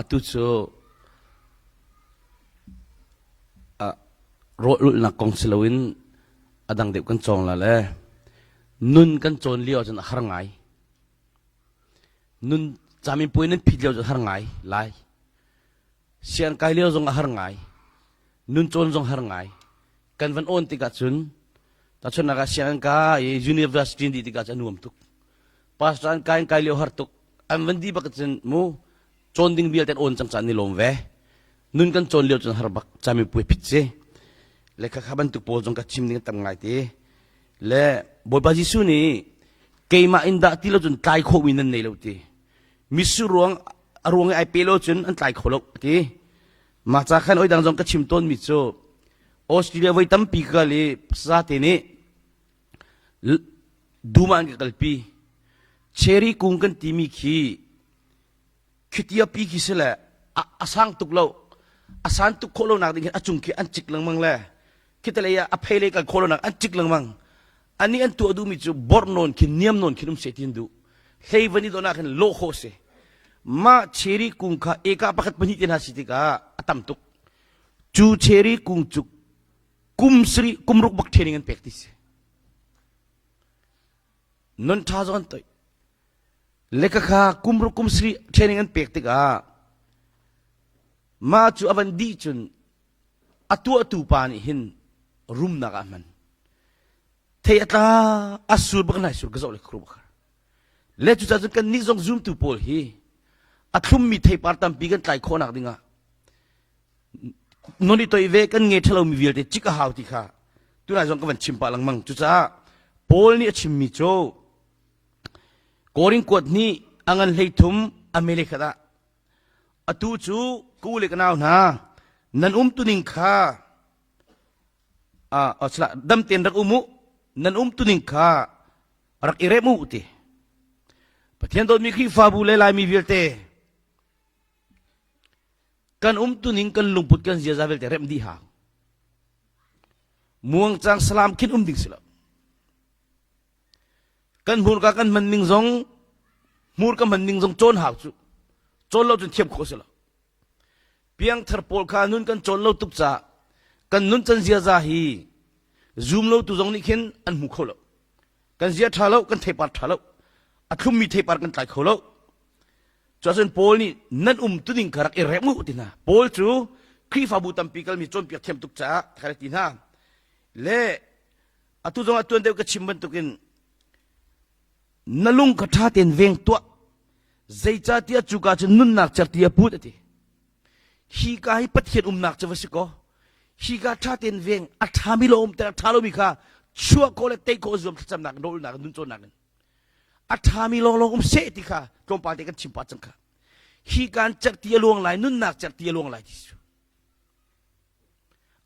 Atu cu rawlulhnak kong si loin a dang deuh kan cawng la le nun kan cawn lio ahcun a har ngai. Nun caminpuai nan phit lio cu a har ngai lai. Sian kai lio zong a har ngai. Nun cawn zong har ngai. Kan van awn tikah cun tahchunhnak ah sianginn ka i university dih tikah cun a nuam tuk. Pastor an kai kai lio har tuk. An van dih bak cun mu cawn ding vialte an awn cang caan ni lawm ve. Nun kan cawn lio cun har bak camipuai phit si. Le kha kha bantuk pawl zong ka chim ding tam ngai ti. Le Bawipa Jesuh nih keimah in dah ti lo cun tlai khawhmi nan nei lo ti. Misur ruang a ruang i ai pe lo cun an tlai kho lo ti. Mah ca khan oi dang zong ka chim tawnmi cu Australia voi tampi ka kal i zate nih dum ah an ka kalpi. Cherry kung kan timi khi khitia pi khi si le a sang tuk lo. A san tuk khawh lo nak ding hin a cung khi an cik lengmang le khita lei ah a phei lei kal khawh lo nak an cik lengmang. Ani an tuah duhmi cu borh nawn khin niam nawn khin um seh ti an duh. Hlei van i don ah khin lawh khawh si. Mah cherry kung kha eka pakhat pahnih te hna si tikah a tam tuk. Cu cherry kung cu kum sarih kum ruk bak training an pek ti si. Non ṭha zong an toih. Leka kha kum ruk kum sarih training an pek tikah mah cu a van dih cun a tuahtu pa nih hin rumnak ah hman. Thei a tla a sur bak nai sur ka zoh le khru bak. Le cucaah cun kan nih zong zumtu pawl hi a thlummi theipar tampi kan tlai khawhnak dingah non i toi ve kan nge ṭhalomi vialte cik a hau ti kha tunai zong ka van chim pah lengmang. Cucaah Paul nih a chimmi cu Korin kuat nih a ngan 13 a mele khat ah atu cu ka u le ka nau hna nan umtuning kha dam tein rak um u nan umtuning kha rak i rem u ti Pathian dawtmi Khrihfabu le Laimi vialte kan umtuning kan lungput kan ziaza vialte remh dih hau muangcang salam khin um ding si lo Kan hmurka kan hman ning zong hmurka hman ning zong cawn hau cu. Cawn lo cun thiam khawh si lo. Piangthar pawl kha nun kan cawn lo tuk caah kan nun can ziaza hi zum lo tu zong nih khin an hmu kho lo. Kan zia ṭha lo, kan theipar ṭha lo. A thlummi theipar kan tlai kho lo. Cuahcun Paul nih nan um tuning kha rak i rem u ti hna. Paul cu Khrihfabu tampi kalmi cawnpiak thiam tuk caah kha ti hna. Le Atu zong ah tuan deuh ka chim bantukin na lung kha ṭha tein veng tuah. Zeicahtiah cuka cun nunnak certi a put a ti. Hi ka hi Pathian umnak cu va si kaw, hi ka ṭha tein veng, a ṭhami lo umter, a ṭha lomi kha chuah khawh le tei khawh zuam thlacamnak in rawlnak in nun cawnnak in a ṭhami lawnglawng um seh ti kha tlawmpal te kan chim pah cang kha. Hi kan certi a luang lai, nunnak certi a luang lai ti cu.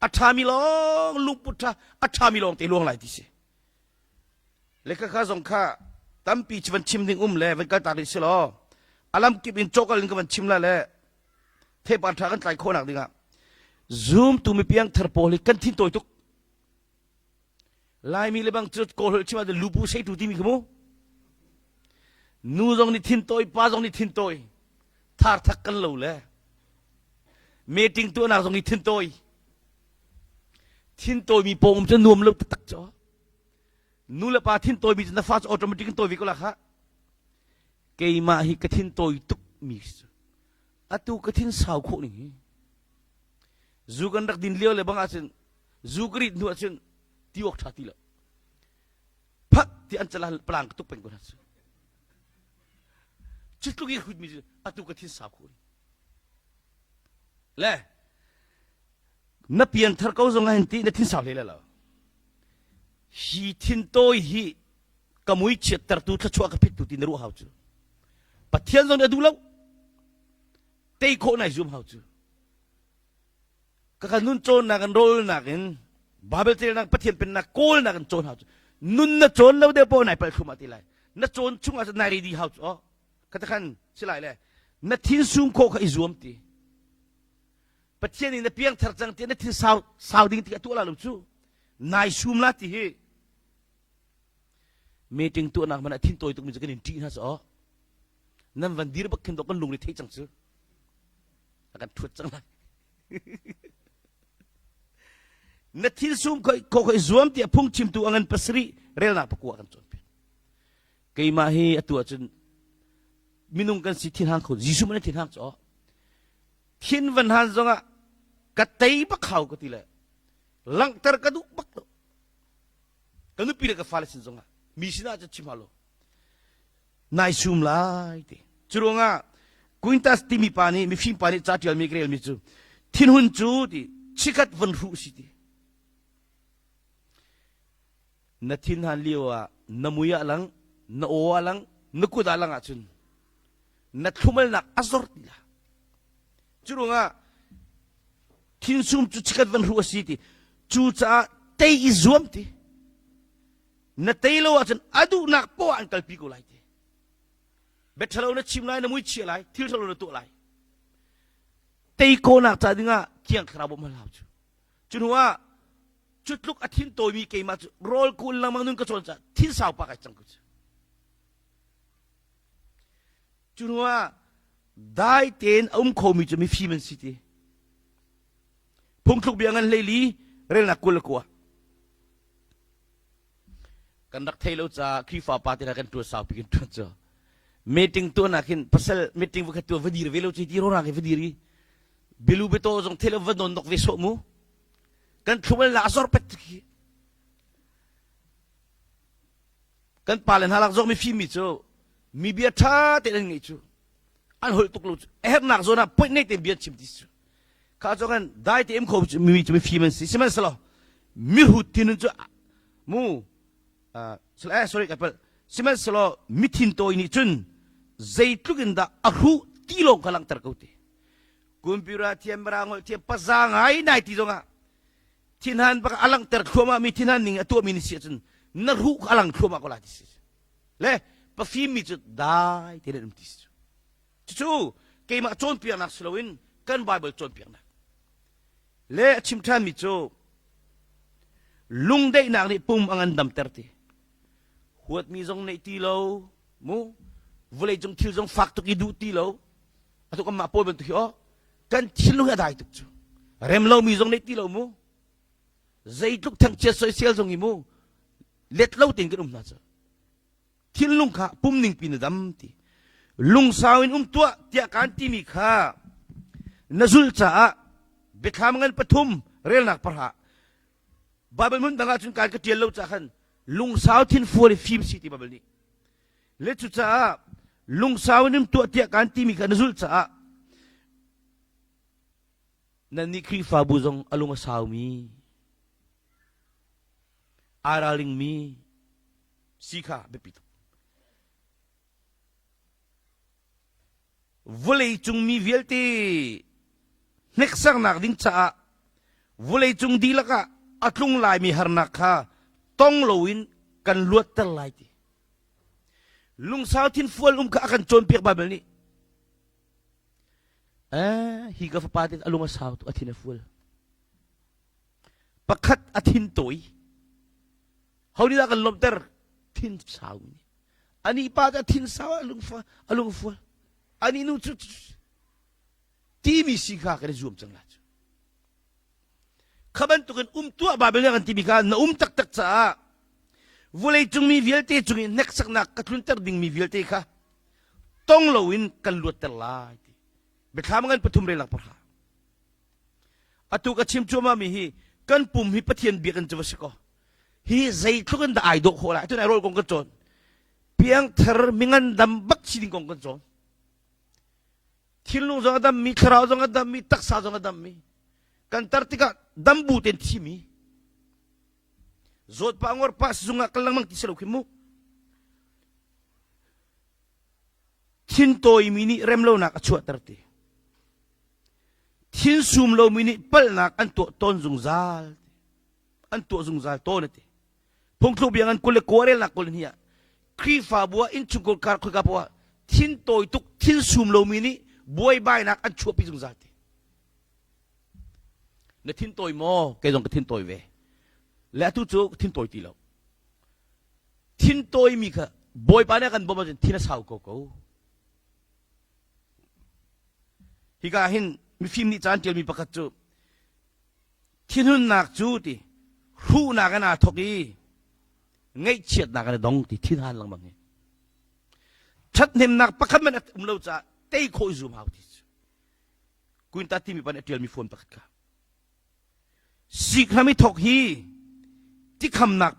A ṭhami lawng lungput ṭha a ṭhami lawng te luang lai ti si. Le kha zong kha tampi cu van chim ding um le van kaltak rih si law a lamkip in cawkal in ka van chim la le theipar ṭha kan tlai khawhnak dingah zumtu mi piangthar pawl hi kan thin tawi tuk. Laimi le bang cu kawl holh chim ah lupu seitu timi khi mu. Nu zong nih thin tawi, pa zong nih thin tawi. Thar thak kan lo le. Meeting tuahnak zong nih thin tawi. Thin tawi mi pawng um cu nuam lo taktak cu. Nu le pa thin tawi mi cu na fa cu automatic in tawi ve ko la kha. Keimah hi ka thin tawi tuk mi cu. Atu ka thin sau khawh ning hi. Zu kan rak din lio le bang ahcun zu ka rit hnu ahcun ti awk ṭha ti lo phak ti an cala palang ka tuk peng ko hna cu cu tluk i hrut mi cu atu ka thin sau khun le na pian thar ko zong ah hin ti na thin sau hle le lo hi thin tawi hi ka mui chiattertu thluachuah ka phittu ti na ruah hau cu pathian zong nih a duh lo tei khawh nai zum hau cu Ka nun cawnnak in rawlnak in Bible relnak Pathian pennak kawlnak in cawn hau cu nun na cawn lo deuh poh nai palh thlum ah ti lai na cawn chung ah nai ready hau cu oh kha khan si lai le na thin sum khawh kha i zuam ti Pathian nih na piangthar cang ti na thin sau sau ding ti a tuah la lo cu nai sum la ti hi meeting tuahnak man ah thin tawi tuk mi cu kan in ṭih hna cu oh nan van dir bak khin dok kan lungre thei cang cu. A kan ṭhuat cang lai. Na thil sum kho khoi zuam tiah phungchimtu a ngan pasarih relnak pakua kan cawnpiak. Keimah hi atu ahcun minung kan si thinhang kho Jesuh man thinhang cu thin van han zongah ka tei bak hau ka ti le langhter ka duh bak lo ka nupi le ka fale sin zongah mi sinah cun chim hau lo nai sum lai ti cu ruangah Quintus timi pa nih mifim pa nih ca ṭialmi ka relmi cu thinhun cu ti chikhat von hruh si ti na thinhan lio ah na mui ah lang na aw ah lang na kut ah lang ahcun na thlumalnak a zor ti la cu ruangah thinsum cu chikhat van hruh a si ti cu caah tei i zuam ti na tei lo ahcun a duhnak poah an kalpi ko lai ti bia ṭhalo na chim lai na mui chia lai thil ṭhalo na tuah lai tei khawhnak ca dingah thiang thlarau bawmh hal hau cu cu hnu ah cu tluk a thin tawimi keimah cu rawl kul lengmang nun ka cawn caah thin sau pa kai cang ko cu cu hnu ah dai tein a um khomi cu mifim an si ti phungthluk bia ngan hleili relnak 29 kan rak thei lo ca Khrihfa pa te kan ṭuan saupi kan ṭuan cu meeting tuahnak hin pasal meeting va khat tu va dir ve lo ci ti ro rang va dir i bilu beto zong thel va non nok ve sawh mu kan thlumal la zor pet khi kan pa le hna lak zong mi fim mi cu mi bia ṭha te an ngei cu an holh tuk lo cu a hernak zawn ah point nei te bia chim ti cu kha cu kan dai te em kho mi cu mi fim an si sihmanhsehlaw mihrut thinun cu mu eh sorry ka palh sihmanhsehlaw mithin tawi nih cun zeitluk in dah a hruh ti lawng kha langhter ko ti computer thiam mirang holh thiam paza ngai nai ti zongah thinhan bak a langhter thluahmah mi thinhan ning a tuahmi ni si ahcun na hruh kha a lang thluahmah ko lai ti si le pafim mi cu dai te um ti si cucu keimah cawnpiaknak si loin kan Bible cawnpiaknak le a chim ṭhanmi cu lungdaihnak nih pum a ngandamter ti huatmi zong neih ti lo mu vawleicung thil zong fak tuk i duh ti lo atu kan mah pawl bantuk hi aw kan thinlung hi a dai tuk cu rem lomi zong neih ti lo mu zeitluk thangchiat soisel zong hi mu let lo tein kan um hna cu thinlung kha pum ningpi na dam ti lungsau in um tuah tiah kaan timi kha na zulh caah biathlam ngan pathum relnak pahra Bible hmun dang ah cun kaan ka ṭial lo caah khan lungsau thin fual i fim si ti Bible nih le cucaah lungsau in um tuah tiah kaan timi kha na zulh caah nannih Khrihfabu zong a lung a saumi aa ralringmi si kha biapi tuk. Vawleicung mi vialte hneksaknak ding caah vawleicung dihlak ah a tlung laimi harnak kha tong loin kan luatter lai ti. Lungsau thinfual um kha a kan cawnpiak Baibal nih. Eh, hi ka fapa te a lung a sau tuk a thin a fual. Pakhat a thin tawi. Ho nih dah kan lawmhter? Thin sau nih. Ani pa cu a thin sau a lung a lung fual. Ani nu cu timi si kha kan i zuam cang la cu. Kha bantukin um tuah Bible nih kan timi kha na um taktak caah vawleicung mi vialte cung i hneksaknak ka tlunter dingmi vialte kha tong loin kan luatter lai ti. Biathlam ngan pathum relak pahra. Atu ka chim cuahmah mi hi kan pum hi Pathian biakinn cu va si kaw hi zeitluk in dah ai dawh khawh lai atu nai rawl kong kan cawn piangthar mingandam bak si ding kong kan cawn thinlung zong a dammi thlarau zong a dammi taksa zong a dammi kan tar tikah dambu ten thimi zawt pa ngor pa sizung ah kal lengmang ti si lo khi mu thin tawimi nih remlonak a chuahter ti Thin sum lomi nih palhnak an tuah tawn zungzal. An tuah zungzal tawn a ti. Phungthluk bia ngan 29 relnak 20 ah Khrihfabu ah innchungkhar kar khoika poah ah thin tawi tuk thin sum lomi nih buaibainak an chuahpi zungzal ti. Na thin tawi maw? Kei zong ka thin tawi ve. Le atu cu thin tawi ti lo. Thin tawimi kha Bawipa nih a kan bawmh ahcun thin a sau ko ko. Hika hin. mifim nih caan ṭialmi pakhat cu thinhunnak cu ti hruhnak in aa thawk i ngaihchiatnak in a dong ti thinhan lengmang hi ṭhathnemnak pakhat man a um lo caah tei khawh i zum hau ti cu Kunta timi pan a ṭialmi phone pakhat kha Sikhram i thawk hi tikhamnak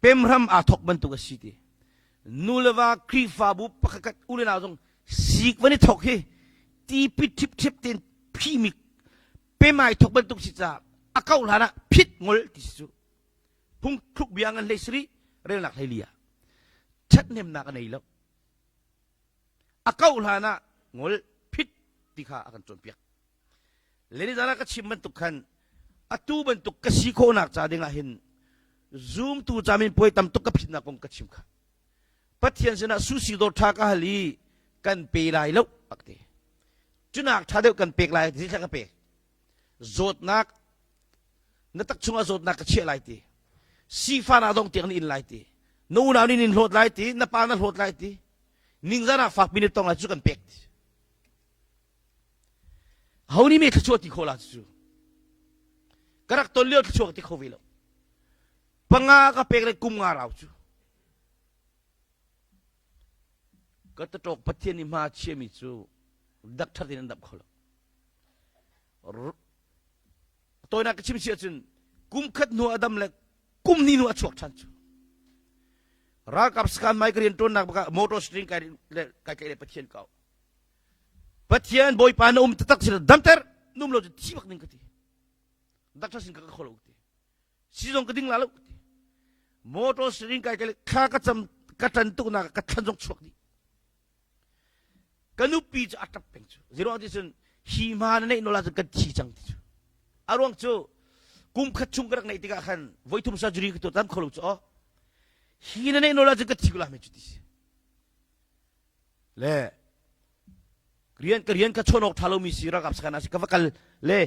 pemhram aa thawk bantuk a si ti. Nu le va Khrihfabu pakhat u le nau zong sik van i thawk hi tipit ṭhipṭhep tein phimi pem ai thawk bantuk si caah a kauh hlan ah phit ngol ti si cu. Phungthluk bia ngan hlei sarih relnak hlei li ah ṭhathnemnak a nei lo. A kauh hlan ah ngol phit ti kha a kan cawnpiak. Lenizan ah ka chim bantuk khan atu bantuk ka si khawhnak ca ding ah hin zumtu camin puai tam tuk ka phitnak kong ka chim kha. Pathian sinah susi dawr ṭha ka hal i kan pe lai lo ak ti. Cunak ṭha deuh kan pek lai ti ka pek. Zawtnak na tak chungah zawtnak ka chiah lai ti. Sifah dong tiang na in lai ti. Na unau nih nin hlawt lai ti, na pa na hlawt lai ti. Ningzan ah fakpi na tong lai cu kan pek ti. Ho nih me thluachuah ti khawh la cu ka rak ton lio thluachuah ti kho ve lo. Panga ka pek le kum nga rau cu. Ka taṭawk Pathian nih hma chiami cu dakṭhat in an damh kho lo. Tawinak ka chim si ahcun kum khat hnu a dam le kum hnih hnu a chuak ṭhan cu. Ralkap sakhan mai ka rian ṭuannak bakah motor string kai le kai tlaih le Pathian ka auh. Pathian Bawipa na um taktak si damter num lo cu thi bak ding ka ti. Doctor sin ka ka kholo ka ti. Sizong ka ding la lo ka ti. Motor steering kai kai thla ka cam ka tan tuk nak ka thlan zong chuak dih. Ka nupi cu a tap peng cu. Ziruang ti cun hi hma na neih nola cun kan thi cang ti cu. A ruang cu kum khat chung ka rak neih tikah khan voithum surgery ka tuah tam kho lo cu oh. Hi na neih nola cun ka thi ko la me cu ti si. Le rian ka rian ka chawn awk ṭha lomi si ralkap sakhan ah si ka va kal le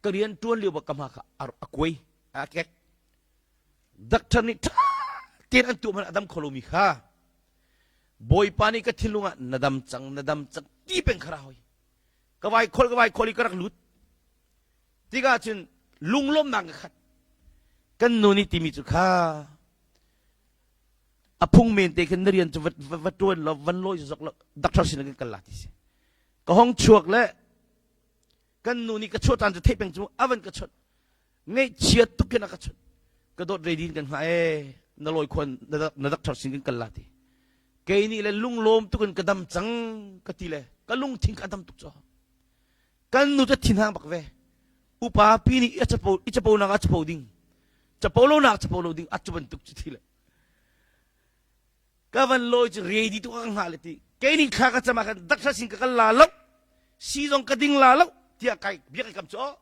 ka rian ṭuan lio bak ka hma kha a kuai a kek doctor nih ṭha tein an tuah hmanh a dam kho lomi kha bawipa nih ka thinlung ah na dam cang na dam cang ti peng kha ra hoi ka vai khol ka vai khol i ka rak lut tikah cun lunglawmnak ka khat kan nu nih timi cu kha A phung men te khin na rian cu va, va ṭuan law van lawi zok law doctor sin kan kal la ti si. Ka hong chuak le kan nu nih ka chuah caan cu theih peng cu a van ka chawnh. Ngaihchia tuk khin a ka chawnh. Ka dawt ready in kan hngah ee na lawi khuan na doctor sin kan kal la ti. Kei nih le lunglawm tuk in ka dam cang ka ti le ka lungthin ka dam tuk cu. Kan nu cu thinhang bak ve. Upa pi nih i capo i capo nak ah capo ding. Capo lo nak capo lo ding a cu bantuk cu thi le. Ka van lawi cu ready tu ka hngah le ti. Kei nih thla ka cam ah khan doctor sin ka kal la lo. Si zong ka ding la lo tiah kai bia kai kam cu oh.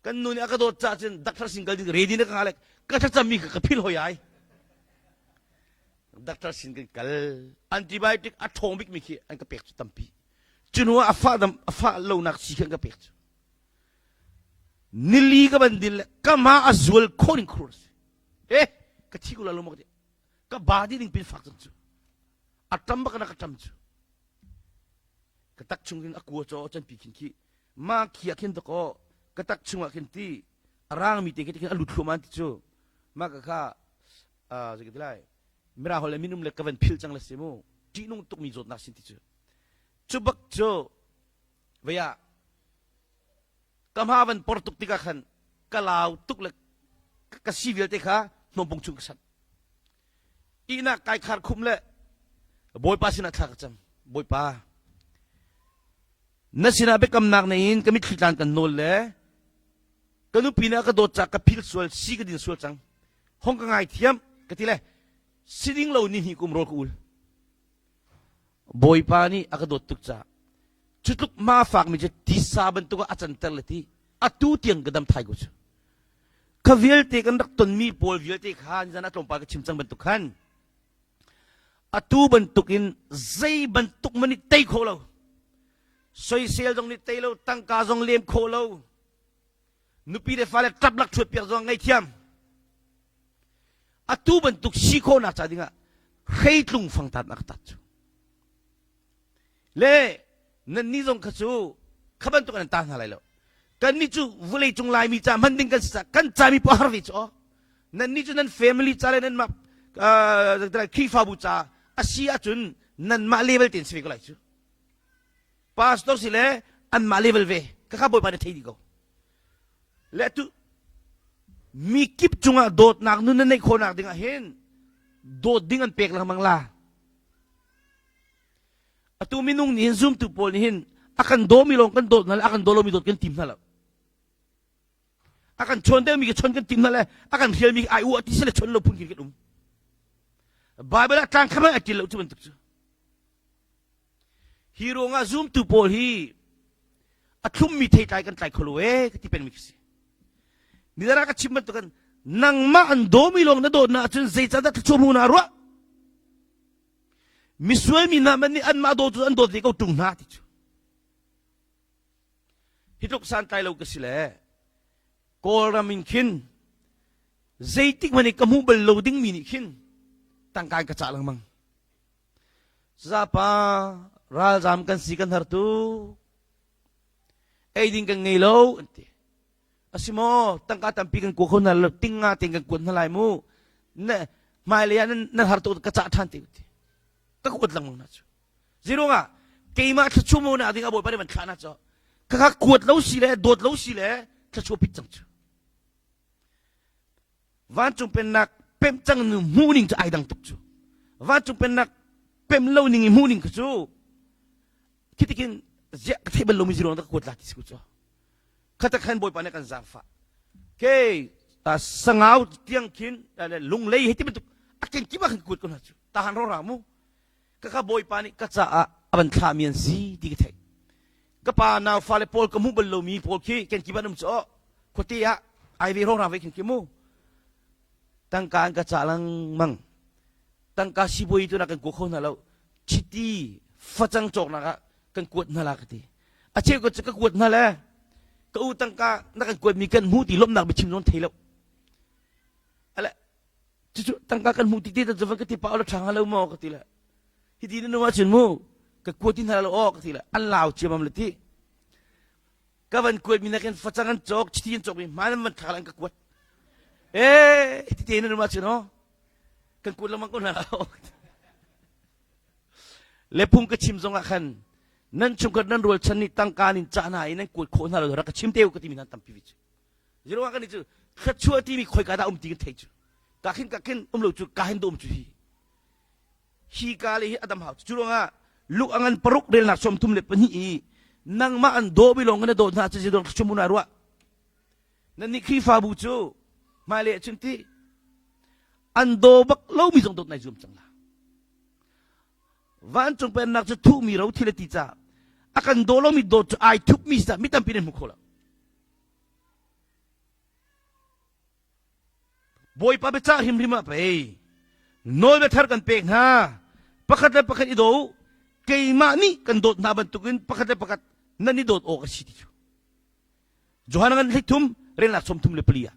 Kan nu nih a ka dawt caah cun doctor sin kal ding ready na ka hngah le ka thlacam mi kha ka phil hoi ai. Doctor sin kan kal. Antibiotic a ṭhawng bik mi khi an ka pek cu tampi. Cu hnu ah a fah dam a fah lonak si khi an ka pek cu. Nili ka van din le ka hma a zual khawh ning khur si. Eh ka thi ko la lo maw ka ti. Ka ba di ning pin fak cang cu. A ṭam bak na ka ṭam cu. Ka tak chung khin a kua caw can pi khin khi ma khi ah khin dakaw ka tak chung ah khin ti a rang mi te khi khin a lut thluahmah ti cu ma ka kha zei ka ti lai mira hol le minum le ka van phil cang le si mu ṭihnung tukmi zawtnak sin ti cu cu bak cu vei ah ka hma van por tuk tikah khan ka lau tuk le ka si vialte kha hnawmpung chung ka sat ihnak kai khar khum le bawipa sinah thla ka cam bawipa na sinah biakamnak nei in ka mitthli tlan kan nawl le ka nupi nih a ka dawt ca ka phil sual si ka din sual cang hong ka ngai thiam ka ti le siding lo ni hnih kum rawl ka ul Bawipa nih a ka dawt tuk caah cu tluk hma fakmi cu tisa bantuk ah a canter le ti atu tiang ka dam thai ko cu. Kha vialte kan rak tonmi pawl vialte kha nizan ah tlawmpal ka chim cang bantuk khan atu bantuk in zei bantuk man nih tei kho lo soisel zong nih tei lo tangka zong lem kho lo nupi le fale ṭap lak ṭhuat piak zong ngei atu bantuk si khawhnak ca dingah hreitlung fangtat nak tat cu le nan ni zong kha cu. Kha bantuk an ta hna lai lo. Kan nih cu vulei cung Laimi ca hman ding kan si ca kan ca mi pa har ve cu aw. Nan nih cu nan family ca le nan mah Khrihfabu ca a si ahcun nanmah level tein si ve ko lai cu. Pastor si le anmah level ve. Khakha Bawipa nih thei dih ko. Le tu mi kip cungah dawtnak nun na neih khawhnak ding ah hin dawt ding an pek lengmang la. Atu minung nih hin zumtu pawl nih hin a kan dawmi lawng kan dawt hna le a kan daw lomi dawt kan tim hna lo. A kan chawn deuhmi ka chawn kan tim hna le a kan hrialmi ai uah ti si le chawn lo phun khin kan um. Bible ah tlang khamai a til lo cu bantuk cu. Hi ruangah zumtu pawl hi a thlummi theitlai kan tlai kho lo ee ka ti pengmi ka si. Nidara ka chim bantukin nangmah an dawmi lawng na dawtnak ahcun zeicahdah thluachuah hmu na ruah? Misual mi hna man nih anmah dawt cu an dawt ve ko ṭung hna ti cu. Hi tluk santlai lo ka si le Kawlram in khin zeitik hmanh i ka hmuh bal lo dingmi nih khin tangka in ka cah lengmang. Zapa ralzam kan si kan har tuk. Ei ding kan ngei lo an ti. Asi maw tangka tampi kan kua kho hna lo ting nga tein kan kuat hna lai mu. Na hmailei ah nan nan har tuk ka cah ṭhan te ti. Ka kuat lengmang hna cu. Zirungah keimah thluachuah mo na ding a bawipa nih van thlah na cu. Khakha kuat lo si le dawt lo si le thluachuah pit cang cu. Vancung pennak pemh cang nu hmuh ning cu ai dang tuk cu. Vancung pennak pem lo ning i hmuh ning cu khi tikin ziah ka theih bal lomi ziruang dah ka kuat la ti si ku cu. Khata khan Bawipa nih kan zaangfah. Ke sangau tiang khin lunglei he ti bantuk a kenkip ah khan kuat ko hna cu. Tahan ro ra mu. Ka ka Bawipa nih ka caah a van thlahmi an si ti ka theih. Ka pa nau fale pawl ka hmuh bal lomi pawl khi kenkip an um cu khuate ah ai ve ro ra ve khin khi mu. Tangka an ka cah lengmang. Tangka sibawi tu na kan kua kho hna lo. Chiti facang cawknak ah kan kuat hna la ka ti. A cheu ka ka kuat hna le ka u tangka na kan kuatmi kan hmu ti lawmhnak biachim zong thei lo. Ale cucu tangka kan hmu ti te ta van ka ti pa ola ṭha hnga lo maw ka ti le. Hiti na nung ahcun mu ka kuat ti hna lo aw ka ti le an lau ciamam le ti. Ka van kuat mi nakin facang an cawk chiti an cawk mi hmaan an van thlak an ka kuat. Eh hiti te na nung ahcun aw kan kuat lengmang ko hna lo. Le phung ka chim zong ah khan nan chungkhat nan rualchan nih tangka nin cah hna i nan kuat khawh hna lo rak ka chim te u ka timi hna tampi vi cu. Ziruang kan cu thluachuah timi khoika dah um ti kan thei cu. Ka khin ka khin um lo cu ka hin um cu hi. Hi ka le hi adam hau cu ruangah luk angan paruk relnak 32 i nangmah an daw bi lawng na dawt hna cu zidong thluachuah na ruah. Nan nih Khrihfabu cu hmailei cun ti an daw bak lomi zong dawt nai zuam cang la. Vancung pennak cu thuhmi ro thil a ti caah a kan daw lomi dawt cu ai thupmi si mi tampi nan hmu kho lo. Bawipa biacah hrimhrim ah pei nawlbia thar kan pek hna pakhat le pakhat i daw u keimah nih kan dawt hna bantukin pakhat le pakhat nan i dawt awk a si ti cu Johan ngan hlei relnak 34 ah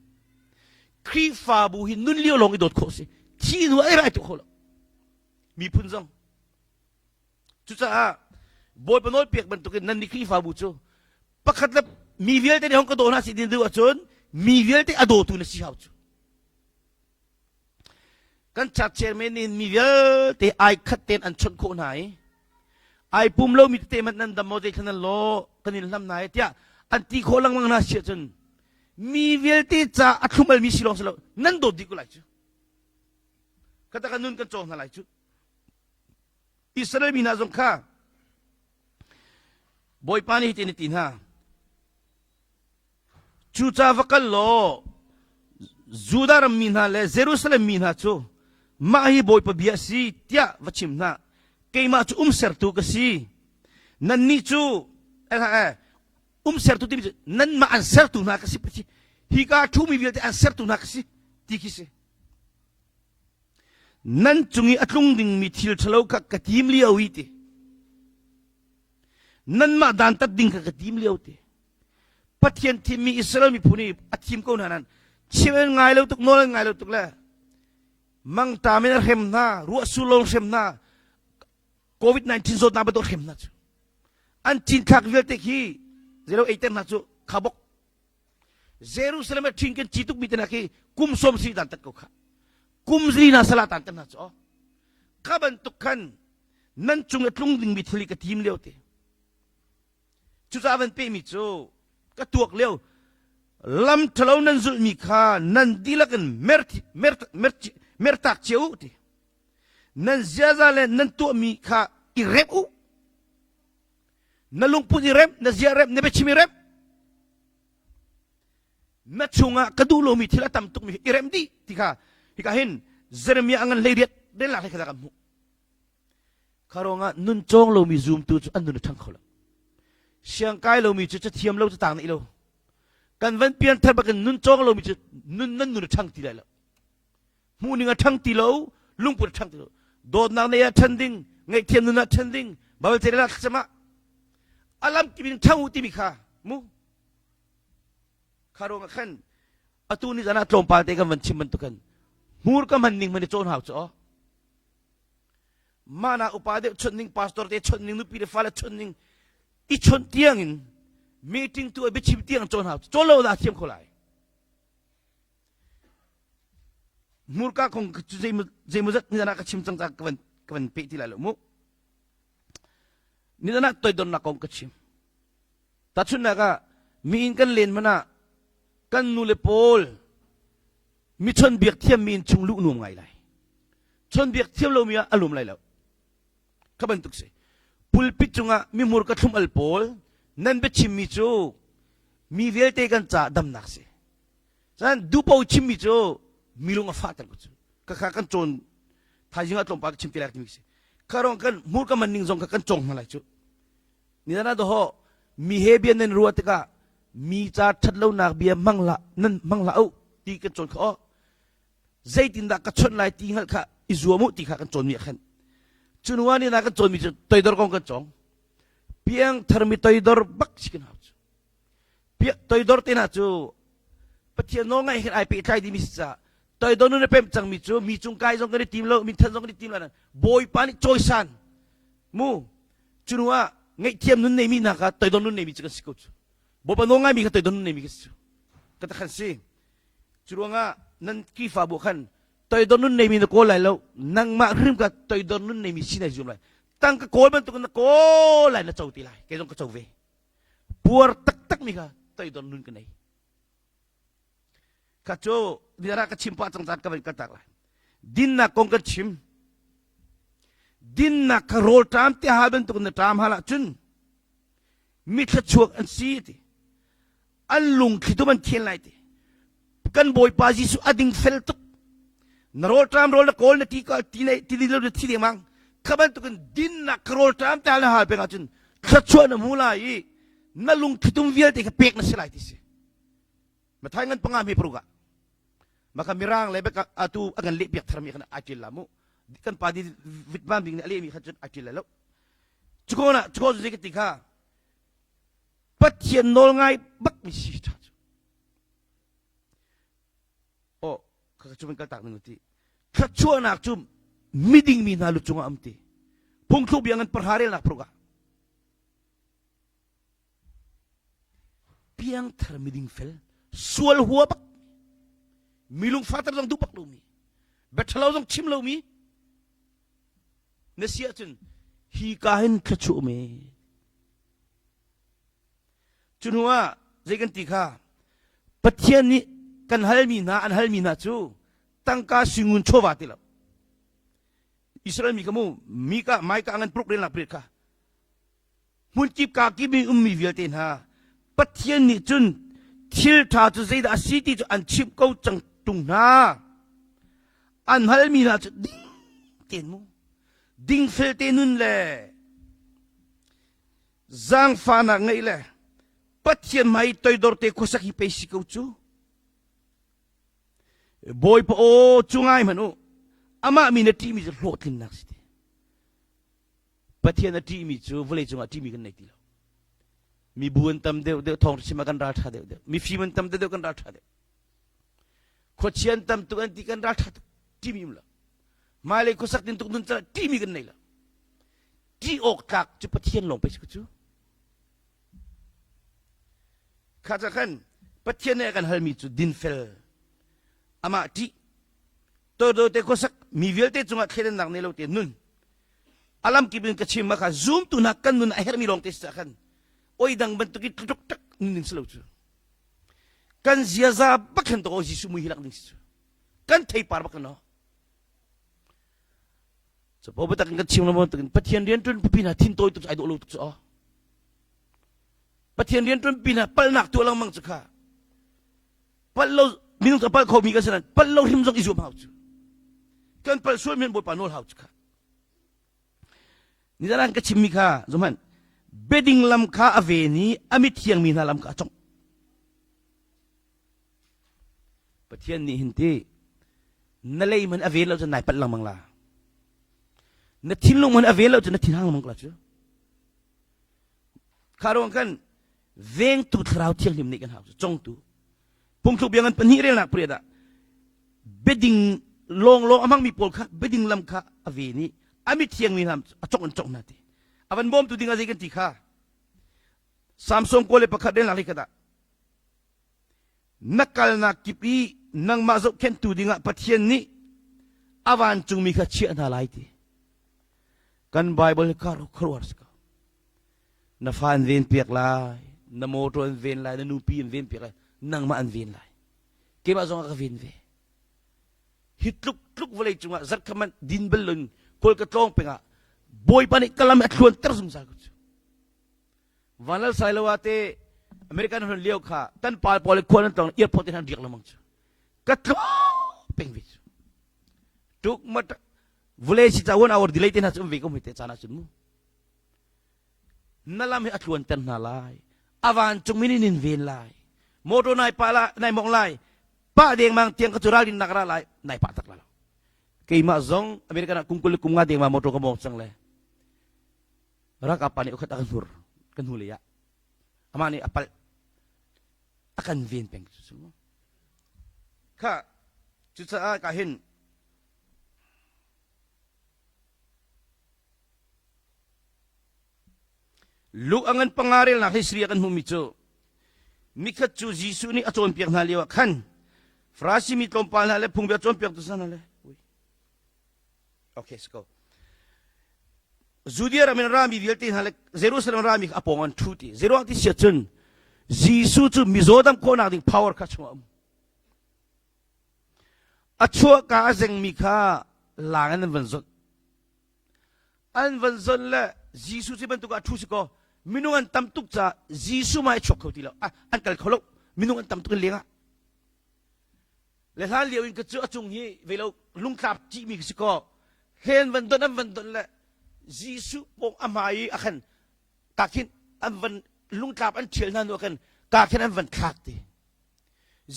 Khrihfabu hi nun lio lawng i dawt khawh si thi hnu ai rai tu kho lo miphun zong Cucaah Bawipa nawl pek bantukin nan nih Khrihfabu cu pakhat le mi vialte nih hong ka daw hna si ti duh ahcun mi vialte a dawtu na si hau cu. Kan church chairman nih mi vialte ai khat tein an chawnh khawh hna i ai pum lomi tete hmanh nan dam maw zeithla nan law kan in hlam hna i tiah an ti khawh lengmang hna si ahcun mi vialte ca a thlumalmi si lawng si lo nan dawt dih ko lai cu. Kata kan nun kan cawng hna lai cu. Israel mi hna zong kha Bawipa nih hitin a ti hna Cuca va kal law Judah ram mi hna le Jerusalem mi hna cu mah hi Bawipa bia a si tiah va chim hna keimah cu umsertu ka si nannih cu umsertu timi cu nanmah an sertu hna ka si hika ṭhumi vialte an sertu hna ka si ti khi si Nan cung i a tlung dingmi thil ṭhalo kha ka tim lio i ti. Nanmah dantat ding kha ka tim lio ti. Pathian thimmi Israel miphun i a thim ko hna nan chim an ngai lo tuk nawl an ngai lo tuk le mangṭam in a hrem hna ruahsur lo hrem hna COVID-19 zawtnak bantuk hrem hna cu an cinthlak vialte khi. Zero ei ter hna cu khabok. Jerusalem ah ṭhin kan ci tukmi te hna khi kum som si dan tat ko kha. Kum zli na sala tan ter hna cu. Kha bantuk khan nan cung a tlung dingmi thil i ka tim lio te. Cucaah van pehmi cu ka tuak lio lam ṭhalo nan zulhmi kha nan dihlak in mer, mer, mer, mertak cio u ti. Nan ziaza le nan tuahmi kha i remh u. Na lungput i remh, na zia remh, na biachim i remh. Na chungah ka duh lomi thil a tam tukmi i remh dih ti kha hika hin Jeremiah a ngan 18 rel lak kha kan hmuh. Kha ruangah nun cawng lomi zumtu cu an nun a ṭhang kho lo. Siangkai lomi cu cathiam lo cu tang nih lo. Kan van pianthar bakin nun cawng lomi cu nun nan nun a ṭhang ti lai lo. Hmuhning a ṭhang ti lo, lungput a ṭhang ti lo. Dawtnak nei ah ṭhan ding, ngaihthiam nun ah ṭhan ding, Baibal ca ah thlacam ah a lam kip in ṭhang u timi kha mu. Kha ruangah khan atu ni zan ah tlawmpal te kan van chim bantuk khan hmur ka hman ning hman i cawn hau cu aw. Mah upa deuh chawnh ning pastor te chawnh ning nupi le fale chawnh ning i chawnh tiang in meeting tu biachim tiang cawn hau cawn lo dah thiam kho lai hmurka kong cu zeimawzat nizan ah ka chim cang ca ka van ka van peh ti lai lo mu nizan ah toidornak kong ka chim tahchunhnak ah mi in kan len hmanh ah kan nu le pawl mi chawnbiak thiammi in chung luh nuam ngai lai chawnbiak thiam lomi ah a lum lai lo kha bantuk si pulpit cungah mihmur ka thlum al pawl nan biachimmi cu mi vialte kan ca damnak si cun dupo chimmi cu mi lung a fahter ko cu ka kha kan cawn thaizing ah tlawmpal ka chim te lai timi si kha rong kan hmur ka man ning zong kha kan cawng hna lai cu Nizan ah dawhawh mi he bia nan ruah tikah mi ca ṭhat lonak bia hmang hlah nan hmang hlah u ti kan cawn kha aw zeitindah ka chawnh lai ti hngalh kha i zuam u ti kha kan cawnmi ah khan cu hnu ah ni kan cawnmi cu toidor kong kan cawng piang tharmi toidor bak si kan hau cu toidor te hna cu Pathian nawl ngaih hin ai pehtlai dimi si caah toidor nun a pemh cangmi cu mi cung kai zong kan i tim lo minthan zong kan i tim lo Bawipa nih cawisan mu cu hnu ah ngaihthiam nun neimi hna kha toidor nun neimi cu kan si ko cu Bawipa nawl ngaimi kha toidor nun neimi kan si cu ka ta khan si cu ruangah nan Khrihfabu khan toidor nun neimi na kawl lai lo nangmah hrim ka toidor nun neimi si nai zuam lai tangka kawl bantuk na kawl lai na co ti lai kei zong ka co ve puar taktak mi kha toidor nun ka nei kha cu bia ka chim pah cang caan ka van ka tak lai dinnak kong kan chim dinnak kha rawl ṭam te hal bantuk na ṭam hal ahcun mi thluachuak an si ti an lungthli tum an thian lai ti kan bawipa Jesuh a ding fel tuk na rawl ṭam rawl na kawl na ti ka ti nei ti lo na thi dengmang kha bantukin dinnak kha rawl ṭam te hal na hal peng ahcun thluachuah na hmu lai i na lungthlitum vialte kha pek na si lai ti si Mathai ngan panga mi paruk ah maka mirang le beka atu a kan leh piak tharmi khan ai ṭil la mu kan pa di vitman bing nih a lehmi kha cun ai ṭil lai lo cuko na cuko zei ka ti kha Pathian nawl ngai bak mi si ṭha cu oh kha cu kan kal tak ning ti thluachuahnak cu miding mi hna lu cungah am ti phungthluk bia ngan parha relnak paruk ah piangthar miding fel sual hua bak mi lungfahter zong duh bak lomi biaṭhalo zong chim lomi na si ahcun hi ka hin thluachuah um ee cu hnu ah zei kan ti kha Pathian nih kan halmi hna an halmi hna cu tangka singun chawva ti lo Israel mi ka mu mi ka mai ka ngan pruk relnak prit kha hmunkip kakip in ummi vialte hna Pathian nih cun thil ṭha cu zeidah a si ti cu an chimh ko cang ṭung hna an halmi hna cu ding tein mu dingfel te nun le zaangfahnak ngeih le Pathian hmai toidor te khuasak hi pei si ko cu Bawipa aw cu ngai hmanh u amah mi na ṭihmi cu hlawhtlinnak si te Pathian a ṭihmi cu vawleicung ah ṭihmi kan nei ti lo. Mibu an tam deuh deuh thawng chim ah kan ral ṭha deuh deuh. Mifim an tam deuh deuh kan ral ṭha deuh. Khuachia an tam tuk an ti kan ral ṭha tuk ṭihmi um lo. Hmailei khuasak tin tuk nun caah ṭihmi kan nei lo. Ṭih awk tlak cu Pathian lawng pei si ku cu. Kha ca khan Pathian nih a kan halmi cu dinfel, amah ṭih, toidor te khuasak, mi vialte cungah thleidannak nei lo te nun. A lamkip in ka chim ma kha zumtu hna kan nun a herhmi lawng te si khan oi dang bantuk i tluk tak nun ding si lo cu. Kan ziaza bak khan to Jesuh mui hi lak ding si cu. Kan theipar bak no. Capo biatak in kan chim lo bantukin Pathian rianṭuan pipi hna thin tawi tuk ai dawh lo tuk cu aw. Pathian rianṭuan pi hna palhnak tuah lengmang cu kha palh lo minung cu palh khomi kan si nain palh lo hrim zong i zuam hau cu. Kan palh sual men Bawipa nawl hau cu kha. Nizan an ka chimmi kha zohhmanh biading lam kha a ven i a mithiang mi hna lam kha a congh. Pathian nih hin ti na lei man a ven lo cun nai palh lengmang la. Na thinlung man a ven lo cun na thinhang lengmang la cu. Kha ruang kan vengtu thlarau thianghlim nih kan hau cu congtu. Phungthluk bia ngan pahnih relnak pariat ah biading lawnglawng a hmangmi pawl kha biading lam kha a ven i a mithiang mi hna a congh an congh hna ti. A van bawmtu ding a zei kan ti kha. Samson kawl le pakhat relnak li khat ah Na kalnak kip i nangmah zohkhenhtu dingah Pathian nih a vancungmi kha chiah hna lai ti. Kan Bible hi khuaruahhar si ko. Na fa an ven piak lai, na motor an ven lai, na nupi an ven piak lai, nangmah an ven lai. Keimah zong a ka ven ve. Hi tluk tluk vawlei cungah zarkhat man din bal loin kawl ka tlawng pengah Bawipa nih ka lam a thluanter zungzal ko cu. Vanlal Sailoa te American hon lio kha tan pal pawl khual an tlong airport in han riak lamang cu ka tlo peng ve cu tuk ma vule si ca one hour delay te hna cu um ve ko mi te caan ah cun mu na lam hi a tluan ter hna lai avan cung min in ven lai motor nai pa la nai mong lai pa deng mang tiang ka cu ralrin nak ra lai nai pa tak la lo keimah zong American ah kum kul kum nga deng ma motor ka mong cang le Ralkap pa nih ukhat a kan hnur kan hnu lei ah amah nih a palh a kan ven peng cu cu kha cucaah ka hin Luke a ngan panga relnak history a kan hmuhmi cu nikhat cu Jesuh nih a cawnpiak hna lio ah khan Farasi mi tlawmpal hna le phungbia cawnpiaktu hna le Okay, so Judea ram in rami vialte hna le Jerusalem rami a pawng an ṭhu ti. Zeiruang ti sia cun Jesuh cu mizaw dam khawhnak ding power kha chungah um. A chuahka a zengmi kha lang in an van zonh. An van zonh le Jesuh cu bantuk ah ṭhu si kaw minung an tam tuk caah Jesuh mah i chuak kho ti lo. An kal kho lo. Minung an tam tuk in lengah. Le hlan lio in ka cu a cung hi velo lungtlap cihmi ka si kaw hlen van don an van don le Jesuh pawng a hmai i a khan ka khin an van lungtlap an ṭhial hna hnu ah khan ka khin an van thlak ti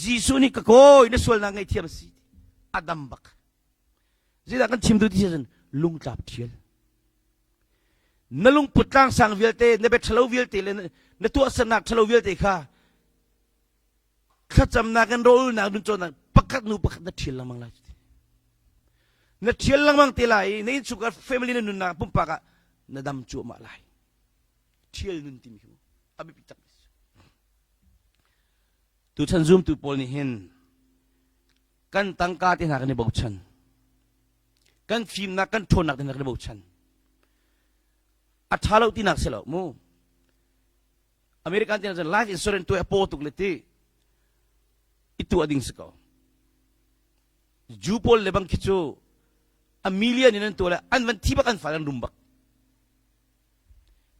Jesuh nih ka kawi na sualnak ngaihthiam si a dam bak zeidah kan chim duh ti cun lungtlap ṭhial na lungput tlangsang vialte na bia ṭhalo vialte le na tuahsernak ṭhalo vialte kha thlacamnak in rawlnak nun cawnnak pakhat nu pakhat na ṭhial lengmang lai na ṭhial lengmang te lai i na innchungkhar family na nunnak pumpak ah na dam cuahmah lai ṭhial nun timi khi a biapi tak tuchan zumtu pawl nih hin kan tangka te hna kan i bochan kan fimnak kan ṭhawnnak te hna kan i bochan a ṭha lo tinak si lo mu American te cun life insurance tuah a paw tuk le ti i tuah ding si ko. Jew pawl le bang khi cu a million in an tuah le an van thi bak an fal an rum bak.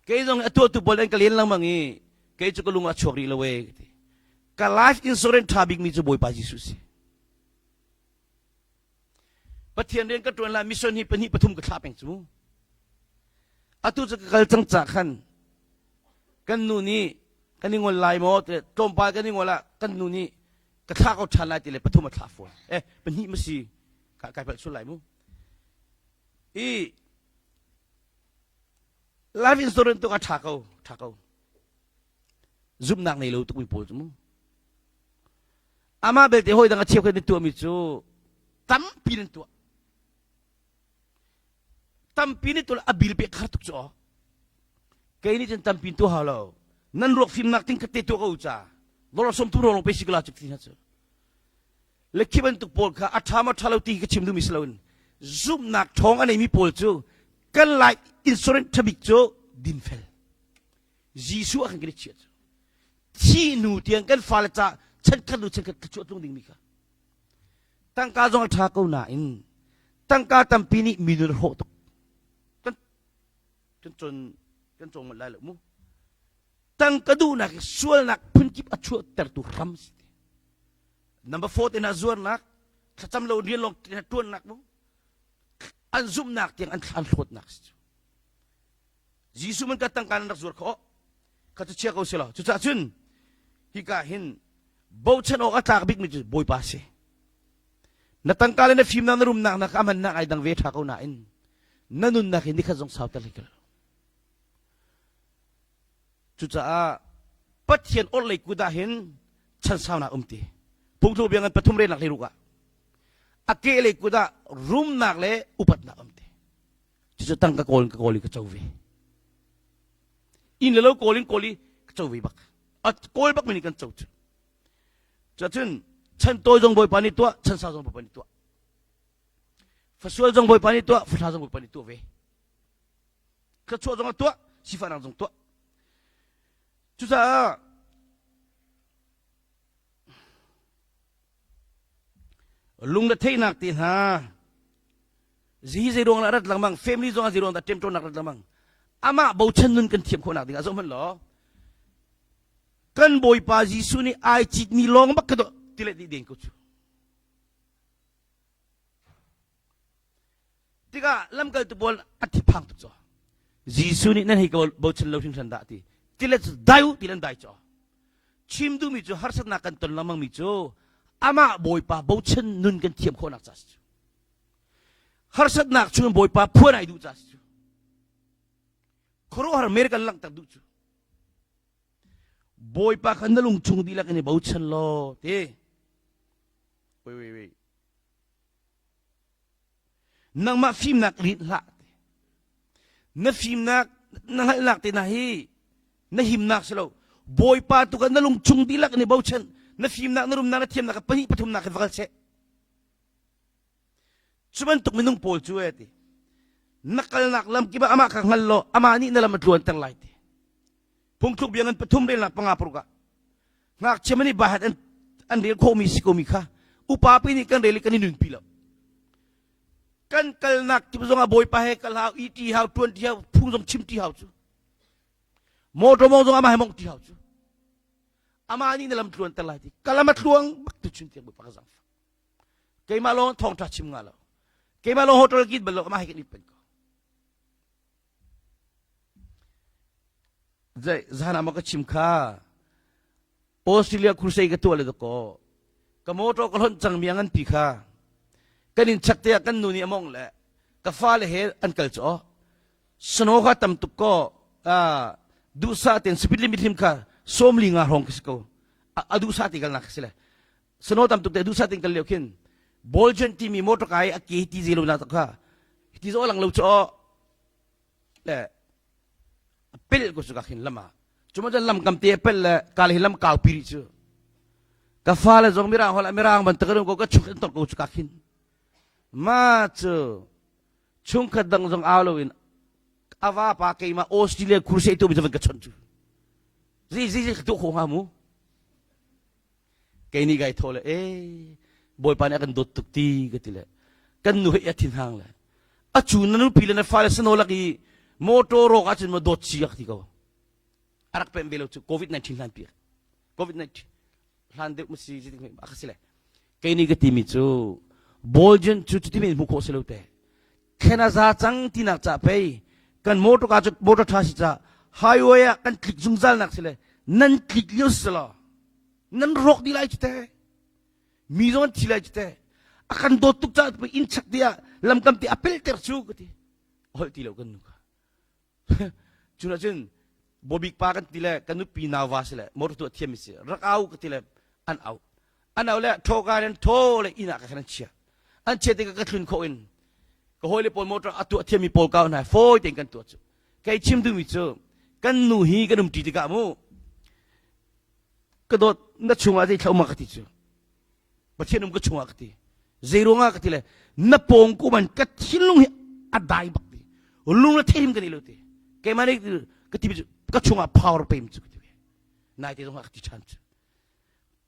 Kei zong a tuahtu pawl an ka len lengmang i kei cu ka lung a chuak rih lo e ka ti. Ka life insurance ṭha bikmi cu Bawipa Jesuh si. Pathian rian ka ṭuan lai mission hi pahnih pathum ka thlah peng cu. Atu cu ka kal cang ca khan kan nu nih kan i ngol lai maw tlawmpal kan i ngol ah kan nu nih ka thlah ko ṭhan lai ti le pathum a thlah fawn. Eh pahnih ma si kai palh sul lai mu. I life insurance tu ka ṭha ko ṭha ko. Zumhnak nei lo tukmi pawl cu mu. Amah belte hawi dang a cheukhat nih tuahmi cu tampi nan tuah. Tampi nih tuah a bil pek har tuk cu aw. Kei nih cun tampi tuah hau lo. Nan ruak fimnak ting khat te tuah ko u ca. Dollar 30 rawng pe si kala cu ti hna cu. Le khi bantuk pawl kha a ṭha ma ṭha lo ti ka chim duhmi si loin zumhnak ṭhawng a neimi pawl cu kan life insurance ṭhabik cu dinfel. Jesuh ah kan kan i chiah cu. Thi hnu tiang kan fale ca chankhat hnu chankhat thluachuah tlung dingmi kha. Tangka zong a ṭha ko nain tangka tampi nih mi nun a hrawh tuk. Kan kan cawn kan cawng manh lai lo mu. Tangka duhnak hi sualnak phunkip a chuahtertu hram si. Number 4 te na zuarnak thlacam lo rian lawng ṭuannak mu an zumhnak tiang an thlan hlawtnak si cu. Jesuh man ka tangka nan rak zuar khawh kha cu chia ko si lo. Cucaah cun hika hin bochan awk a tlak bikmi cu Bawipa si. Na tangka le na fimnak na rumnak nak a man nak ai dang ve ṭha ko nain na nunnak hi nikhat zong sau ter hlei lo. Cucaah Pathian orhlei kut ah hin chan saunak um ti. Phungthluk bia ngan pathum relnak hlei ruk ah a kehlei kut ah rumnak le upatnak um ti. Cucu tangka kawl in ka kawl i ka co ve. Inn le lo kawl in kawl i ka co ve bak. A kawl bak mi nih kan co cu. Cuacun chan tawi zong Bawipa nih tuah, chan sau zong Bawipa nih tuah. Fasual zong Bawipa nih tuah, fahla zong Bawipa nih tuah ve. Thluachuah zong a tuah, sifahnak zong tuah. Cucaah lungretheihnak te hna zi zei ruang rat lengmang family zong zei ruang dah ṭemṭawnnak rat lengmang amah bochan nun kan thiam khawhnak ding ah zoh hmanh law kan bawipa Jesuh nih ai citmi lawng bak ka dawh ti le dih den ko cu Tikah lamkaltu pawl a thiphang tuk caw. Jesuh nih nan hei ka bochan lo hringhran dah ti. Tilet cu dai u ti lan dai caw. Chim duhmi cu harsatnak kan ton lengmang mi cu amah Bawipa bochan nun kan thiam khawhnak ca si cu. Harsatnak chung Bawipa phuan ai duh ca si cu. Khuaruahhar mer kan langhter duh cu. Bawipa kha na lung chung dihlak in i bochan law ti. Wait, wait, wait. Nangmah fimnak rinh hlah. Na fimnak, na hngalhnak te hna hi na himnak si lo. Bawipa tu kha na lungchung dihlak in i bochan. Na fimnak, na rumnak, na thiamnak pahnih pathumnak hi va kal seh. Cu bantuk minung pawl cu e ti. Na kalnak lam kip ah amah kha hngal law amah nih na lam a tluanter lai ti. Phungthluk bia ngan pathum relnak panga paruk ah ngakchia man nih bahat an an rel khawhmi si komi kha upa pi nih kan rel i kan i nunpi lo. Kan kalnak kip zong ah bawipa he kal hau, i ṭi hau, ṭuan ṭi hau, phung zong chim ṭi hau cu. Motor mong zong amah he mong ṭi hau cu. Amah nih na lam tluan ter lai ti. Ka lam a tluang bak tu chun tiang bawipa ka zangfak. Keimah lawng thawngṭha chim nga lo. Keimah lawng hotel kit bal lo amah he kan i pen ko. Zan ah maw ka chim kha Australia crusade ka tuah le dakaw ka motor ka hlonh cangmi a nganpi kha kan in chak te ah kan nu nih a mong le ka fale he an kal cu snow kha tam tuk ko duhsah tein speed limit hlim kha sawmli nga hrawng ka si ko a duhsah te kalnak si le snow tam tuk te duhsah tein kal lio khin Bolgen timi motor kai a ke ti zelo na kha ti zo lang lo chu le pel ko su ka khin lama cuma jan lam kam te pel le kal hi lam kau pi chu ka fa le zong mirang hol mirang ban tak ko ka chuk an tor ko chu ka khin ma chu chungkhat dang zong aw lo in awa pa keima Australia crusade tu mi ka chon chu zi zi zi tu kho nga mu Kei nih kai thaw le ee Bawipa nih a kan dawt tuk ti ka ti le kan nu he a thin hang le a cu na nupi le na fale sano lak i motor rawk ahcun ma dawt si ak ti ko a rak pem ve lo cu COVID-19 hlan pi COVID-19 hlan deuh ma si a ka si le kei nih ka timi cu Bolgen cu cuti men hmuh khawh si lo te khen a za cang tinak ca pei kan motor ka cu motor tha si ca highway ah kan tlik zungzal nak si le nan tlik lio si lo nan rawk dih lai cu te mi zong an thi lai cu te a kan dawt tuk caah inn chak te ah lamkam te a pelter cu ka ti holh ti lo kan nu kha cun cun bobik pa kan ti le kan nupi nauva si le motor tu a thiam mi si rak au ka ti le an au an au le tho ka ren tho le inn ah ka khan an chia an chia te ka ka thlun kho in ka hawile pawl motor a tuah thiam mi pawl ka hna fawi tein kan tuah cu kei chim duhmi cu kan nu hi kan um ṭi tikah mu. Ka dawt na chungah zei thla um ka ti cu. Pathian um ka chungah ka ti. Zei ruangah ka ti le na pawng ku man ka thinlung hi a dai bak ti. Lung le theirim ka nei lo ti. Keimah nih ka ti cu ka chungah power pem cu ka ti ve. Nai te zong ah ka ti ṭhan cu.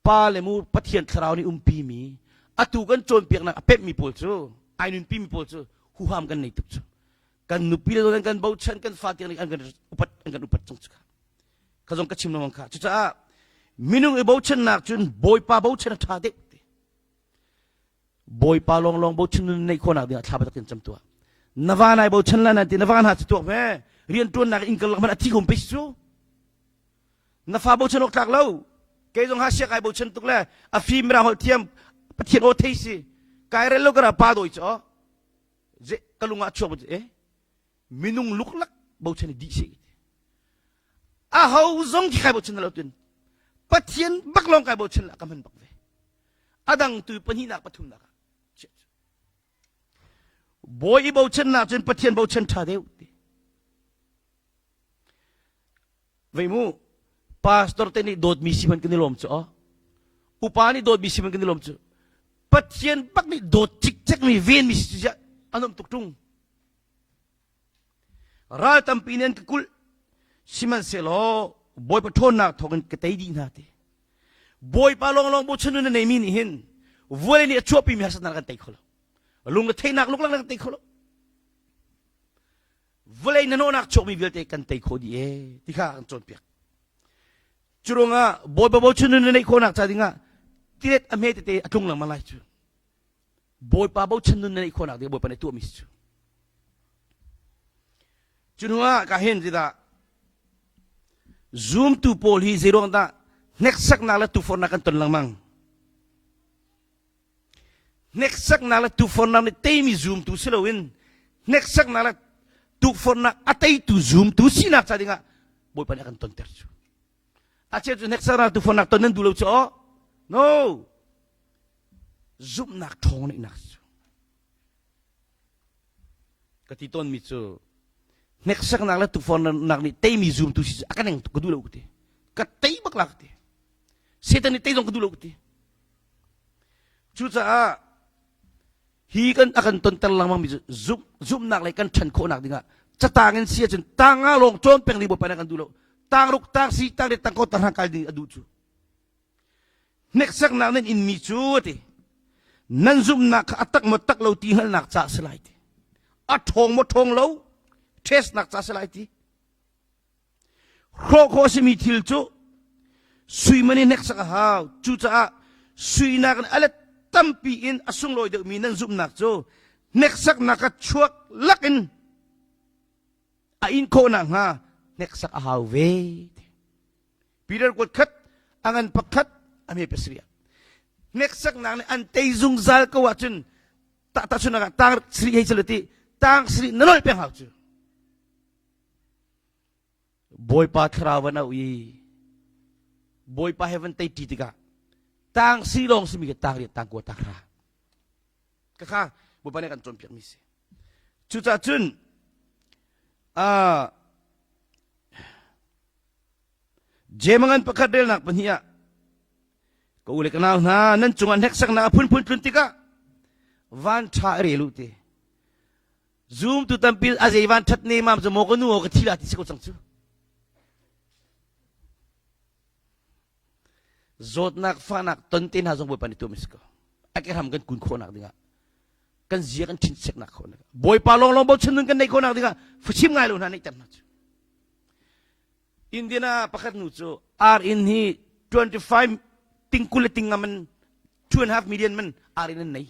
Pa le mu Pathian thlarau nih umpi mi atu kan cawnpiaknak a pemhmi pawl cu ai nunpi mi pawl cu huham kan nei tuk cu. Kan nupi le kan bochan kan fa tiang nih an kan upat an kan upat cang cu kha. Kha zong ka chim lengmang kha. Cucaah minung i bochannak cun Bawipa bochan a ṭha deuh ti. Bawipa lawnglawng bochan nun neih khawhnak dingah thla biatak in cam tuah. Na va nai bochan la nan ti na va hna cu tuak ve. Rianṭuannak in karlak hmanh a thi khom pe cu. Na fa bochan awk tlak lo. Kei zong ha sia kai bochan tuk le a fim mirang holh thiam Pathian aw thei si. Kai rel lo kara pa doi cu. Ze ka lung ah chuak eh minung luklak bochan i dih si. Aho zong khi kai bochan lo tun. Pathian bak lawng kai bochan la ka hman bak ve. Adang tu pahnihnak pathumnak ah Bawi i bochannak cun Pathian bochan ṭha deuh ti. Vei mu, pastor te nih dawtmi si hmanh kan i lawm cu aw. Upa nih dawtmi si hmanh kan i lawm cu. Pathian bak nih dawt cikcekmi venmi si cu an um tuk ṭung. Ral tampi nih an ka kulh. Sihmanhsehlaw Bawipa ṭhawnnak thawngin ka tei dih hna ti. Bawipa lawnglawng bochan nun a neimi nih hin vawlei nih a chuahpimi harsatnak kan tei kho lo. Lung le theihnak luklak kan tei kho lo. Vawlei nanawhnak chuakmi vialte kan tei kho dih ee ti kha kan cawnpiak. Cu ruangah Bawipa bochan nun na neih khawhnak ca dingah tilet a hme tete a tlung lengmang lai cu. Bawipa bochan nun na neih khawhnak ding Bawipa nih tuahmi si cu. Cu hnu ah ka hin zidah zumtu pawl hi zeiruang dah hneksaknak le tufornak kan ton lengmang. Hneksaknak le tufornak nih teimi zumtu si loin hneksaknak le tukfornak a teitu zumtu sinak ca dingah Bawipa nih a kan tonter cu. A cheu cu hneksaknak tufornak ton nan duh lo cu aw. No. Zumhnak ṭhawng neihnak cu. Ka ti tawnmi cu hneksaknak le tukforhnak nih teimi zumtu si cu a ka neng tuk ka duh lo ka ti. Ka tei bak la ka ti. Satan nih tei zong ka duh lo ka ti. Cucaah hi kan a kan tonter lengmang mi cu zumh zumhnak le kan ṭhan khawhnak dingah catang in si ahcun tang nga lawng cawn peng ding Bawipa nih a kan duh lo. Tang ruk, tang si, tang riat, tang ko, tang hra kai ding a duh cu. Hneksaknak nan inmi cu a ti. Nan zumhnak kha a tak maw tak lo ti hngalhnak ca a si lai ti. A ṭhawng maw ṭhawng lo testnak ca a si lai ti. Hrawh khawh a simi thil cu sui man i hneksak a hau. Cucaah suinak in a let tampi in a sunglawi deuhmi nan zumhnak cu hneksaknak kha chuak lakin a in khawh nakhnga hneksak a hau ve. Peter kuat khat a ngan pakhat a me pasarih hneksaknak nih an tei zungzal ko ahcun tahchunhnak ah tang sri hei sal ti tang sri na lolh peng hau cu Bawipa thlarau van au i Bawipa he van tei ṭi tikah tang si lawng simi ke tang riat tang kua tang hra ka kha Bawipa nih kan cawnpiak mi si cucaah cun Jemangan pakhat relnak pahnih ah ka u le ka nau hna nan cungah hneksaknak a phunphun tlun tikah van ṭha i rel u ti zumtu tampi a zei van ṭhat ne mam cu maw ka nu aw ka thi la ti si ko cang cu zawtnak fahnak ton te hna zong bawipa nih tuah mi si ko a ke hram kan kun khawhnak dingah kan zia kan ṭhin seknak khawhnak bawipa lawnglawng bochan nun kan neih khawhnak dingah fachim ngai lo hna neih ter hna cu Indiana pakhat nu cu ar inn hi 25 tingkul le tinga man 2.5 million man ar inn an nei.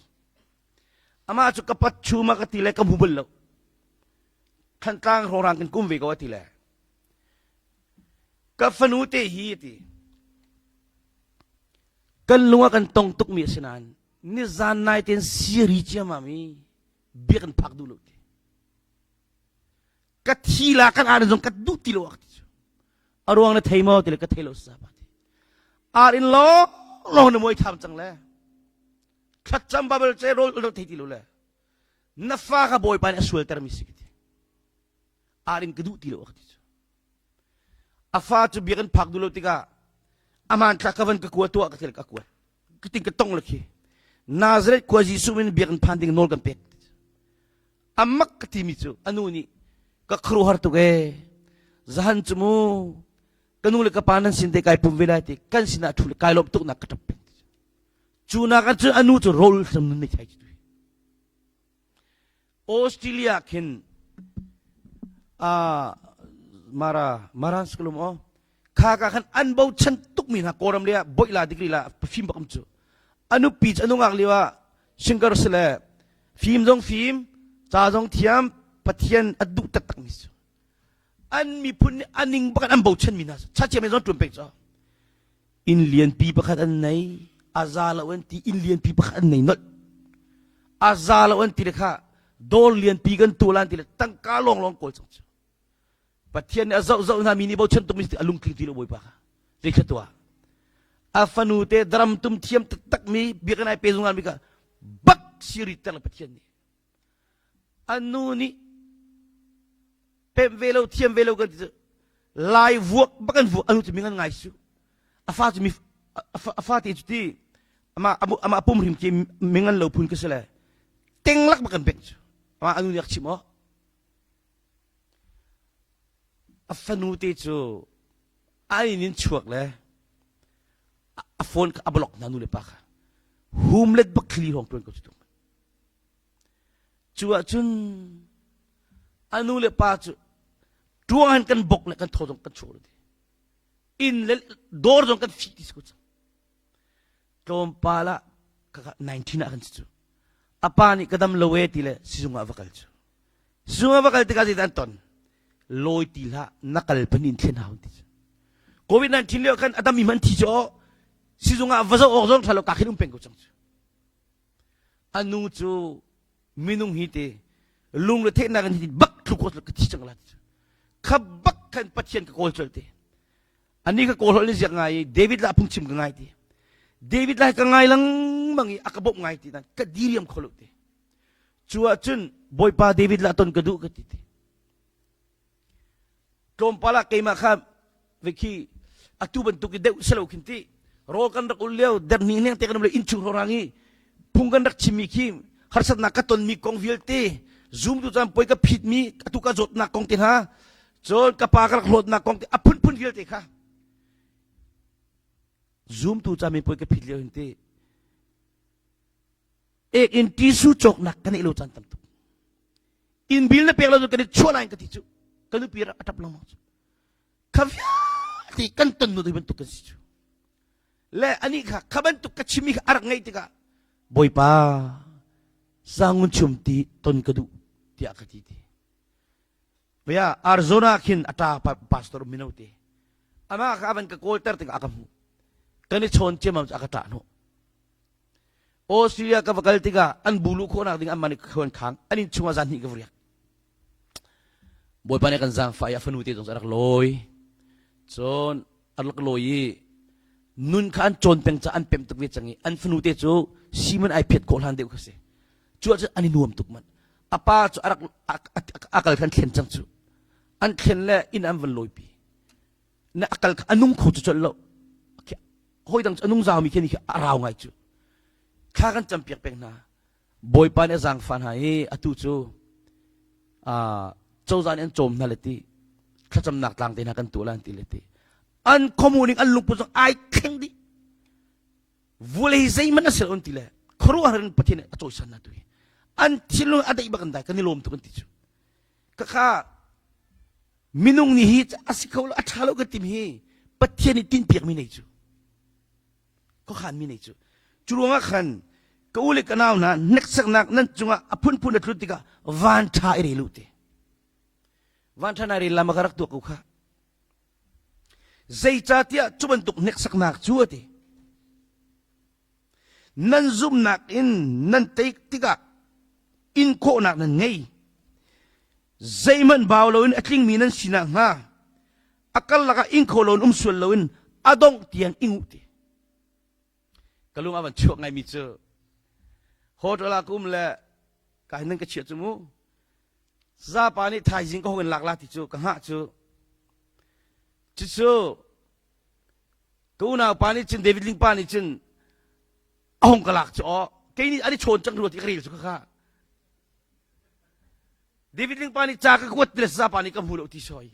Amah cu ka pat chuma ka ti le ka hmu bal lo. Thantlang hrawrang kan kum ve ko a ti le. Ka fanu te hi a ti. Kan lung ah kan tong tukmi a si nain nizan nai ten siri ciamam i bia kan phak duh lo ti. Ka thi la kan ar zong ka duh ti lo ti cu a ruang na thei maw ti le ka thei lo sa pa ti ar in long long na muai tham cang le thlacam babel che rol lo thei ti lo le na fa ka bawipa nih a sualter mi si ka ti ar in ka duh ti lo ka ti cu a fa cu biakinn phak duh lo tikah. Aman thla ka van ka kua tuah ka til ka kuat. Ka ting ka tong la khi. Nazareth khua Jesuh min biakinn phan ding nawl kan pek. Amak ka timi cu anu nih ka khuaruahhar tuk ee. Zahan cu mu ka nu le ka pa nan sin te kai pum ve lai ti kan sinah thu le kai lawm tuk nak ka ṭap peng. Cu nak ah cun anu cu rawl hram nun nei thai cu. Australia khin uh, Mara Maran skulum o kha ka khan an bochan tukmi hna Kawlram le ah boih la degree la fim bakam cu anu pi cu anu ngak lio ah singer si le fim zong fim ca zong thiam Pathian a duh taktak mi cu an miphun nih aning bakan an bochan mi hna chachiam zong ṭuan pek cu inn lianpi pakhat an nei a za lo an ti inn lianpi pakhat an nei nolh a za lo an ti le kha dawr lianpi kan tu lan ti le tangka lawng lawng kawl cang cu Pathian nih a zoh zoh hna mi nih bochan tuk mi a lungtling ti lo bawipa kha zei kha tuah a fanu te dram tum thiam taktak mi biakinn ai pe zungzal mi kha bak siri ter le Pathian nih anu nih pemh ve lo thiam ve lo kan ti cu lai vuak bak an vuak anu cu mi ngan ngai su a fa cu mi a fa te cu ti ama ama pum hrim khi mi ngan lo phun ka si le teng lak bak kan bek cu ama anu nih a chim aw a fanu te cu a inn in chuak le a phone kha a block hna nu le pa kha humlet bak thli hong tuan ko cu Cu ahcun a nu le pa cu ṭuang in kan bok le kan thaw zong kan chuah ti. Inn le dawr zong kan fih ti si ko cang. Tlawmpal ah kaka 19 ah kan si cu. A pa nih ka dam lo e ti le sizung ah va kal cu. Sizung ah va kal tikah zeidah an ton? Lawi ti hlah na kal pan in thlen hau ti cu. COVID-19 lio khan a dam mi hmanh thi cu sizung ah va zoh awk zong ṭha lo ka khin um peng ko cang cu. A nu cu minung hi te lungre theihnak in hi bak thlu ko ka thi cang la ti kha bak khan Pathian ka kawl colh te ani ka kawl hol ni ziak ngai i David la phungchim ka ngai ti David lai ka ngai lengmang i a ka bawmh ngai ti nan ka diriam kho lo te cu ahcun Bawipa David la ton ka duh ka ti ti Tlawmpal ah keimah kha khi atu bantuk i deuh si lo khin ti rawl kan rak ul lio derni hneng te kan um le innchung hrawng i phung kan rak chimmi khi harsatnak ka tonmi kong vialte zoom tu caan poi ka phitmi atu ka zawtnak kong te hna cun ka pa ka rak hlawtnak kong te a phunphun vialte kha zoom tu caan mi poi ka phit lio hin ti ek in tisu cawknak kan neih lo caan tam tuk inn bil na pek lo kan i chuah lai ka ti cu ka nupi a tap lengmang cu kha vialte kan ton nu bantuk kan si cu le ani kha kha bantuk ka chimmi kha a rak ngaih tikah bawipa sangun chum ti ton ka duh tiah ka ti ti Vaya Arizona khin a ṭa pastor mino te amah kha avan ka kawlter tikah a ka hmuh kan i chawn ciamam cu a ka ṭah hnawh Australia ka va kal tikah an bu luh khawhnak ding an man khuan khang an inn chungah zan hnih ka va riak Bawipa nih kan zaangfah i a fanu te zong cu a rak lawi cun a rak lawi i nun kha an cawn peng caah an pemh tuk ve cang i an fanu te cu Simon ai phiat khawh hlan deuh kha si cu ahcun an i nuam tuk man a pa cu a rak a kal khan thlen cang cu an thlen le inn an van lawipi na a kal a nung kho cu colh lo hawi dang cu a nung zaumi khi khi a rau ngai cu thla kan campiak peng hna bawipa nih a zaangfah hna i atu cu cozah nih an cawm hna le ti thlacamnak tlang te hna kan tuah lan ti le ti an khuamu ning an lungput zong ai thleng dih vulei zeihmanh a si lo an ti le khuaruahhar in Pathian a cawisan hna tu hi an thinlung a deih bak an dai kan i lawm tuk an ti cu Khakha minung nih hi a si kho lo a ṭha lo kan tim hi Pathian nih tinhpiak mi nei cu khuakhan mi nei cu cu ruangah khan ka u le ka nau hna hneksaknak nan cungah a phunphun a tlut tikah van ṭha i rel u te van ṭha nai rel lam ka rak tuah ko kha zeicahtiah cu bantuk hneksaknak cu a ti Nan zumhnak in nan tei tikah in khawhnak nan ngei. Zeihmanh bau loin a tlingmi nan si nakhnga a karlak ah ing kho loin um sual loin a dongh tiang ing u ti. Ka lung a van chuak ngaimi cu hotel ah ka um le ka hin nan ka chiah cu mu. Zapa nih thaizing ka hong in lak la ti cu ka hngah cu. Cucu. Ka unau pa nih cun David Ling pa nih cun a hong ka lak cu aw kei nih an i chawn cang rua ti ka rel cu kha David Ling pa nih ca ka kuat ti le sa pa nih ka hmu lo ti soi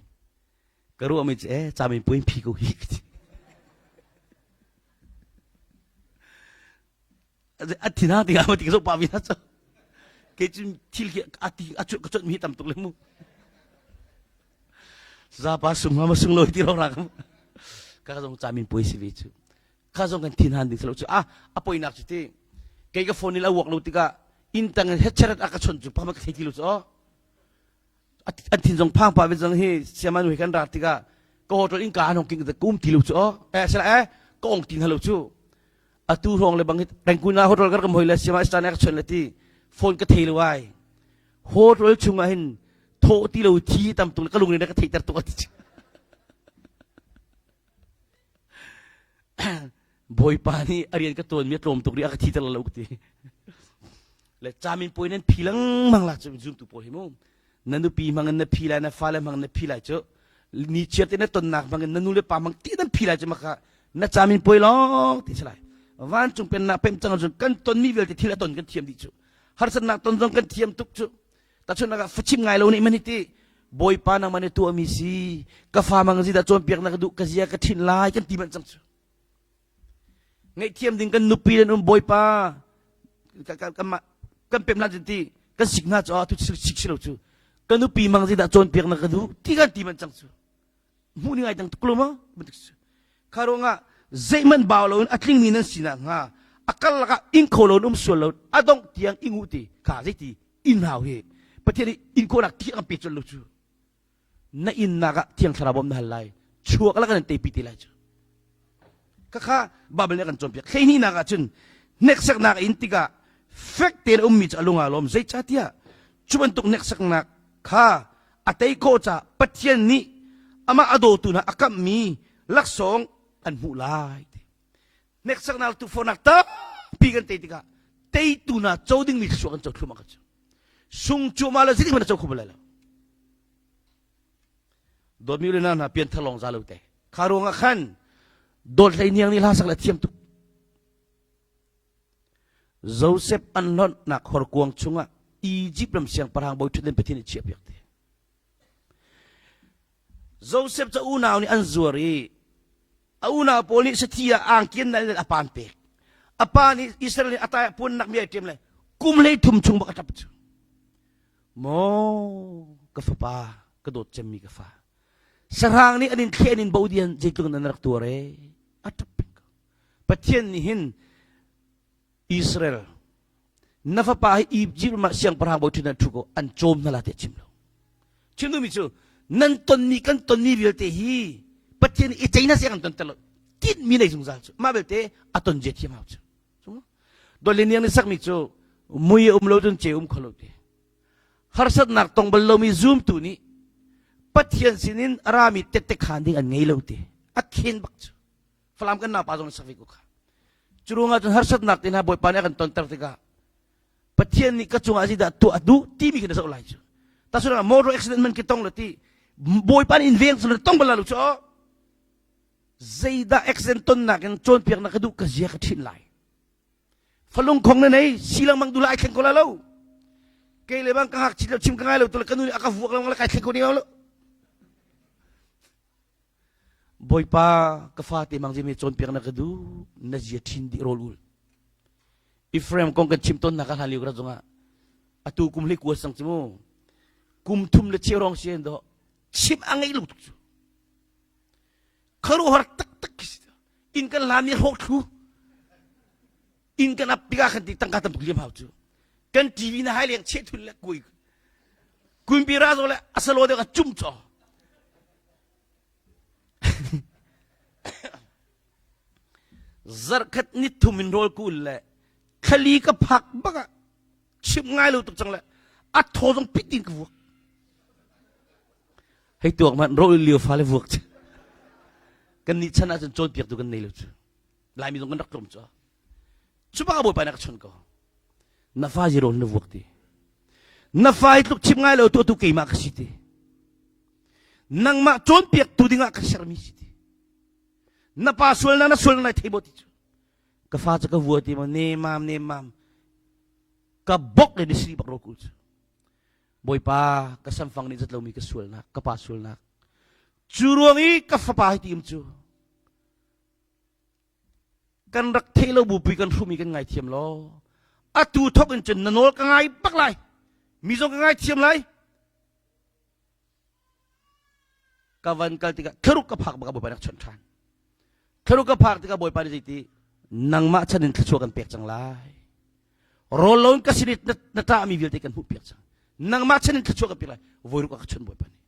ka ruah mi cu eh ca min puin phi ko hi ka ti a thin ha ti ti ka pa mi na cu kei cu thil khi a ti a cu ka chawt mi hi tam tuk le mu zapa sung ma sung loi ti ro ra ka zong ca min puai si ve cu kha zong kan thin han ding selo cu a a poinak cu ti kei ka phone in a work lo tikah inn tang in headset a ka chawnh cu pa ka thei ti lo cu an thin zong phang pa ve zong hi siaman hui kan rat tikah ka hotel in ka an hong king ka um ti lo cu eh sala eh ka ong tin halo cu atu hrawng le bang hi Rangoon ah hotel kan hoi le siama stan ka chon le ti phone ka thei lo ai hotel chungah hin thaw ti lo thi tam tuk ka lung ne ka theiter tuk ati Bawipa nih a rian ka tuan mi a tlawm tuk ri a ka thi ter lo ka ti le camin puai nan phi lengmang la cu zumtu pawl hi mu na nupi hmang in na phi lai na fale hmang in na phi lai cu ni chiar te na tonnak hmang in na nu le pa hmang ti nan phi lai cu maka na camin puai lawng ti si lai vancung pennak pem cang cun kan ton mi vialte thil a ton kan thiam dih cu harsatnak ton zong kan thiam tuk cu Tahchunhnak ah fachim ngai lo nih man hi ti Bawipa nangmah nih tuahmi si ka fa mang zi dah cawnpiak na ka duh ka zia ka ṭhinh lai kan ti manh cang cu. Ngaihthiam ding kan nupi an um Bawipa kan pem hlan ti kan sik hna cu tu sik si lo cu ka nupi mang zi dah cawnpiak na ka duh ti kan ti manh cang cu. Hmuh ni ngai dang tuk lo ma kha ruangah zeihmanh bau loin a tlingmi nan sinak hnga a kal lakah ing kho loin um sual lo a dongh tiang ing u ti kha zeiti inn hau hi Pathian nih inn khawhnak thiang an pe colh lo cu na innak ah thiang thlarau bawm na hal lai chuak la kan teipi te lai cu khakha Bible nih kan cawnpiak hleihnihnak ah cun hneksaknak in tikah fek tein ummi cu a lung aa lawm zeicahtiah cu bantuk hneksaknak kha a tei khawh caah Pathian nih amah a dawtu hna a kamhmi laksawng an hmuh lai ti. Hneksaknak tukforhnak tampi kan tei tikah teitu hna co dingmi thluachuah kan co thluahmah kan cu. Sung cuahmah le zeitik hmanh na co kho bal lai lo. Dawtmi le hna pianthar lawng za lo te. Kha ruangah khan dawt hlei niang nih hla sak le thiam tuk. Josef an hlonhnak horkuang chungah Izipt ram siangpahrang bawi ṭhutden Pathian nih chiahpiak te. Josef cu a unau nih an zuar i a unau pawl nih sathi ah angki an nal a pa an pek. A pa nih Israel nih a tai ah puannak mi ai ṭem le kum hlei thum chung bak a ṭap cu. Maw ka fapa ka dawt cemmi ka fa. Sahrang nih an in thleh an in bo dian zeitluk in an rak tuar ee. A ṭap peng ko. Pathian nih hin Israel na fapa hi Egypt ram ah siangpahrang bawi ṭhutdan ṭhu ko an cawm hna la tiah chim lo. Chim duhmi cu nan tonmi kan tonmi vialte hi Pathian nih i cei na siang an tonter lo tinhmi nei zungzal cu mah belte a ton zia thiam hau cu. Dawt le niang nih sakmi cu mui a um lo cun ce um kho lo ti. Harsatnak tong bal lomi zumtu nih Pathian sinin a rami tette khaan ding an ngei lo ti. A khen bak cu. Falam kan naupa zong sak ve ko kha. Cu ruangah cun harsatnak te hna Bawipa nih a kan tonter tikah Pathian nih ka cungah zeidah tuah a duh timi khi na zoh lai cu. Tahchunhnak ah motor accident man ki tong le ti Bawipa nih in veng cu tong bal lo cu zeidah accident tonnak in cawnpiaknak ka duh ka zia ka ṭhin lai. Falung khong na nei si lengmang du la ai thleng ko la lo. Kei le bang ka hak chit lo chim ka ngai lo tu le ka nu nih a ka vuak lengmang le kai thleng ko ni lo. Bawipa ka fate mang zimi cawnpiak na ka duh na zia ṭhin dih rawl ul. Ephraim kong kan chim tawnnak a hlan lio ka zongah atu kum hlei kua sang cu mu kum thum le cheu rong si do chim a ngei lo tuk cu kharuahar taktak khi si inn kan hlan mi hrawk thlu inn kan ap tikah khan ti tangka tam tuk liam hau cu kan TV na hai leng cheh thun le kui kumpi ra zo le asalo deuh a cum chaw Zarhkhat ni thum in rawl kul le thlali ka phak bak ah chim ngai lo tuk cang le a thaw zong pit in ka vuak. Hei tuak man rawl lio fa le vuak cu. Kan nih chan ahcun cawnpiaktu kan nei lo cu. Laimi zong kan rak tlawm cu. Cu bak bawipa nih a ka chawnh ko. Na fa zero na vuak ti. Na fa hi tluk chim ngai lo tu atu keimah ka si ti. Nangmah cawnpiaktu dingah ka sermi si ti. Na pa sualnak na sualnak nai thei maw ti cu. Ka fa cu ka vua ti maw nemam nemam ka bok le ni siri bak ro kul cu. Bawipa ka samfang nih zat lomi ka sualnak ka pa sualnak cu ruang i ka fapa hi ti um cu kan rak theih lo bupui kan hrumi kan ngaithiam law atu thok in cun na nawl ka ngai bak lai mi zong ka ngaithiam lai ka van kal tikah thlaruk ka phak bak bawipa rak chawnh ṭhan thlaruk ka phak tikah bawipa nih zeiti nangmah chan in thluachuah kan pek cang lai rawl lo in ka sin i na ṭahmi vialte kan hmuh piak cang nangmah chan in thluachuah kan pek lai voiruk a ka chawnh bawipa nih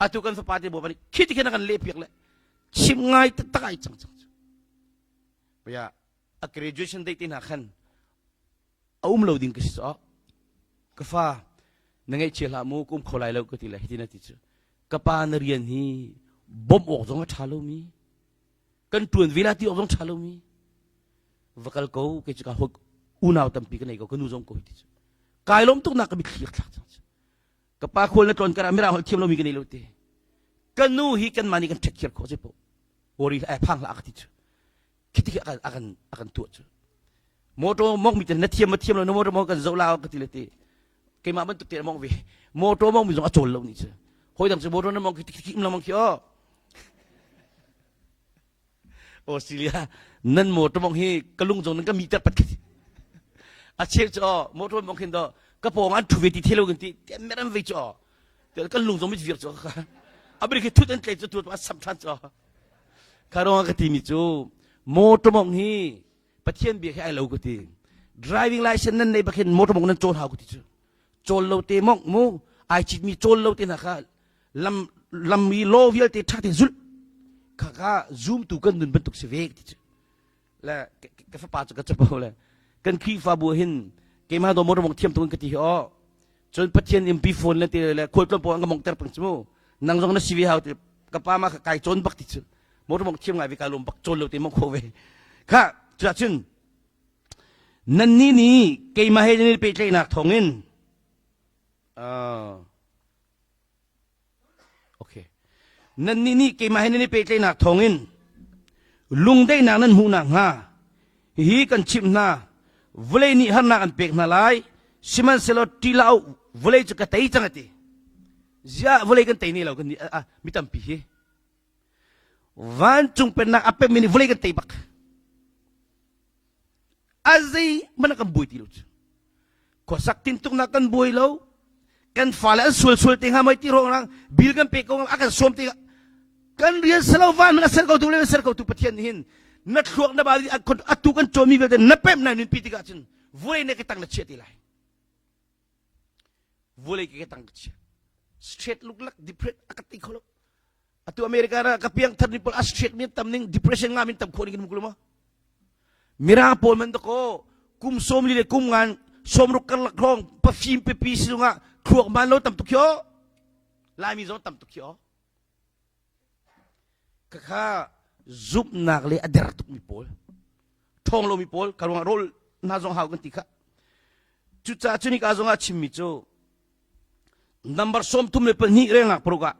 atu kan fapa te bawipa nih khi ti khin a kan leh piak le chim ngai taktak ai cang cang cu a graduation date te hna khan a um lo ding ka si caah ka fa na ngaihchia hlah mu ka um kho lai lo ka ti le hitin a ti cu ka pa na rian hi bawmh awk zong a ṭha lomi kan ṭuan ve la ti awk zong ṭha lomi va kal ko kei cu ka hawi unau tampi ka nei ko ka nu zong ko hi ti cu kai lawm tuk nak ka mitthli ka thlak cang cu ka pa khual na tlawn kar ah mirang holh thiam lomi ka nei lo te ka nu hi kanmah nih kan ṭhet khiar khawh zei paoh worry ai phang hlah ka ti cu khiti khi a kan a kan tuah cu motor mong mi te na thiam ma thiam lo na motor mong kan zoh la ka ti le ti keimah bantuk te mong ve motor mong mi zong a cawl lo ni cu hoi dang cu motor na mong khi khi im lang khi o Australia nan motor mong hi ka lung zong nan ka mi ter pat khi a cheu cu o motor mong khin do ka pawng an thu ve ti thelo kan ti tian meram ve cu o kan lung zong mit vir cu ka abri khi thut an tlei cu tu a sam than cu Kha ka timi cu motor mong hi Pathian bia khi ai lo ka ti. Driving license nan nei bak hin motor mong nan cawl hau ka ti cu. Cawl lo te mong mu ai cit mi cawl lo te hna kha lam lam i law vialte ṭha te zulh kha kha zoom tu kan nun bantuk si ve ka ti cu. Le ka fapa cu ka capo le kan Khrihfabu hin keimah do motor mong thiam tuk in ka ti hi aw cun Pathian in phone le ti le khualtlawn pawl an ka mongter peng cu mu nang zong na si ve hau ti ka pa ma kai cawn bak ti cu motor mong thiam ngai ve ka lawm bak cawn lo te mong kho ve kha cuah cun nannih nih keimah he nan i pehtlaihnak thawngin uh, Okay. Nannih nih keimah he nan i pehtlaihnak thawngin lungdaihnak nan hmuh nakhnga hihi kan chimh hna vawlei nih harnak an pek hna lai sihmanhsehlaw ṭih hlah u vawlei cu ka tei cang a ti ziah vawlei kan tei ne lo kan nih mi tampi hi vancung pennak a pemmi nih vawlei kan tei bak A zei hmanh kan buai ti lo cu. Khuasak tintuknak kan buai lo. Kan fale an sual sual te hnga mai ti ruang bil kan pe ko a kan sawm te kan rian selo van a ser ko tu le ser ko tu Pathian hin na thluak na ba atu kan cawmi vialte na pem nai nun pi tikah cun vuai ne ke tang na chia ti lai vulei ke tang ka chia straight luklak depressed a ka ti kho lo atu America ra ka piang thar ni pawl a straight mi tam ning depression nga min tam kho ning kan mu ma mirang pawl man ko kum som li le kum ngan somruk karlak rong pafim pipi singa thluak man lo tam tuk khio laimi zong tam tuk khio Khakha zumhnak le a der tukmi pawl, ṭhawng lomi pawl, ka ruangah rawl hna zong hau kan ti kha. Cucaah cu nika zongah chimmi cu number 32 relnak paruk ah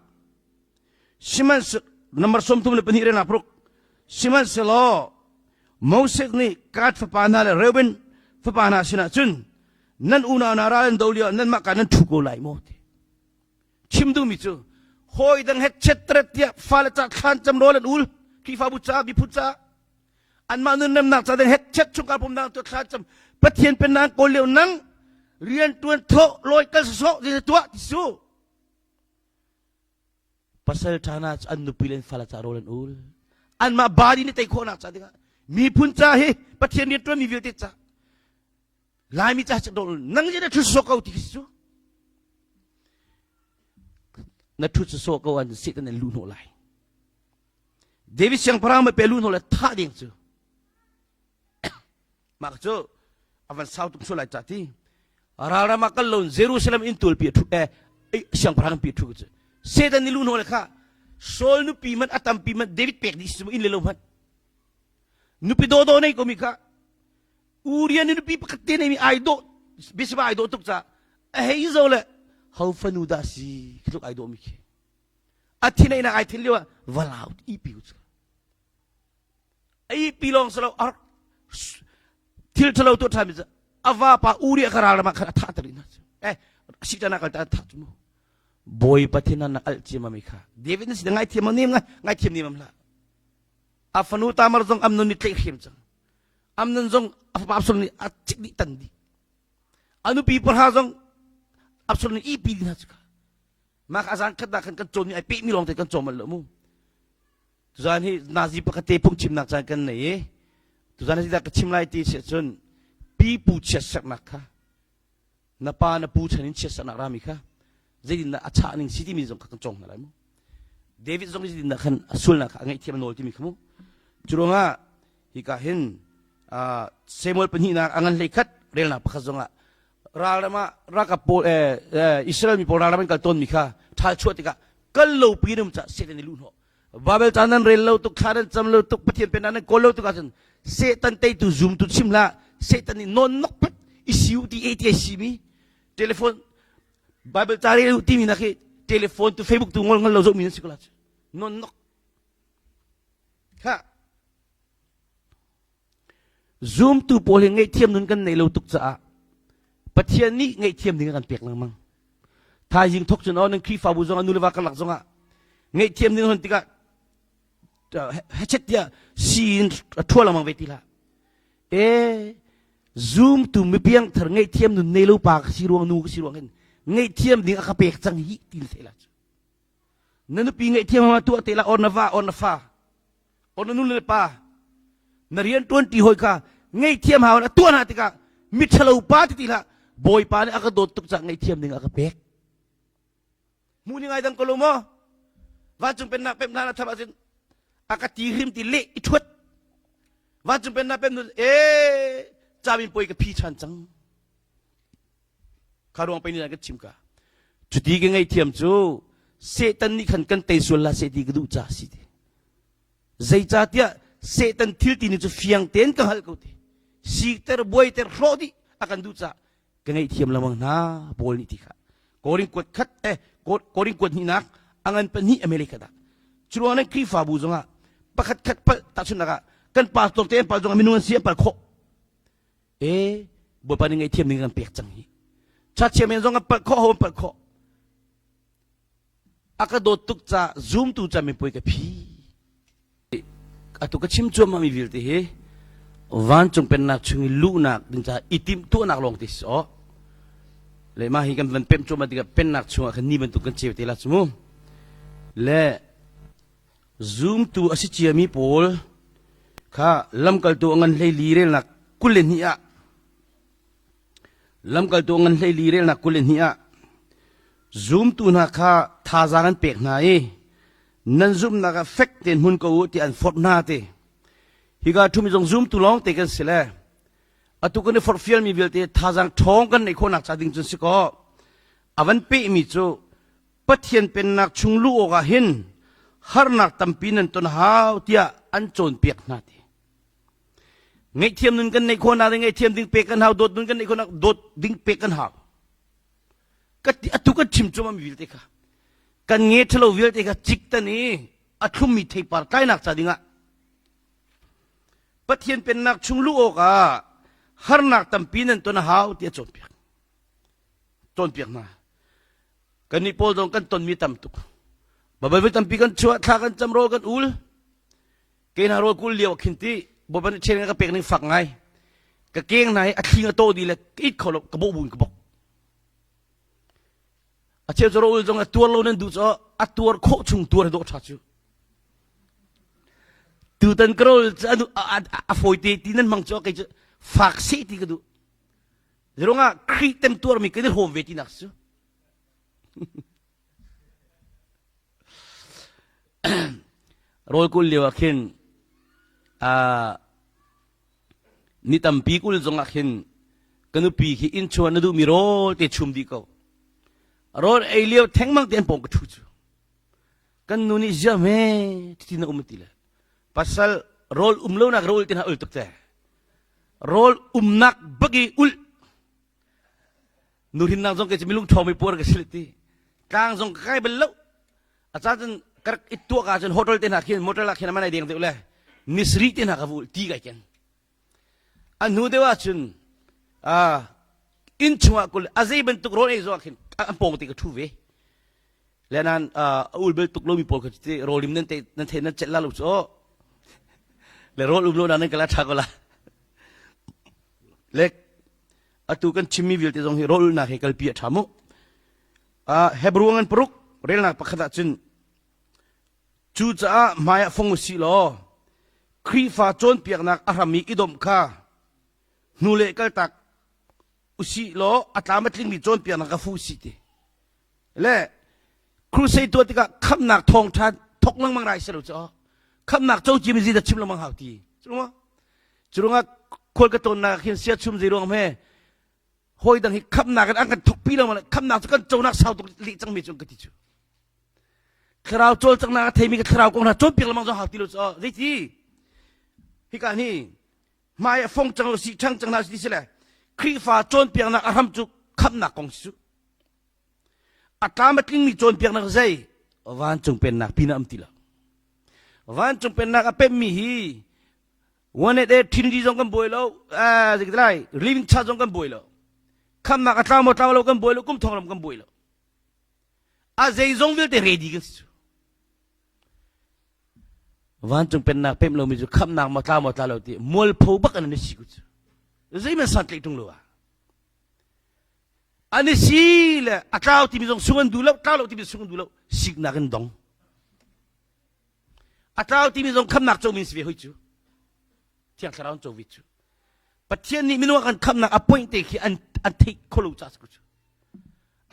sihmanhse number 32 relnak paruk sihmanhsehlaw Moses nih Gad fapa hna le Reuben fapa hna sinah cun nan unau hna ral an do lio nanmah ka nan ṭhu ko lai maw ti Chim duhmi cu hawi dang he chetret tiah fale ca thlan cam rawl an ul Khrihfabu ca miphun ca anmah nunnemnak ca ding het chet chungkhar pumnak tu thlan cam Pathian pennak kawl lio nang rian tuan thawh lawi kal sawh ti tuah ti su pasal ṭha cu an nupi le an fale ca rawl an ul anmah body nih tei khawhnak ca dingah miphun ca hi Pathian rian tuan mi vialte ca Laimi ca dol nang je na thu so ko ti khi cu na thu so ko an Satan an lu hnawh lai David siangpahrang ma pe lu hnawh le thah ding cu mah cu avan sau tuk su lai ca ti ralram ah kal lo Jerusalem in tul pi thu eh siangpahrang pi thu cu Satan ni lu hnawh le kha Saul nupi man atampi man David pek dih si in le lo man nupi do do nei ko mi kha Uriah nih nupi pakhat te neimi ai dawh biasiba ai dawh tuk caah a hei zo le ho fanu dah si khi tluk ai dawh mi khi a thin einak ai thin lio ah valau ipi cu. Ei pi lawng si lo thil ṭhalo tuah ṭhan mi cu a vapa Uriah kha ral ram ah khan a thah ter hna cu. Eh Satan ah kal ta thah cu mu. Bawipa thin na alh ciamami kha David na si ngaithiam nem ngai ngaithiam nem am hlah. A fanu Tamar zong Amnon nih tlaih hrim cang. Amnon zong a fapa Absalom nih a cik dih tan dih. A nupi pahra zong Absalom nih ihpi dih hna cu kha. Mah kha a zan khat khan kan cawn mi ai pehmi lawng te kan cawm lo mu. Tuzan hi nazi pakhat te phungchimnak caan kan nei i tuzan hi ka chim lai ti si cun pipu chiatsernak kha na pa na pu chan in chiatsernak rami kha zeitindah a chah ning si timi zong kha kan cawng hna lai mu. David zong zeitindah khan a sualnak kha a ngaihthiam a nawl timi kha mu. Cu ruangah hika hin Samuel pahnihnak a ngan hlei khat relnak pakhat zongah ralram ah ralkap pawl Israel mi pawl ralram an kal tawnmi kha ṭhal chuah tikah kal lo pi um cah Satan i luh hnawh Babel ca nan rel lo tuk thla nan cam lo tuk Pathian pennak nan kawl lo tuk ahcun Satan teitu zumtu chim hlah Satan nih nawn nok pet i siu ti e ti ai simi telephone Bible ca rel timi nak hi telephone tu Facebook tu ngol ngol lo zoh mi nan si ko la non nok kha Zumtu pawl hi ngaihthiam nun kan neih lo tuk caah Pathian nih ngaihthiam ding a kan pek lengmang. Thaizing thok cun aw nan Khrihfabu zongah nu le va karlak zongah ngaihthiam ding hon tikah hechet tiah si in a ṭhua lengmang ve ti hlah. E zumtu mipiang thar ngaihthiam nun nei lo pa ka si ruang nu ka si ruang hin ngaihthiam ding a ka pek cang hi ti the la cu. Na nupi ngaihthiam ma tuah te la or na va or na fa or na nu le pa na rian ṭuan ṭi hawi kha ngaihthiam hau a tuah hna tikah miṭhalo pa ti ti hlah bawipa nih a ka dawt tuk caah ngaihthiam ding a ka pek hmu ni ngai dang ko lo maw vancung pennak pem hna na tham ahcun a ka ti hrim ti leh i ṭhuat vancung pennak pem nu e camin poi ka phi ṭhan cang kha ruang pe nih kan chim ka cuti ka ngaihthiam cu Satan nih khan kan tei sual la seh ti ka duh ca si ti zeicahtiah Satan thil ti ni cu fiang tein ka hngalh ko ti sikter buaiter hrawh dih a kan duh ca ka ngaihthiam lengmang hna Paul nih ti kha Korin kuat khat eh Korin kuat hnihnak a ngan pahnih America dah curuang nan Khrihfabu zongah pakhat khat palh tahchunhnak ah kan pastor te an palh zongah minung an si an palh khawh e Bawipa nih ngaihthiam ding kan pek cang hi chachiam men zong an palh khawh ho an palh khawh a ka dawt tuk ca zumtu ca mipui ka phi atu ka chim cuahmah mi vialte hi vancung pennak chung i luhnak ding ca i timh tuahnak lawng te si aw le mah hi kan van pemh cuahmah tikah pennak chungah khan ni bantuk kan ceu te la cu mu le Zumtu a si ciami pawl kha lamkaltu a ngan 14 relnak 22 ah lamkaltu a ngan 14 relnak 22 ah zumtu hna kha thazaang an pek hna i nan zumhnak ah fek tein hmun ko u ti an forh hna ti. Hika ṭhumi zong zumtu lawng te kan si le atu kan i forhfialmi vialte thazaang ṭhawng kan neih khawhnak ca ding cun si kaw a van pehmi cu Pathian Pennak chung luh awkah hin harnak tampi nan ton hau tiah an cawnpiak hna ti. Ngaihthiam nun kan neih khawhnak ding ngaihthiam ding pek kan hau, dawt nun kan neih khawhnak dawt ding pek kan hau. Ka ti atu kan chim cuahmah mi vialte kha kan nge ṭhalo vialte kha cik tan i a thlummi theipar tlainak ca dingah Pathian Pennak chung luh awkah harnak tampi nan ton a hau tiah cawnpiak. Cawnpiak hna. Kannih pawl zong kan tonmi tam tuk. Baibal voi tampi kan chuah, thla kan cam, rawl kan ul. Ke hna rawl kul lio ah khin ti Bawipa nih ṭhen ka pek ning fak ngai. Ka keng hna hi a thling a taw dih le ka it kho lo, ka bawh bu in ka bok. A cheu cu rawl zong a tuar lo nan duh cu a tuar khawh chung tuar dawh ṭha cu. Tutan ka rawl cu a fawi te ti nan hmang cu kei cu fak seh ti ka duh. Zerungah Khrih temtuarmi kan i hrawm ve tinak cu. Rawl kul lio ah khin ni tampi kul zongah khin ka nupi khi inn chuah na duhmi rawl te chum dih ko. Rawl ei lio thengmang te an pawng ka ṭhu cu. Kan nu nih ziah hme ti na um ti le pasal rawl um lonak rawl te hna ul tuk te. Rawl umnak bak i ulh nuhrinnak zong kei cu milung ṭhawng mi puar ka si ti tlang zong ka kai bal lo a caan cun ka rak i tuah ka cun hotel te hna khin motor ah khin aman ai deng deuh le. Nisri te hna ka vul ti kai ken. A hnu deuh ahcun inn chungah kul a zei bantuk rawl ei zong ah khin an pawng te ka ṭhu ve. Le nan a ul bel tuk lomi pawl kha cu rawlim nan te nan the nan celh la lo cu aw. Le rawl um lo na nan kala ṭha ko la. Le atu kan chimmi vialte zong hi rawl ulnak he kalpi a ṭha mu. Hebrew ngan paruk relnak pakhat ah cun Cucaah hmaiah fong u sih law Khrihfa cawnpiaknak a hram i i domh kha hnulei kaltak u sih law a tlam a tlingmi cawnpiaknak kha fu u sih ti. Le crusade tuah tikah khamnak thawngṭha thok lengmang rai si lo cu khamnak co cimi zi dah chim lengmang hau ti. Cu ruangah khual ka tawnnak hin sia chum zei ruang hme hawi dang hi khamnak in an kan thokpi lo khamnak cu kan conak sau tuk leh cangmi cu ka ti cu. Thlarau cawlcanghnak a theimi ka thlarau kong hna cawnpiak lengmang zong hau ti lo cu zeiti hika hi hmai a fong cang lo si ṭhang cang hna si si le Khrihfa cawnpiaknak a hram cu khamhnak kong si cu a tlam a tlingmi cawnpiaknak zei vancung pennak pin am ti lo vancung pennak a pemmi hi one at eight Trinity zong kan buai lo lai living church zong kan buai lo khamnak a tlau maw tlau lo kan buai lo kum thong ram kan buai lo A zeizong vialte ready kan si cu. Vancung pennak pemh lomi cu khamnak maw tla maw tla lo ti mualpho bak an si ku cu. Zeihmanh santlaih ṭung lo ah. An i si le a tlau timi zong sung an duh lo, tlau lo timi sung an duh lo, siknak in dong. A tlau timi zong khamnak comi si ve hoi cu. Thiang Thlarau an co ve cu. Pathian nih minung a kan khamnak a point te khi an an theih kho lo ca cu.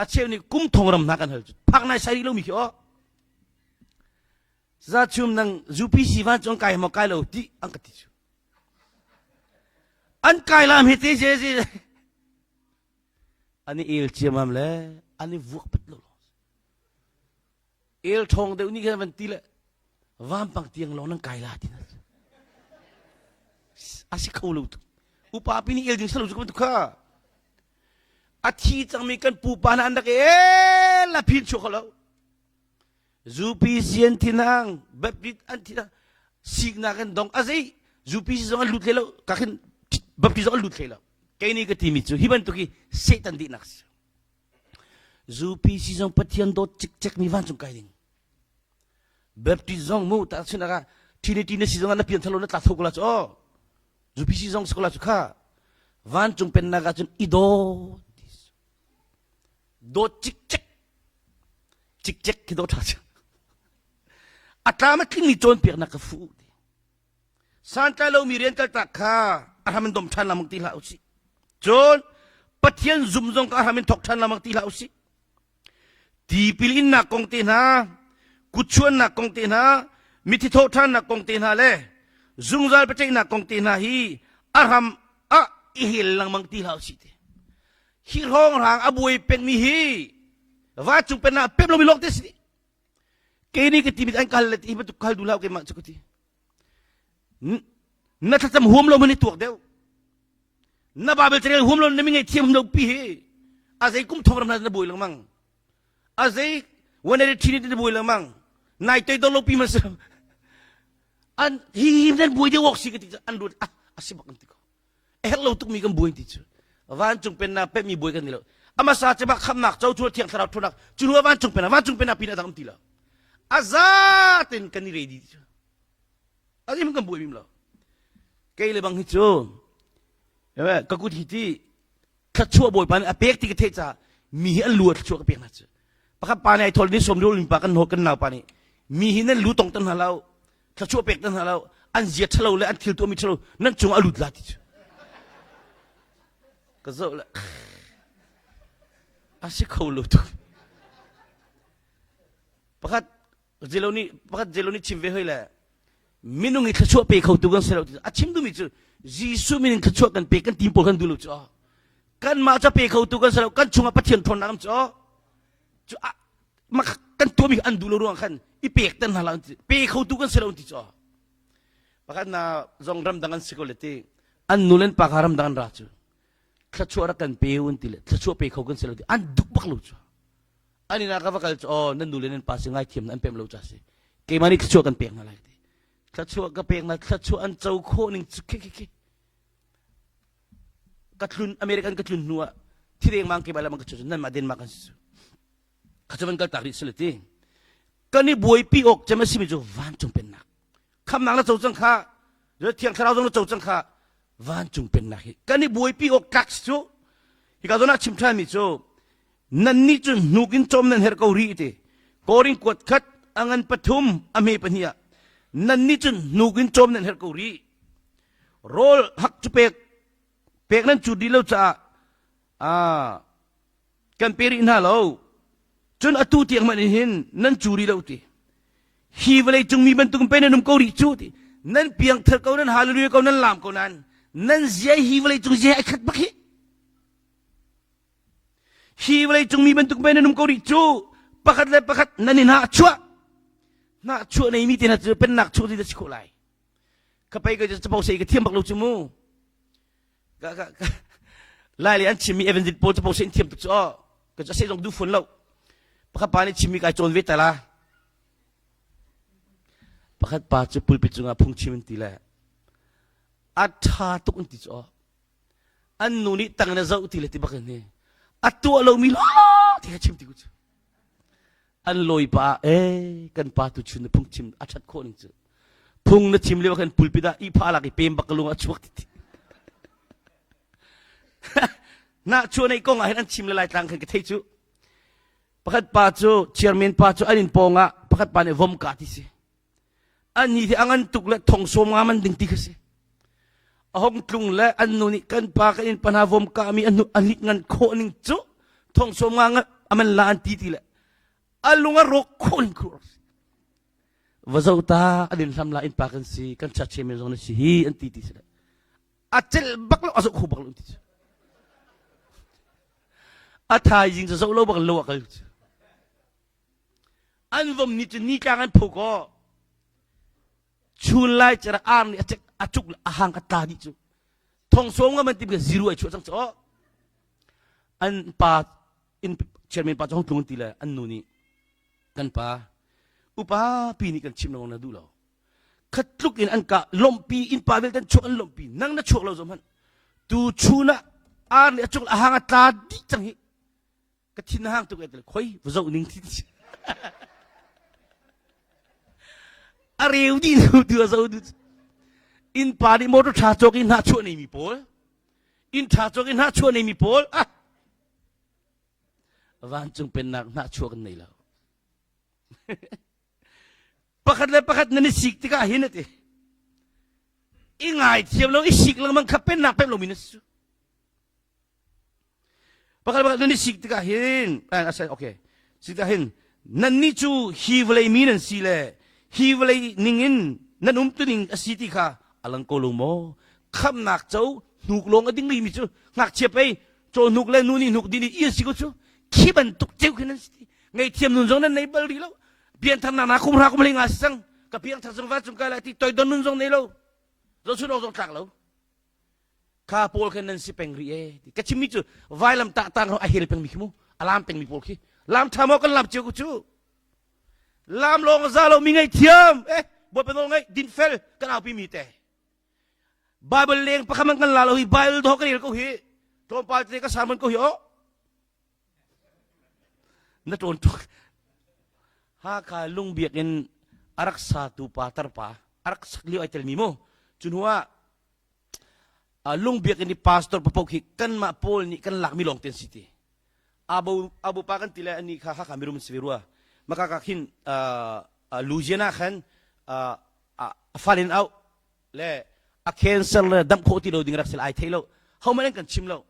A cheu nih kum thong ram hna kan hal cu. Phak nai sai rih lomi khi aw. Za chum nang UPC van cu an kai maw kai lo ti an ka ti cu. An kai lam hi te je je. An i el ciamam le an i vuak pat lo. El ṭhawng deuh nih khan van ti le vampang tiang lawng nan kai la ti na a si kho lo tuk upa pi nih el ding salo cu bantuk kha a thi cangmi kan pupa hna an rak e la phin chuak lo zupi sian thinang baptist an thinang siknak an dong a zei zupi si zong an lut hlei lo ka khin baptist zong an lut hlei lo kei nih ka timi cu hi bantuk hi satan dihnak si Zupi si zong Pathian dawt cikcek mi vancung kai ding. Baptist zong mu ta sin ah Trinity na si zong na pian thalo na tla tho ko la chu oh. Zupi si zong si ko la chu kha. Vancung pennak ah cun i dawt dawt cikcek cikcek khi dawt tha a tlam a tlingmi cawnpiaknak ka fu Santlai lomi rian kaltak kha a hram in dom ṭhan lengmang ti hlah usih. Cun Pathian zum zong kha a hram in thawk ṭhan lengmang ti hlah usih. Tipil innak kong te hna, kutchuannak kong te hna, mithi thawh ṭhannak kong te hna le zungzal biaceihnak kong te hna hi a hram ah i hel lengmang ti hlah usih ti. Hi hrawnghrang a buai pengmi hi vancung pennak pem lomi lawng te si. Kei nih ka timi an kal le ti bantuk kal duh hlah keimah cu ka ti. Na thlacam huam lo man i tuak deuh. Na Bible carel huam lo na mi ngaihthiam lo pi hi a zei kum thong ram na buai lengmang. A zei one trinity na buai lengmang. Nai toi dor lo pi ma si. An hi hi nan buai deuh awk si ka ti an ruat ah a si bak an ti ko. A herh lo tukmi kan buai ti cu. Vancung pennak pehmi buai kan ni lo. Amasa cebak khamnak co cu thiang thlarau thunak cu hnu vancung pennak vancung pennak pin a dang ti lo. A za ten kan i ready ti cu. A rim kan buai mim lo. Kei le bang hi cu ka kut hi ti thluachuah bawipa nih a pek ti ka theih caah mi hi an lu ah thluachuah ka pek hna cu. Pakhat pa nih ai thol ni som ni pa kan kan nau pa nih mi hi nan lu tong tan hna lo thluachuah pek tan hna lo an zia ṭhalo le an thil tuahmi ṭhalo nan cung a lut la ti cu. Ka zoh le a si kho lo tuk. Pakhat Zelo nih pakhat Zelo nih chim ve hoi le minung i thluachuah pe kho tu kan si lo ti a chim duhmi cu Jesuh min in thluachuah kan pe kan tim pawl kan duh lo cu kanmah ca pe kho tu kan si lo kan chungah Pathian ṭhawnnak am cu cu kan tuahmi an duh lo ruang khan i pek ten hna la pe kho tu kan si lo ti cu pakhat na zong ramdang an si ko le ti an nu len pa kha ramdang an ra cu thluachuah rak kan pe un ti le thluachuah pe kho kan si lo ti an duh bak lo cu an inn ah ka va kal cu oh nan nu le nan pa si ngaithiam an pem lo ca si keimah nih thluachuah kan pek hna lai ti. Thluachuah ka pek na thluachuah an co khawh ning cu khi khi khi. Ka tlun American ka tlun hnu ah thireng mang ke bala mang ka chu nan mah Denmark an si cu. Kha cu van kal tak rih sile ti. Kan i buaipi awk cem a simi cu vancung pennak. Khamnak na co cang kha, thiang thlarau zong na co cang kha, vancung pennak hi kan i buaipi awk tlak si cu. Hika zawn ah chim ṭhanmi cu nannih cu hnuk in cawm nan herh ko rih ti. Korin kuat khat a ngan pathum a hme pahnih ah nannih cu hnuk in cawm nan herh ko rih. Rawl hak cu pek pek nan cu dih lo caah ah kan pe rih hna lo. Cun atu tiang hmanh in hin nan cu rih lo ti. Hi vawlei cung mi bantuk pe nan um ko rih cu ti. Nan piangthar ko nan hallelujah ko nan laam ko nan nan zia hi vawlei cung zia ai khat bak hi. Hi vawlei cung mi bantuk pe nan um ko rih cu. Pakhat le pakhat nan i hnah chuah. Hnah chuah nei mi te hna cu pennak chuah ti da si khawh lai. Ka pei ka capo sei ka thiam bak lo cu mu. Ka ka ka lai le an chimmi evangelist pawl capo sei in thiam tuk cu aw. Ka cu sei zong du fun lo. Pakhat pa nih chimmi kai cawn ve ta la. Pakhat pa cu pulpit cungah phungchim an ti le a ṭha tuk an ti cu aw. An nu nih tang in a zoh ti le ti bak in hi. A tuah lomi la ti kha chim ti ku cu. An lawi pa eh kan pa tu chun na phungchim a ṭhat khawh ning cu. Phung na chim lio khan pulpit ah ihphah lak i pem bak ka lung a chuak ti ti. Na chuah nei kong ah hin an chim le lai tlang khan ka thei cu. Pakhat pa cu chairman pa cu an inn pawng ah pakhat pa nih vom ka ti si. An ni hi a ngan tuk le thong sawm nga man ding ti kha si. A hong tlung le an nu nih kan pa kan inn pa hna vom ka mi an an lit ngan khawh ning cu thong sawm nga a man la an ti ti le a lung a rawk khawh ning khu va zo ta an in hlam la inn pa kan si kan church chairman zong na si hi an ti ti si le a celh bak lo a zoh kho bak lo ti cu a thaizing cu zoh lo bak lo a kal cu an vom ni cu ni tlang an pho ko chun lai cer ar nih a cek a cuk a hang a tla dih cu thong sawm nga man tim ka zero ai chuah cang cu an pa in chairman pa cu hong tlung ti le an nu nih kan pa upa pi nih kan chim lo na duh lo khat tluk in an ka lomhpi in pa vialte an chuak an lomhpi nang na chuak lo zong hmanh tu chun ah ar nih a cuk a hang a tla dih cang hi ka thin a hang tuk e khoi va zoh ning thi a reu dih nu tu a zo du inn pa nih motor tha cawk in hna chuah nei mi pawl inn tha cawk in hna chuah nei mi pawl ah vancung pennak hna chuah kan nei lo Pakhat le pakhat nan i sik tikah hin a ti. I ngaithiam lo, i sik lengmang kha pennak pek lomi na si. Pakhat pakhat nan i sik tikah hin, eh, okay, sik tikah hin, nannih cu hi vawlei mi nan si le hi vawlei ningin nan umtuning a si ti kha a lang ko lo maw? Khamnak co hnuk lawng a ding rihmi cu ngakchia pei caw hnuk le nu nih hnuk dih nih i si ko cu khi bantuk ceu khi nan si ti ngaihthiam nun zong nan nei bal rih lo piantharnak na kum hra kum hlei nga si cang ka piangthar zong vancung kai lai ti toidon nun zong nei lo zohchun awk zong tlak lo kha pawl khan nan si peng rih e ka chimmi cu vailam tah tang a hel pengmi khi mu a lam pengmi pawl khi lam tha maw kan lam cio ku cu lam lawng za lo mi ngaihthiam eh bawipa nawl ngaih din fel kan aupi mi te Bible leng pakhat man kan la lo hi Bible dawh kan rel ko hi tlawmpal te ka sermon ko hi oh na ṭawn tuk Hakha lungbiak in a rak satu pa tarpa a rak sak lio ai telmi mu cu hnu ah lungbiak in i pastor papoh khi kanmah pawl nih kan lakmi lawng te an si ti abo abo pa kan ti le ani kha Hakha mirum si ve rua maka ka khin Louisiana khan a fal in auh le a cancer le damh khawh ti lo ding rak si ai thei lo ho man kan chim lo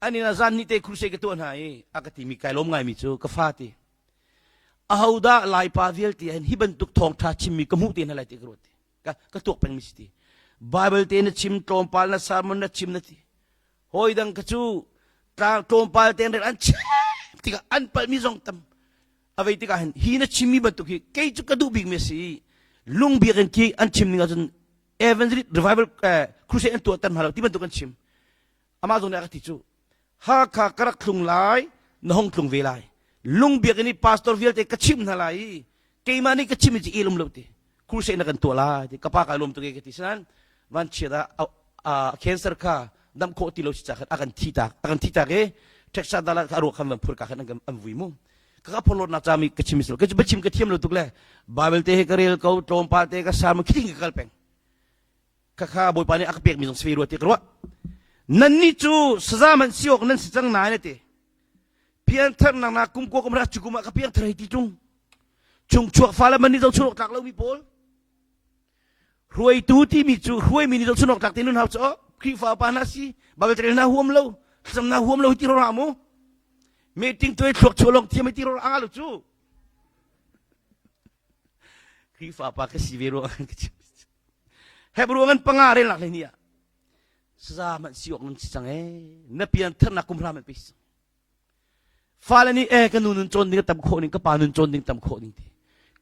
ani na zan ni te crusade ka tuah hna i a ka timi kai lawm ngaimi cu ka fa ti ahodah laipa vialte hin hi bantuk thawngtha chimmi ka hmuh te hna lai ti ka ruat ti ka ka tuak pengmi si ti bible te na chim tlawmpal na sermon na chim na ti hawi dang ka cu tlawmpal te an chim tikah an palmi zong tam a vei tikah hin hi na chimmi bantuk hi kei cu ka duh bikmi a si lungbiak in khi an chim ning ahcun evangelist revival crusade an tuahter hna lo ti bantuk an chim amah zong nih a ka ti cu Hakha ka rak thlung lai na hong tlung ve lai lungbiak in i pastor vialte ka chimh hna lai i keimah nih ka chim i ci ilum lo ti. Crusade na kan tuah lai ti ka pa kai lawm tuk e ka ti sinan vanchiat ah cancer kha dam khawh ti lo si ca khan a kan thi tak a kan thi tak i Texas dala ka ruak khan van phur ka khan an vui mu ka ka phorlot nak cami ka chim ka chim ka thiam lo tuk le Bible te he ka rel ko tlawmpal te ka sa mu khiting ka kal peng ka kha bawipa nih a ka pek mi zong si rua ti ka ruah nan nih cu saza man si awk nan si cang nain ati piantharnak na kum ko kum ra cu kum ah ka piangthar hei ti tung chungchuak fale man nih zohchun awk tlak lomi pawl hruaitu timi cu hruaimi nih zohchun awk tlak te nun hau cu Khrihfa pa hna si Bible rel na huam lo thlacam na huam lo hi ti rora mu meeting tuai thluak chuah lawng thiam hi ti rora anga lo cu Khrihfa pa ka si ve ruang ka chim Hebrew ngan panga rel nak le ni ah saza man si awk nan si cang e na pian tharnak kum hra man pe Fale nih eh ka nu nun cawn ding a tam khawh ning ka pa nun cawn ding tam khawh ning ti.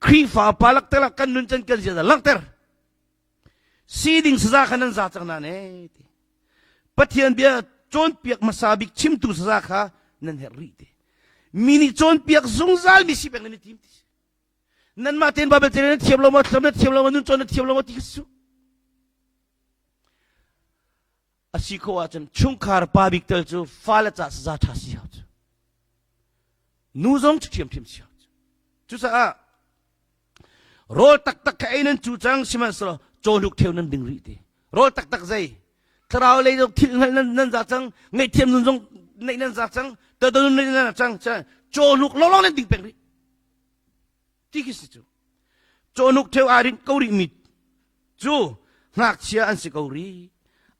Khrihfa pa lakter ah kan nun can kan ziaza langhter. Si ding saza kha nan za cang na ne ti. Pathian bia cawnpiak hmasa bik chimtu saza kha nan herh rih ti. Mi nih cawnpiak zungzal mi si peng nan i tim ti. Nanmah tein Bible te nan thiam lo maw, thlam na thiam lo maw, nun cawn na thiam lo maw ti kha su. A si khawh ahcun chungkhar pa bik tel cu fale ca saza ṭha si hau cu. Nu zong cu ṭhiamṭhiam si hau cu. Cucaah rawl taktak kha ei nan cu cang sihmanhsehlaw cawhnuk ṭheu nan ding rih ti. Rawl taktak zei? Thlarau lei zong thil hngalh nan, nan za cang, ngaihthiam nun zong neih nan za cang, toidor nun neih nan za cang, cawhnuk lawnglawng nan ding peng rih. Ti khi si cu. Cawhnuk ṭheu aa rinh ko rihmi cu ngakchia an si ko rih.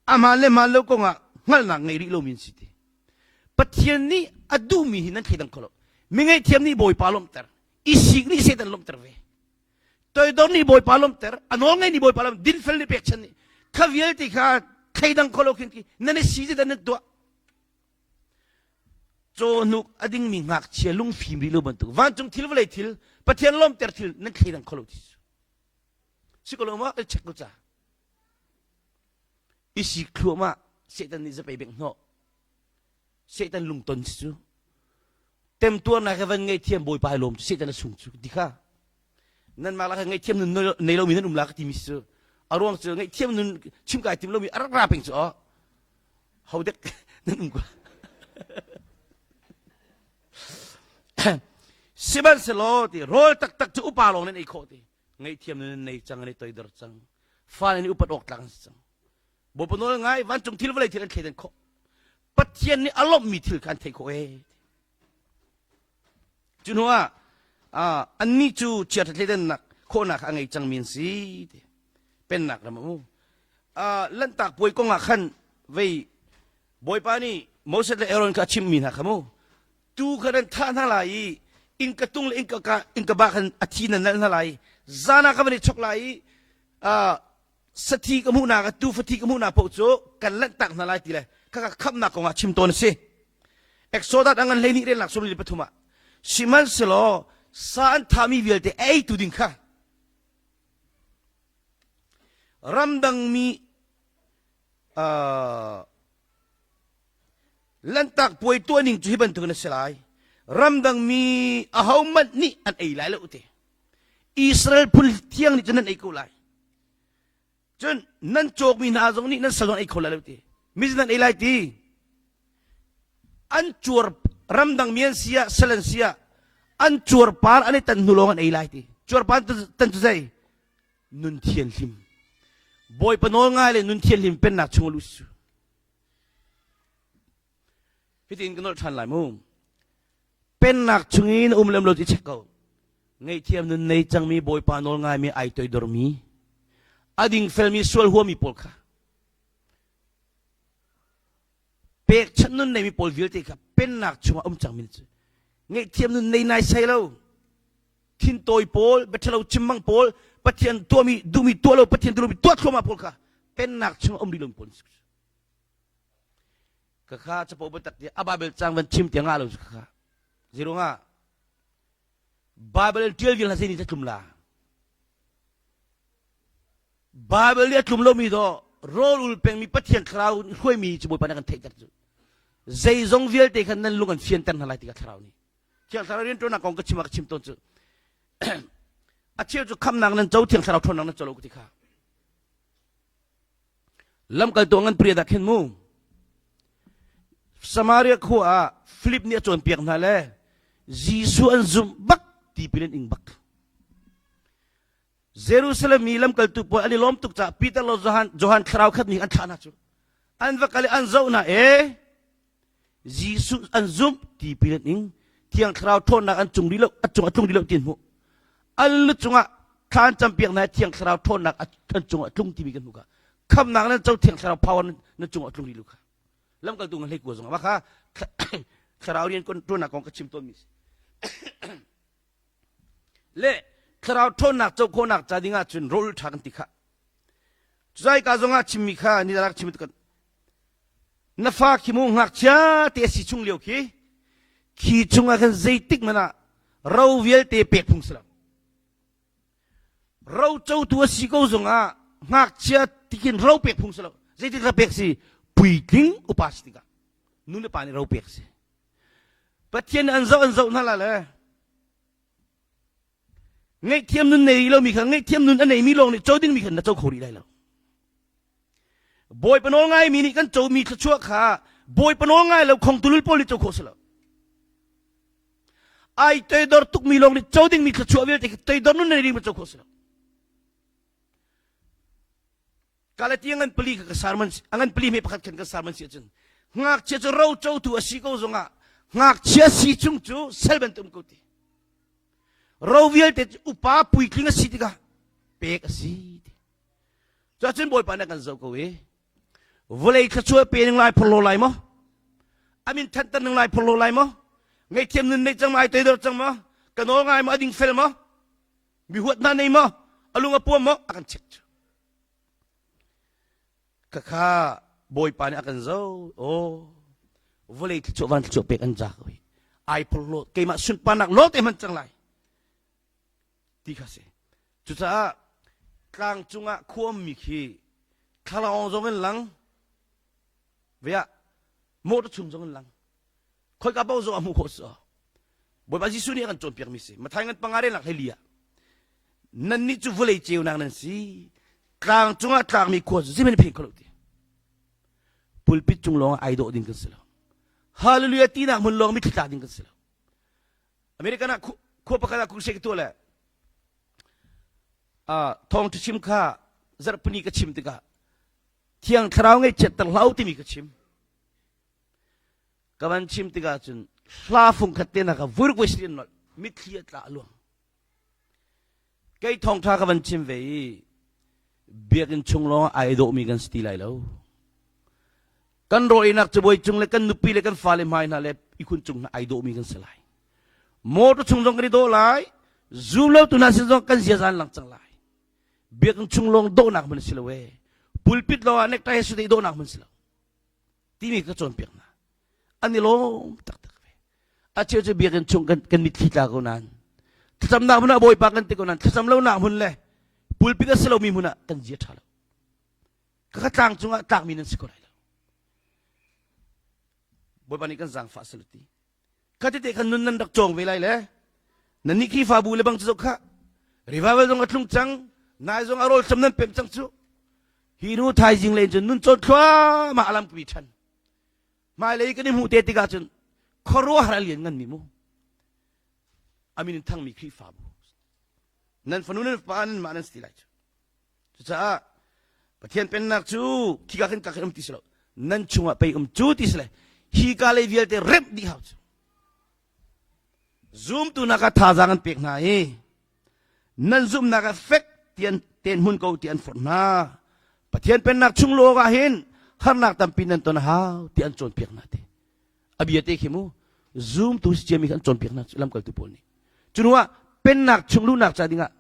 Amah le mah lo kongah hngalhnak ngei rih lomi an si ti. Pathian nih a duhmi hi nan thleidang kho lo. Mi ngaihthiam nih Bawipa lawmhter. I sik nih Satan lawmhter ve. Toidor nih Bawipa lawmhter. A nawl ngei nih Bawipa lawmhter. Dinfel nih pekchan nih. Kha vialte kha thleidang kho lo khin ki nan i si zeidah nan tuah. Cawhnuk a dingmi ngakchia lungfim rih lo bantuk vancung thil vawlei thil Pathian lawmhter thil nan thleidang kho lo ti cu. Si ko lo ma kan check ko ca. I sik thluahmah Satan nih zapei bengh hnawh. Satan lungton si cu. Temtuarnak he van ngaihthiam Bawipa i lawm cu Satan a sung cu ti kha. Nanmah lak ngaihthiam nun nei lomi nan um la ka timi si cu. A ruang cu ngaihthiam nun chim kai tim lomi a rak ra peng cu aw. Ho dek nan um ko. Sihmanhsehlaw ti rawl taktak cu upa lawng nan ei khawh ti. Ngaihthiam nan nei cang an i toidor cang. Fale nih upat awk tlak an si cang. Bawipa nawl ngai vancung thil vawlei thil an thleidan khawh. Pathian nih a lawmhmi thil kha an theih khawh ee. Cu hnu ah annih cu chiaṭha thleidannak khawhnak a ngei cangmi an si ti. Pennak ram a um. Lanhtak puai kong ah khan vei Bawipa nih Moses le Aaron kha a chimhmi hna kha mu tu kha nan thah hna lai i innka tung le innka ka innka ba khan a thi nan nalh hna lai zan ah ka van i chok lai i sathi ka hmuhnak tu fathi ka hmuhnak paoh cu kan lanhtak hna lai ti le khaka khamnak kong ah chim tawn a si Exodus a ngan 12 relnak 23 ah sihmanhsehlaw sa an thahmi vialte ei tu ding kha ramdangmi uh, lantak puai tuah ning cu hi bantukin a si lai ramdangmi ahohmanh nih an ei lai lo te Israel phun thiang nih cun nan ei ko lai cun nan cawkmi hna zong nih nan sal zong ei kho lai lo ti mi nan ei lai ti an cuar ramdang mi an si ah sal an si ah an cuarpar an i tan hnu lawng an ei lai ti cuarpar tan cu zei nun thianhlim bawipa nawl ngai le nun thianhlim pennak chung lu su hitin ka nolh ṭhan lai mu pennak chung in um lem lo ti check ko ngaihthiam nun nei cangmi bawipa nawl ngaimi ai toidormi a dingfelmi sual huami pawl kha pekchanh nun neimi pawl vialte kha pennak chungah um cangmi cu ngaihthiam nun nei nai sai lo thintawi pawl biathalo chimmang pawl pathian tuahmi duhmi tuah lo pathian duhmi tuah thluahmah pawl kha pennak chungah um rih lo pawl ka kha capo biatak ti a Bible cang van chim tiang ngah lo ka kha zirunga Bible tial vial hna sei ni tlum la Bible nih a tlum lomi do rawl ul pengmi Pathian thlarau hruaimi cu Bawipa nih kan theihter cu zeizong vialte khan nan lung an fianter hna lai ti ka thlarau nih Thiang thlarau rianṭuannak kong ka chim ah ka chim tawn cu. A cheu cu khamnak nan co thiang thlarau ṭhawnnak nan co lo ka ti kha. Lamkaltu ngan pria dah khin mu. Samaria khua ah Philip nih a cawnpiak hna le Jesuh an zumh bak tipil an ing bak. Jerusalem mi lamkaltu pawl an i lawm tuk caah Peter le Johan, Johan thlarau khat nih an thlah hna cu. An va kal i an zoh hna e Jesuh an zumh tipil an ing thiang thlarau ṭhawnnak an cung rih lo a cung a tlung rih lo ti an hmuh. An lu cungah thla an campiak hna i thiang thlarau ṭhawnnak an cungah a tlung timi kan hmuh kha. Khamnak nan co thiang thlarau power nan cungah a tlung rih lo kha. Lamkaltu ngan hlei kua zong ah kha thlarau rian ṭuannak kong ka chim tawnmi si. Le thlarau ṭhawnnak co khawhnak ca ding ah cun rawl ṭha kan ti kha. Cuzai ka zong ah chimmi kha ni rak chim kan na fa khi mu ngakchia te a si chung lio khi khi chung ah khan zeitik hmanh ah ro vialte pek phung si lo. Ro cotu a si ko zong ah ngakchia tikin ro pek phung si lo. Zeitik ra pek si puitling upa si tikah nu le pa nih ro pek si. Pathian an zoh an zoh hna la le ngaihthiam nun nei lomi kha ngaihthiam nun a neimi lawng nih co dingmi kha na co kho rih lai lo. Bawipa nawl ngaimi nih kan comi thluachuah kha Bawipa nawl ngai lo khong tulul pawl nih co khawh si lo. Ai toidor tukmi lawng nih co dingmi thluachuah vialte kha toidor nun nei ding co khawh si lo. Galati ngan pali kha ka sarman ngan pali me pakhat khan ka sarman si ahcun ngakchia cu ro cotu a si ko zongah ngakchia si chung cu sel bantuk um ko ti ro vialte cu upa puitling a si tikah pek a si ti cuahcun bawipa nih kan zoh ko i vawlei thluachuah pe ning lai phorlo lai maw amin thanter ning lai phorlo lai maw ngaihthiam nun nei cang ma ai toidor cang maw ka nawl ngai maw a ding fel maw mi huat hna nei maw a lung a puam maw a kan check cu Khakha Bawipa nih a kan zo. Aw, vawlei thluachuah van thluachuah pek an za ko hi. Ai phorhlaw keimah sunparnak lawng te hman cang lai. Ti kha si. Cucaah tlang cungah khuammi khi thlalawng zong in lang vea motor chung zong in lang khoika paoh zong a hmuh khawh si Bawipa Jesuh nih a kan cawnpiakmi si Mathai ngan panga relnak hlei ah nannih cu vawlei ceunak nan si tlang cungah tlakmi khua cu zeihmanh phen kho lo ti pulpit cung lawng ai dawh ding kan si lo hallelujah tinak hmun lawng mitthli tlak ding kan si lo American ah khua pakhat ah crusade ka tuah le thawng chim kha zarhpini ka chim tikah thiang thlarau ngaihchiatter hlah u timi ka chim Ka van chim tikah cun hla fungkhat te nak ah vurk voi sin nolh mitthli a tla a luang. Kei thawngṭha ka van chim ve i biakinn chung lawng ai dawhmi kan si ti lai lo. Kan rawinak cabuai cung le kan nupi le kan fale hmai hna le ihkhun cung hna ai dawhmi kan si lai. Motor chung zong kan i dawh lai, zum lo tu hna sin zong kan ziazan lang cang lai. Biakinn chung lawng dawhnak hmun si lo ee. Pulpit lawng ah necktie he sute i dawhnak hmun si lo. Timi ka cawnpiak hna. An i lawm taktak ve. A cheu cu biakinn chung kan, kan mitthli tla ko nain thlacamnak hmun ah Bawipa kan ti ko nain thlacam lonak hmun le pulpit a si lomi hmun ah kan zia ṭha lo. Ka tlang cungah tlakmi nan si ko lai lo. Bawipa nih kan zaangfah saluti. Kha tete khan nun nan rak cawng ve lai le nan nih Khrihfabu le bang cu kha revival zong a tlung cang nai zong a rawl sam nan pem cang cu hi nu thaizing len cun nun cawn thluahmah a lampi ṭhan hmailei kan i hmuh te tikah cun khuaruahhar a lian nganmi mu amin in thangmi Khrihfabu nan fanu nan fapa nan mah nan si ti lai cu Cucaah Pathian pennak cu khika khin ka khin um ti si lo. Nan chungah pei um cu ti si le hi ka lei vialte remh dih hau cu. Zumtu nak ah thazaang an pek hna i nan zumhnak ah fek tian ten hmun ko ti an forh hna. Pathian pennak chung lawng ah hin harnak tampi nan ton hau ti an cawnpiak hna ti. A bia te khi mu zumtu si ciami kha an cawnpiak hna lamkaltu pawl nih. Cu hnu ah pennak chung luhnak ca dingah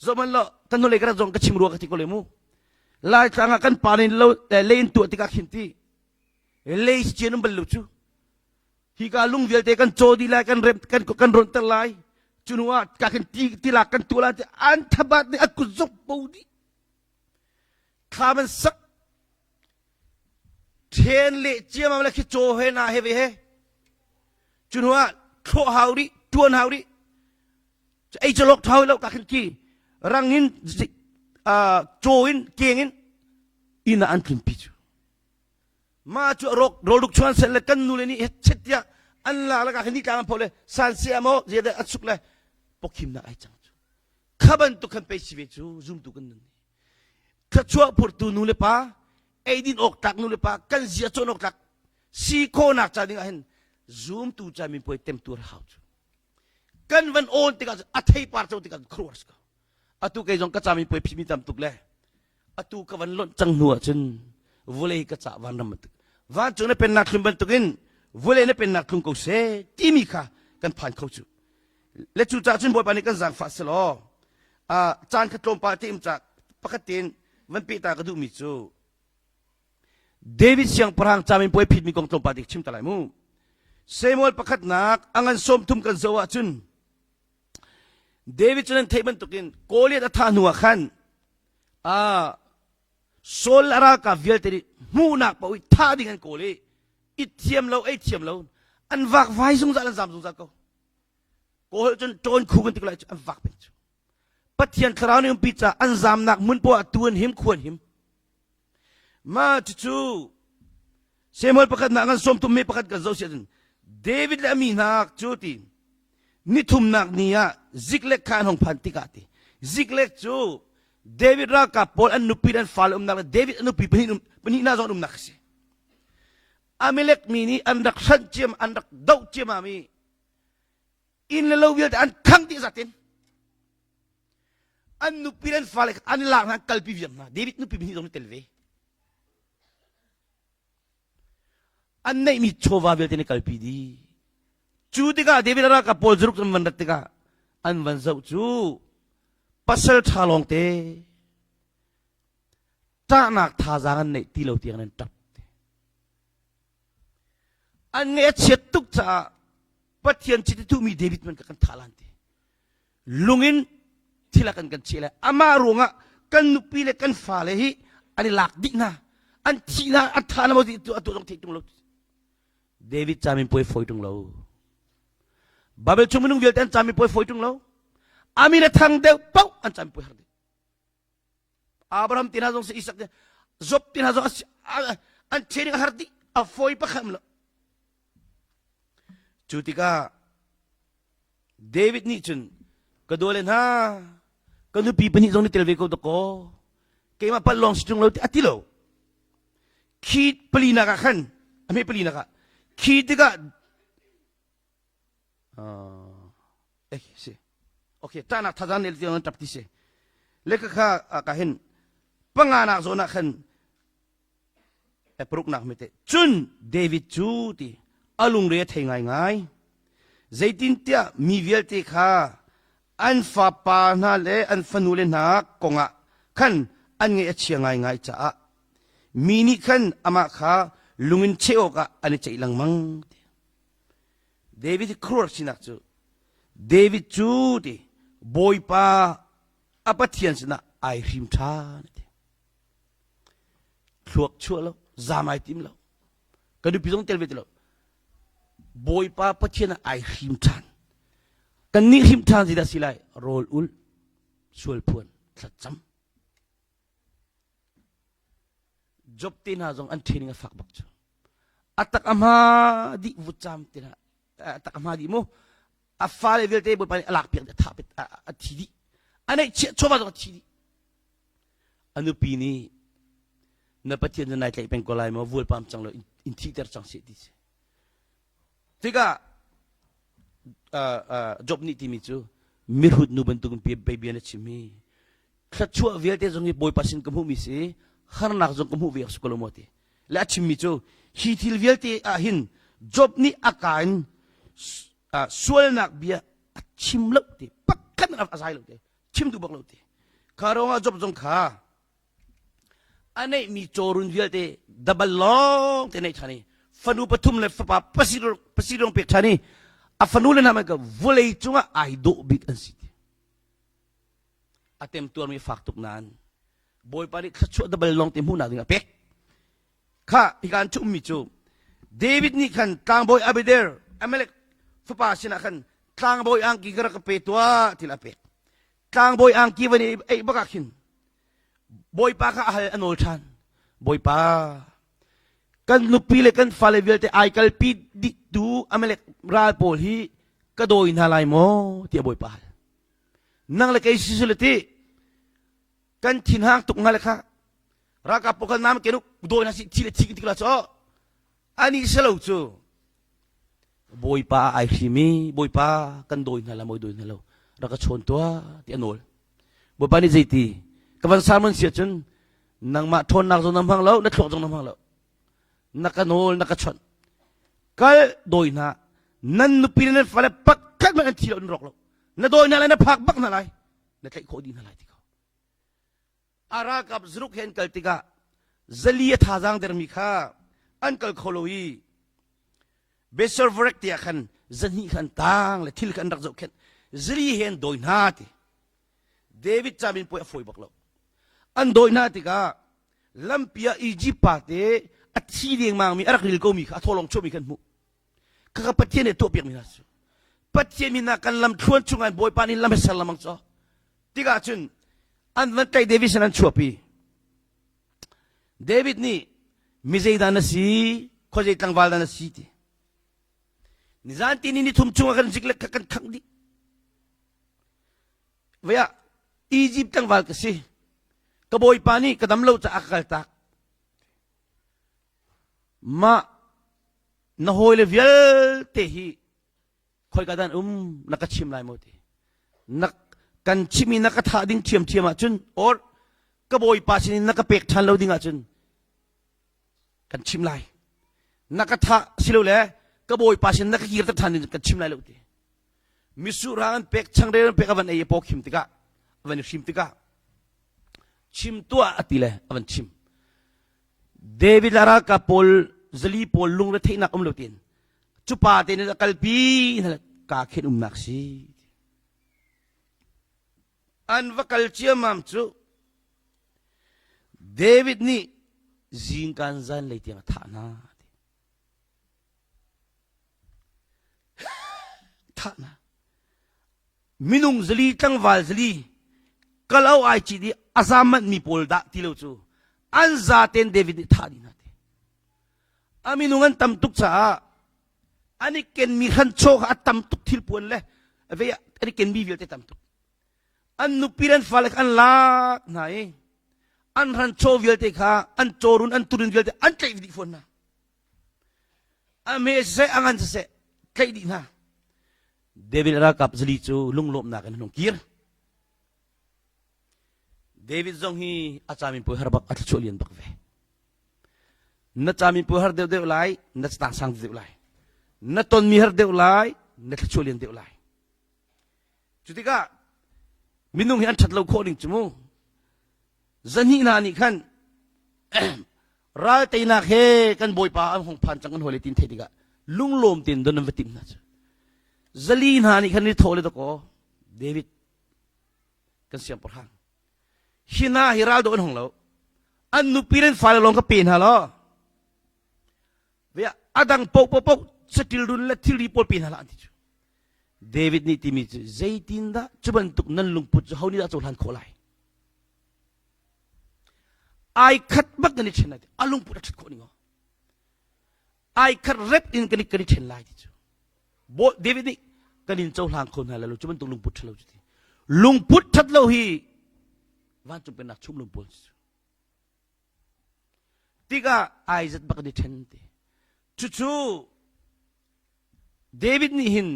Zohman law kan hnulei ka rat zong ka chim rua ka ti ko le mu. Laitlang ah kan pa nih lo lei in tuah tikah khin ti lei cian um bal lo cu. Hi ka lung vialte kan caw di lai kan rem kan kan ronter lai. Cu hnu ah ka khin ti tilak kan tuah lai an thabat nih a kut zok bo di. Thla man sak then le ciamam le khi caw he na he ve he. Cu hnu ah thlawh hau rih tuan hau rih. Ei cu lok ṭhau lo ka khin ki rang in caw in keng in inn ah an tlunpi cu. Ma cu rawk rawlruk chuan sel le kan nu le nih chet tiah an lak le ka khin ni tlang an pho le san sia maw zia an suk le pawkhimnak ai cang cu. Kha bantuk khan pei si ve cu zumtu kan nun. Thluachuah phurtu nu le pa eidin awk tlak nu le pa kan zia cawn awk tlak si khawhnak ca ding ah hin zumtu ca min puai temtuar hau cu. Kan van awn tikah a theipar co tikah khuaruah si ko. Atu kei zong ka ca min puai phimi tam tuk le atu ka van lonh cang hnu ahcun vulei ka cah vanram bantuk vancung na pennak thlum bantukin vulei na pennak thlum ko seh timi kha kan phan kho cu le cu cah cun bawipa nih kan zaangfah selaw caan kha tlawmpal te im ca pakhat tein van peh ta ka duhmi cu David siangpahrang camin puai phitmi kong tlawmpal te chim ta lai mu Samuel pakhatnak a ngan 30 kan zoh ahcun David cu nan theih bantukin Goliath a thah hnu ah khan Saul a ralkap vialte nih hmuhnak paoh i thah ding an kawl i it thiam lo ei thiam lo an vakvai zungzal an zam zungzal ko. Kawl cun ṭawn khu kan ti ko lai cu an vak peng cu. Pathian thlarau nih umpi caah an zamnak hmun poah ah tu an him khu an him. Mah cucu Samuel pakhat nak ngan 30 me pakhat kan zoh si ahcun David le a mi hna cu ti nithumnak ni ah Ziklek kha an hong phan tikah ti Ziklek cu David ralkap pawl an nupi le an fale umnak le David a nupi pahnih pahnih hna zong an umnak a si. Amalek mi nih an rak hranh ciam an rak doh ciamam i inn le lo vialte an khang dih zatin an nupi le an fale an lak hna an kalpi viam hna David nupi pahnih zong tel ve an neihmi chawva vialte nih kalpi dih cu tikah David ralkap pawl zuruk an van rat tikah an van zoh cu pasal ṭha lawngte ṭahnak thazaang an neih ti lo tiang an ṭap an ngaih a chiat tuk caah Pathian chiti tuhmi David man ka kan thah lan ti lungin thil a kan kan cheh le amah ruangah kan nupi le kan fale hi an i lak dih hna an thi hna an tha na maw ti atu zong theih tung lo David camin puai foi tung lo Bible chung minung vialte an camin puai foi tung lo amin a thang deuh paoh an camin puai har deuh Abraham ti hna zong si Isak Job ti hna zong an training a har dih a fawi pakhat lo cu tikah David nih cun ka dawle hna ka nupi pahnih zong nih tel ve ko dakaw keimah palh lawng si ṭung lo ti a ti lo khi palinak ah khan a hme palinak ah khi tikah eh si okay ṭahnak thazang ne tiang an ṭap ti si le ka kha ka hin panganak zawn ah khan paruknak mete cun David cu ti a lungre a thei ngaingai zeitintiah mi vialte kha an fapa hna le an fanule hna kongah khan an ngaih a chia ngaingai caah mi nih khan amah kha lungin cheh awkah an i ceih lengmang David khuaruah sinak cu David cu ti Bawipa a Pathian sinah ai hrim ṭhan ti. Thluak chuah lo, zaam ai tim lo. Ka nupi zong tel ve ti lo. Bawipa Pathian ah ai hrim ṭhan. Kan nih hrim ṭhan zeidah si lai? Rawl ul, sual phuan, thlacam. Job te hna zong an training a fak bak cu. A tak a hma dih vutcam te hna a tak a hma dih mu. A fale vialte Bawipa nih a lak piak dih a thah a thi dih. A neih chiah chawva zong a thi dih. A nupi nih na Pathian cu nai tlaih peng ko lai maw vualpam cang lo in thihter cang seh ti si. Tikah Job nih timi cu mihrut nu bantukin bia na chim hi thluachuah vialte zong hi Bawipa sin ka hmuhmi si harnak zong ka hmuh ve si ko lo maw ti le a chimmi cu hi thil vialte ah hin Job nih a ka in sualnak bia a chim lo ti pakhat a zai lo ti chim duh bak lo ti kha ruangah Job zong kha a neihmi cawrun vialte dabal lawng te neih ṭhan i fanu pathum le fapa pasirong pek ṭhan i a fanu le hna ka vawlei cungah ai dawh bik an si ti a temtuarmi fak tuk nain Bawipa nih thluachuah dabal lawng te hmuhnak ding a pek kha hika an ummi cu David nih khan tlangbawi Abiathar Amalek fapa sinah khan. Tlangbawi angki ka rak ka pe tuah ti a pek. Tlangbawi angki van i eih bak ah khin Bawipa kha a hal a nawl ṭhan. Bawipa, kan nupi le kan fale vialte ai kalpi dihtu Amalek ral pawl hi ka dawi hna lai maw tiah Bawipa hal. Nang le kei si sule ti kan thinhang tuk hnga le kha ralkap pawl kha nam ken dawi hna si thi le thi kan ti la cho ani selo cu Bawipa ai hrim i Bawipa kan dawi hna la maw dawi hna lo rak ka chawn tuah ti a nawl. Bawipa nih zeiti ka van sermon si ahcun nangmah ṭhawnnak zong na hmang lo na thluak zong na hmang lo na ka nawl na ka chawnh kal dawi hna nan nupi le nan fale pakhat hmanh an thi lo an rawk lo na dawi hna lai na phak bak hna lai na tlaih khawh dih hna lai ti ko a ralkap zuruk he an kal tikah zali a thazaang dermi kha an kal kho lo i Beserverek tiah khan zahnih khan tang le thil kha an rak zohkhenh zali he an dawi hna ti David camin puai a fawi bak lo an dawi hna tikah lampi ah Egypt pa te a thi dengmang mi a rak ril ko mi kha a thawlong chuahmi kha an hmuh khakha Pathian nih tuahpiak mi hna cu Pathian min ah kan lam thluan chungah Bawipa nih lam he ser lamang caw tikah cun an van tlaih David sin an chuahpi David nih mi zeidah na si khuazei tlangval dah na si ti nizan ti ni ni thum chungah kan zik le kan khangh dih vei ah Egypt tlangval ka si ka bawipa nih ka dam lo caah ka kaltak mah na hawile vialte hi khoika dan um na ka chim lai maw ti na kan chimmi na ka thah ding ṭhiamṭhiam ahcun or ka bawipa sinin na ka pek ṭhan lo ding ahcun kan chim lai na ka thah silole ka bawipa sin na ka kirter ṭhan ding kan chim lai lo ti misurang an pek changreu an pek a van ei a paw khim tikah a van i hrim tikah chim tuah a ti le a van chim David le ralkap pawl zali pawl lungre theihnak um lo tiin cu pa te nih a kalpi ka khen umnak si an va kal ciammam cu David nih zingkan zan lei tiang a thah hna thah hna minung zali tlangval zali kalo ai ci di a zam manh mi pawl dah ti lo cu an za ten David nih thah dih hna ti a minung an tam tuk caah an i kenmi hranchaw kha a tam tuk thil puan le vei an i kenmi vialte tam tuk an nupi le an fale kha an lak hna i an hranchaw vialte kha an cawrun an turun vialte an tlaih dih fawn hna a hme siseh a ngan siseh tlaih dih hna David ralkap zali cu lunglawmhnak in an hung kir David zong hi a caminpuai har bak a thluachuah lian bak ve na caminpuai har deuh deuh lai na catang sang deuh lai na tonmi har deuh lai na thluachuah lian deuh lai cu tikah minung hi an ṭhat lo khawh ning cu mu zahnih hna nih khan ral teinak he kan bawipa an hung phan cang kan hawile tin theih tikah lunglawm tein don an va timh hna cu zali hna nih khan ni thaw le dakaw David kan siangpahrang hi hna hi ral do an hung lo an nupi le an fale lawng ka pe hna law a dang po po po satil run le thilri pawl pe hna lah an ti cu David nih timi cu zeitindah cu bantuk nan lungput cu ho nih dah cohlan khawh lai ai khat bak kan i ṭhen lai a lungput a ṭhat khawh ning ai khat rep in kan i kan i ṭhen lai ti cu David nih kan in cohlang kho hna lo cu bantuk lungput ṭhat lo cu ti lungput ṭhat lo hi vancung pennak chum lungput cu tikah ai zat bak an i ṭhen ti cucu David nih hin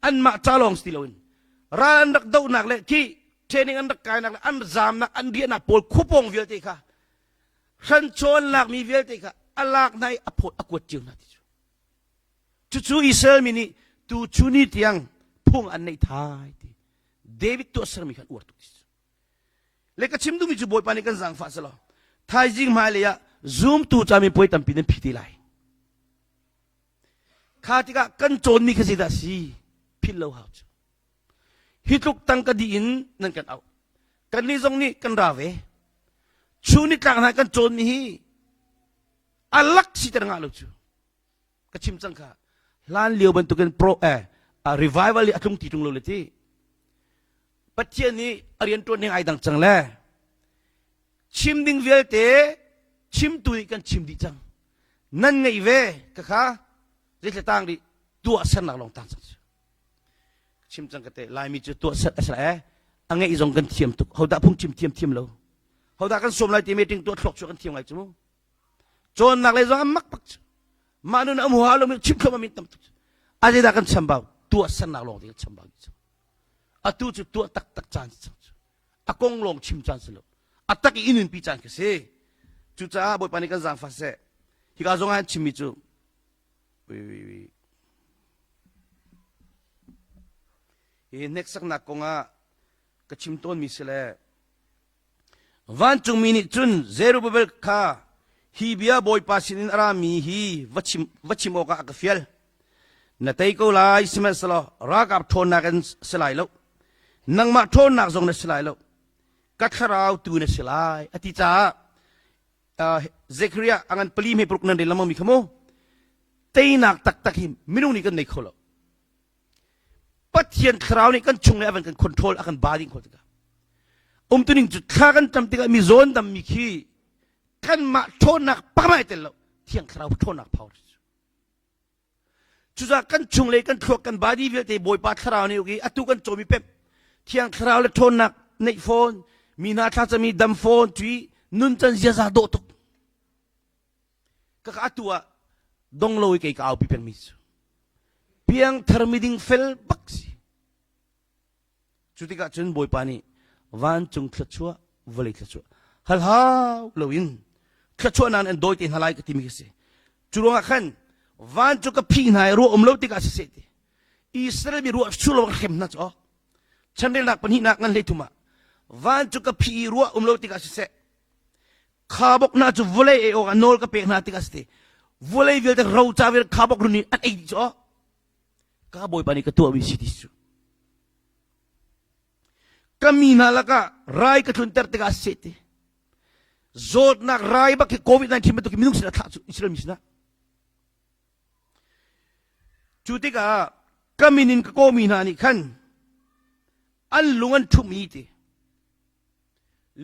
anmah ca lawng si loin ral an rak dohnak le khi training an rak kainak le an zamnak an riahnak pawl khuapawng vialte kha hranchaw an lakmi vialte kha a lak hna i a phawt a kuat cio hna ti cu cucu Israel mi nih tu cu ni tiang phung an neih thai ti David tuahsermi khan uar tuk ti cu Le ka chim duhmi cu Bawipa nih kan zaangfah selaw thaizing hmailei ah zumtu cami puai tampi nan phi te lai. Kha tikah kan cawnmi kha zeidah si philh lo hau cu. Hi tluk tangka dih in nan kan auh. Kannih zong nih kan ra ve. Chun nitlak hna kan cawnmi hi a lak siter ngah lo cu. Ka chim cang kha. Hlan lio bantukin pro eh. Revival i a tlung ti ṭung lo le ti. Pathian nih a rian ṭuan ning ai dang cang le chim ding vialte chimtu nih kan chim dih cang. Nan ngeih ve ka kha zeitle tang rih tuah sernak lawng tang cang cu. Chim cang ka te Laimi cu tuah ser a si eh a ngeih zong kan thiam tuk. Hodah phung chim thiam thiam lo. Hodah kan sawm lai ti meeting tuah thluak cu kan thiam ngai cu mu. Cawnnak lei zong an mak bak cu. Mah nun am hua lo chim thluam amin tam tuk. A zeidah kan chambau tuah sernak lawng te kan chambau cu. Atu cu tuah taktak caan si cang cu. A kong lawng chim caan si lo. A tak i inin pi caan ka si. Cucaah Bawipa nih kan zaangfah seh. Hika zong ah an chimmi cu hi hneksaknak kong ah ka chim tawnmi si le Vancungmi nih cun Zerubbabel kha hi bia Bawipa sinin a rami hi va chim, va chim awkah a ka fial. Na tei ko lai, sihmanhsehlaw ralkap ṭhawnnak in si lai lo. Nangmah ṭhawnnak zong na si lai lo. Ka thlarau tu na si lai, a ti caah uh, Zekhariah a ngan pali hme paruk nan rel lengmang mi kha mu. Teinak taktak hi minung nih kan nei kho lo. Pathian thlarau nih kan chung le a van kan control a kan ba ding khawh tikah umtuning cu thla kan cam tikah mi zawn dam mi khi kanmah ṭhawnnak pakmai tel lo thiang thlarau ṭhawnnak power cucaah kan chung le kan thluak kan body vialte bawipa thlarau nih uki atu kan cawmi pep thiang thlarau le ṭhawnnak neih fawn mi hna thla cami dam fawn tui nun can ziaza dawh tuk Kaka atu ah dong lo i kei ka aupi pengmi cu piangthar miding fel bak si. Cu tikah cun Bawipa nih vancung thluachuah vawlei thluachuah halhau loin thluachuahnak an dawi te hna lai ka timi ka si. Cu ruangah khan vancung ka phi hna i ruah um lo tikah siseh ti Israel mi ruah sur lo ka hrem hna cu chanrelnak pahnihnak ngan hlei thum ah vancung ka phi i ruah um lo tikah siseh Khabok hna cu vawlei ei awkah nawl ka pek hna tikah si vawlei vialte roca vialte khabok run in an ei dih cu ka bawipa nih ka tuahmi si ti cu ka mi hna lakah rai ka tlunter tikah seh ti zawtnak rai bak hi covid-19 bantuk minung sinah thlah cu Israel mi sinah cu tikah ka min in ka kawmi hna nih khan an lung an ṭhumh i ti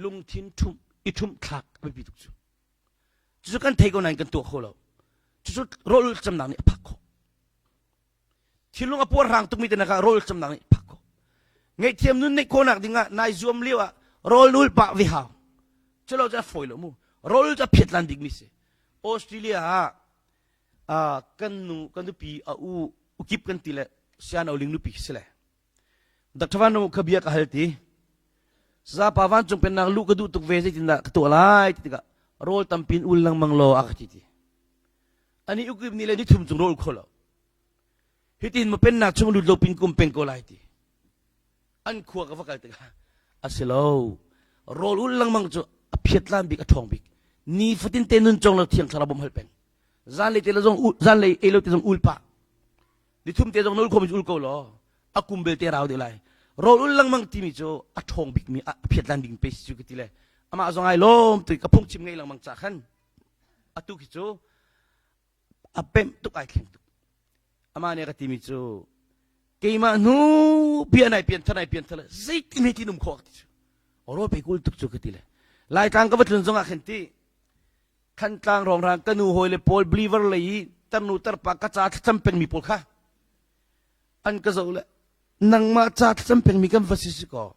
lungthin ṭhumh i ṭhumh thlak a biapi tuk cu cucu kan thei ko nain kan tuah kho lo cucu rawl camnak nih a phak khawh thinlung a puarhrang tukmi te nakah rawl camnak nih a phak khawh ngaihthiam nun neih khawhnak dingah nai zuam lio ah rawl nul pah ve hau culo cu a fawi lo mu rawl cu a phiat lan bikmi si Australia ah kan nu kan nupi a u ukip kan ti le sian oling nupi si le Dr. Van kha bia ka hal ti. Zapa vancung pennak lu ka duh tuk ve zeitindah ka tuah lai ti tikah rawl tampin ul lengmang law a ka ti ti. Ani ukip ni le ni thum cung rawl kho lo. Hitin ma pennak chung lut lo pin kum peng ko lai ti. An khua ka va kal tikah a si lo. Rawl ul lengmang cu a phiat lan bik a ṭhawng bik. Ni fatin te nun cong lo thiang thlarau bom hal peng. Zanlei te lo zong zanlei ei lo te zong ul pah. Nithum te zong na ul khawm ul ko law a kum belte rau deuh lai. Rawl ul lengmang timi cu a ṭhawng bikmi a phiat lan ding pe si cu ka ti le amah zong ai lawm tu ka phungchim ngei lengmang ca khan atu khi cu a pemh tuk ai thleng tuk. Amah nih a ka timi cu keimah hnu bia nai pian thar nai pian thar zeitin hei tin um khawh ti cu rawl pe kul tuk cu ka ti le Laitlang ka va tlun zong ah khan ti Thantlang rongrang ka nu hawi le pawl believer lei i tarnu tarpa ka ca thlacam pengmi pawl kha an ka zoh le nangmah ca thlacam pengmi kan va si si kaw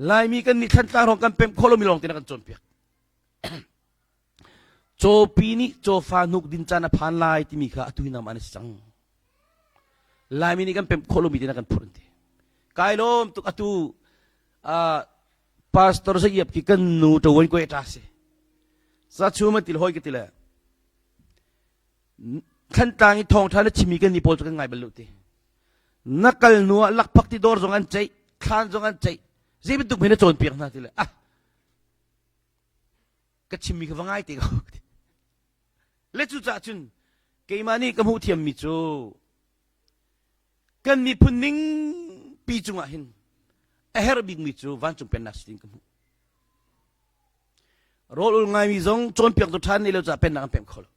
Laimi kan nih Thantlang rong kan pemh khawh lomi lawng te na kan cawnpiak cawpi nih cawfa hnuk din caan a phan lai timi kha atu hi nangmah na si cang Laimi nih kan pemh khawh lomi te na kan phurh an ti kai lawm tuk atu Pastor sa iap ki kan nu ṭawan ko ṭa si. Sa chu ma til hoi ka ti le. Thlantlang i thawngṭha na chimi kan ni pawl cu kan ngai bal lo ti. Na kal nu ah lakphak ti dawr zong an ceih, thlan zong an ceih. Zei bantuk men na cawnpiak hna ti le. Ah, ka chimmi kha va ngai te ko. Le cu cah cun keimah nih ka hmuh thiammi cu Kan miphun ning pi cungah hin a herh bikmi cu vancung pennak si ding ka hmuh. Rawl ul ngaimi zong cawnpiaktu ṭha nei lo caah pennak an pemh kho lo.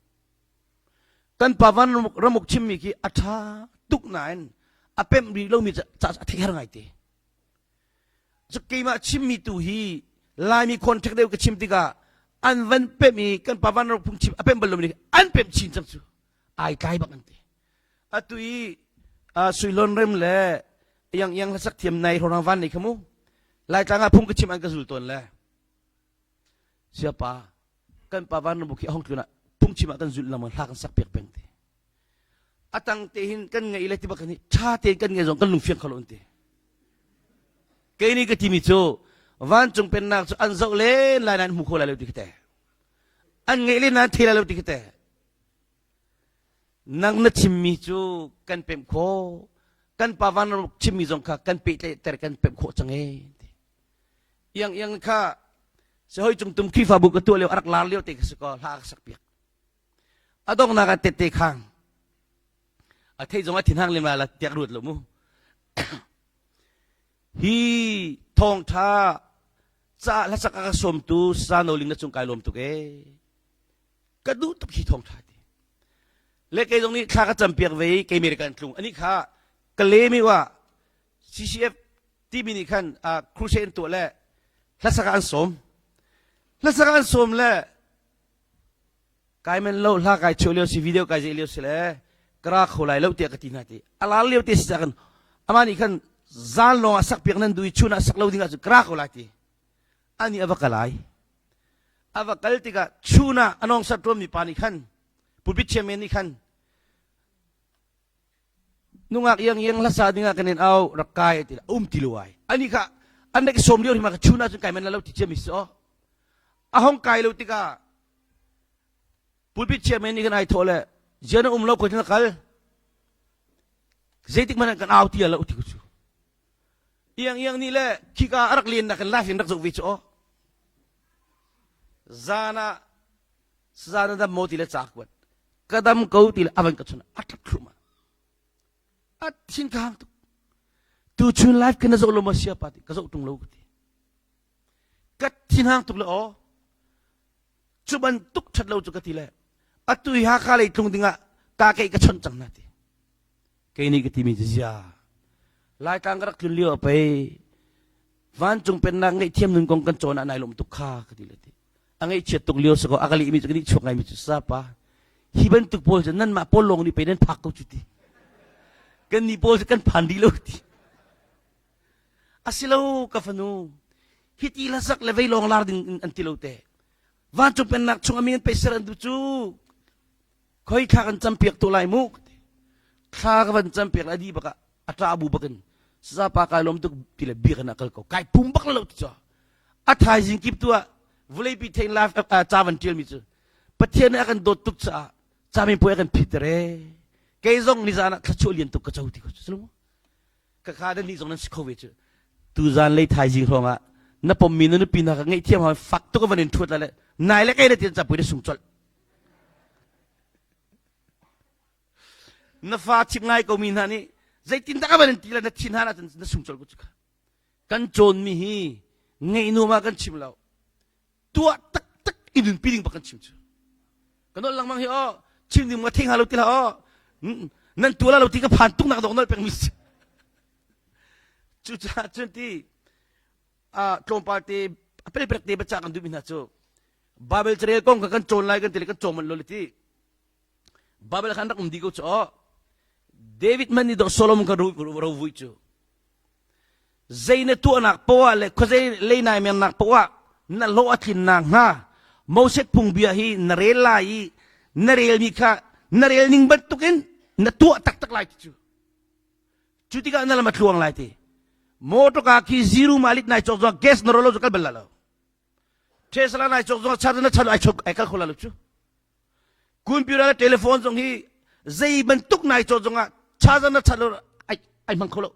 Kan pa van ramuk chimmi khi a ṭha. tuk nain a pemh rih lomi ca a theih har ngai te. Cu keimah chimmi tu hi Laimi contract deuh ka chim tikah an van pemh i kan pa van phung chim a pemh bal lomi an pemh chin cang cu ai tlai bak an ti. Atu i Suilon Rem le Iang Iang hlasak thiam nai rorang van nei kha mu Laitlang ah phung ka chim an ka zul tawn le siapa kan pa van bu khi a hong tlun ah phungchim ah kan zulh lengmang hla kan sak piak peng te atang te hin kan ngei le ti bak hi tha tein kan ngei zong kan lungfiang kho lo an ti kei nih ka timi cu vancung pennak cu an zoh len lai nain hmu kho lai lo ti khi te an ngeih len nain thei lai lo ti khi te nang na chimmi cu kan pemh khawh kan pa van chimmi zong kha kan pehtlaihter kan pemh khawh cang e iang iang kha sehoi cung tum Khrihfabu ka tuah lio a rak lar lio te kha si ko hla ka sak piak a donghnak ah tette khang a thei zong a thinhang lem la tiak ruat lo mu hi thawngtha ca hlasak a ka sawmtu sano ling na cung kai lawm tuk e ka duh tuk hi thawngtha ti le kei zong nih thla ka cam piak ve i kei American tlung ani kha ka le mi wa CCF timi nih khan crusade an tuah le hlasak ah an sawm hlasak ah an sawm le kai men lo hla kai chuah lio si video kai zei lio si le kara kho lai lo tiah ka ti hna ti alal lio te si kan ama nih khan zan lawng ah sak piak nan dui chun ah sak lo ding ah cun kara ko lai ti ani ava kalai ava kal tikah chun ah anong sat ruam mi pa nih khan pulpit chairman nih khan nungak iang iang hlasa dingah kan in au rak kai ti um ti lo ai ani kha an rak i sawm lio hima ka chun ahcun kai man lo ti cia mi si aw a hong kai lo tikah pulpit chairman nih kan ai thawh le zian um lo ko na kal zeitik man kan au ti lo ti ku cu iang iang nih le khika a rak len nak kan live in rak zoh ve cu aw zan ah zan ah dam maw ti le ca kuat ka dam ko ti le avan ka chun a ṭap thlum a thin ka hang tuk tu chun live ka na zoh lo ma sia pa ti ka zoh tung lo ka ti ka thin hang tuk le aw cu bantuk ṭhat lo cu ka ti le atu hi Hakha lei tlung dingah ka keih ka chawnh cang na ti kei nih ka timi cu zia Laitlang ka rak tlun lio a pei vancung pennak ngaihthiam nun kong kan cawn ah nai lawm tuk kha ka ti le ti a ngaihchiat tuk lio sakaw a ka lihmi cu ka nih chuak ngaimi cu sapa hi bantuk pawl cu nanmah pawl lawng nih pei nan phak ko cu ti kan nih pawl cu kan phan dih lo ti asilo ka fanu hi ti hlasak le vei lawng lar ding in an ti lo te vancung pennak chung ami an pei ser an du cu khoi thla kan campiak tu lai mu thla ka van campiak la di baka a ṭah bu bakin sazapa kai lawm tuk ti le biakinn ah kal ko kai pum bak lo ti cu a thaizing kip tu ah vawleipi thein life ca van ṭialmi cu Pathian nih a kan dawt tuk caah caminpuai a kan phiter ee kei zong nizan ah thlachuah lian tuk ka co ti ko cu ka kha nan nih zong nan si kho ve cu tuzan lei thaizing hrawng ah na pommi na nupi hna ka ngaihthiam hau fak tuk a van in ṭhuat la le nai le kei na tian capui na sung colh Na fa chim ngai ko mi hna nih zeitindah ka van in ti le na thin han ahcun na sung colh ko cu kha. Kan cawnmi hi ngeih nuam ah kan chim lo. Tuah taktak i nunpi ding bak kan chim cu. Ka nolh lengmang hi aw chim ding ma thei hnga lo ti hlah aw nan tuah la lo ti ka phan tuk nak dok nolh peng mi si. Cucaah cun ti tlawmpal te a pelprek te biacah kan duhmi hna cu Bible carel kong kha kan cawn lai kan ti le kan cawm manh lo le ti Babel khan rak um dih ko cu aw. David man nih dawh Solomon kha ro vui cu. Zei na tuahnak poah le khuazei lei nai mernak poah na hlawh a tlinnak hnga Moses phungbia hi na rel lai i na relmi kha na rel ning bantukin na tuah taktak lai ti cu. Cu tikah na lam a tluang lai ti. Motor khi zero malit nai cawk zong gas na ro lo cu kal bal la lo. Tesla nai cawk zong char na char ai chok ai kal kho la lo cu. Computer le telephone zong hi zei bantuk nai caw zong ah charger na chat lo ai ai hmang kho lo.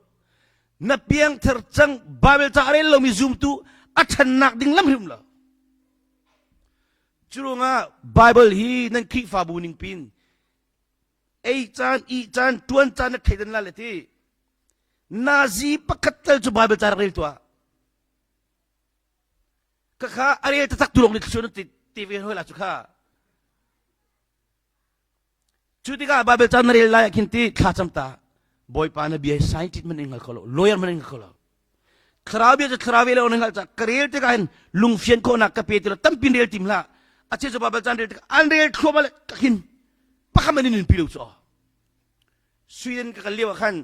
Na piangthar cang Bible ca a rel lomi zumtu a ṭhannak ding lam hrim lo. Curuangah Bible hi nan Khrihfabu ning pin ei caan ih caan ṭuan caan na thleidan la le ti nazi pakhat tal cu Bible ca rak rel tuah. Ka kha a rel taktak tu lawng nih thluachuah ti ti ve hoi la cu kha. Cu tikah Bible ca na rel lai ah khin ti thla cam ta. Bawipa na bia hi scientist man in hngal kho lo, lawyer man in hngal kho lo. Thlarau bia cu thlarau bia le on hngal ca ka rel tikah hin lungfian khawhnak ka pe ti lo tampi rel tim hlah. A che cu Bible caan rel tikah an rel thluahmah le ka hin pakhat man in in pi lo cu. Sweden ka kal lio ah khan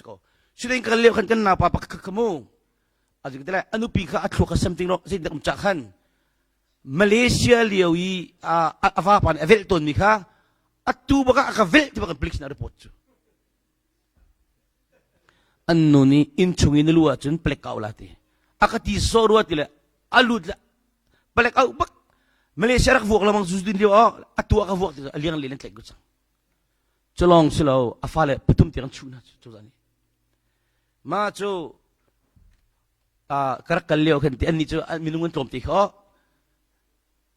ko. Sweden ka kal lio khan kan naupa pakhat kha mu. A zik te lai a nupi kha a thluak a sem ting ro zeitin um cha khan Malaysia lio i a vapa nih a velh tawnmi kha atu bak ah a ka velh ti bak in police nih a report cu. An nu nih inn chung i na lu ahcun palek ka auh la ti. A ka ti sawh rua ti le a lut le palek auh bak Malaysia rak vuak lamang zu din lio ah atu a ka vuak ti a liang len an tlaih ko cang. Cu lawng si lo a fale pathum tiang an chuh hna cu cozah nih. Mah cu ka rak kal lio khan ti annih cu minung an tlawm ti kha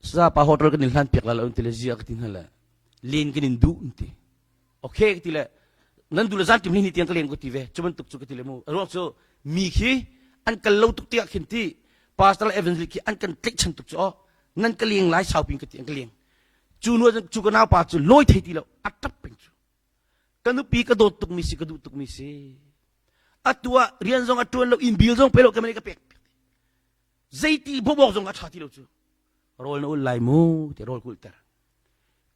sapa hotel kan in hlan piak la lo ti le zia ka ti hna le len kan in duh ti okay ka ti le nan du le zan tim ni tiang ka len ko ti ve cu bantuk cu ka ti le mu ruang cu mi khi an kal lo tuk tiah khin ti pastor evangelist khi an kan tlaihchan tuk cu oh nan ka leng lai saupin ka ti an ka leng cu nu cu ka nau pa cu lawi thei ti lo a tap peng cu ka nupi ka dawt tukmi si ka duh tukmi si atu ah rian zong a ṭuan lo inn bil zong pe lo ka pek zeiti bawmh awk zong a ṭha ti lo cu rawl na ul lai mu ti rawl kulter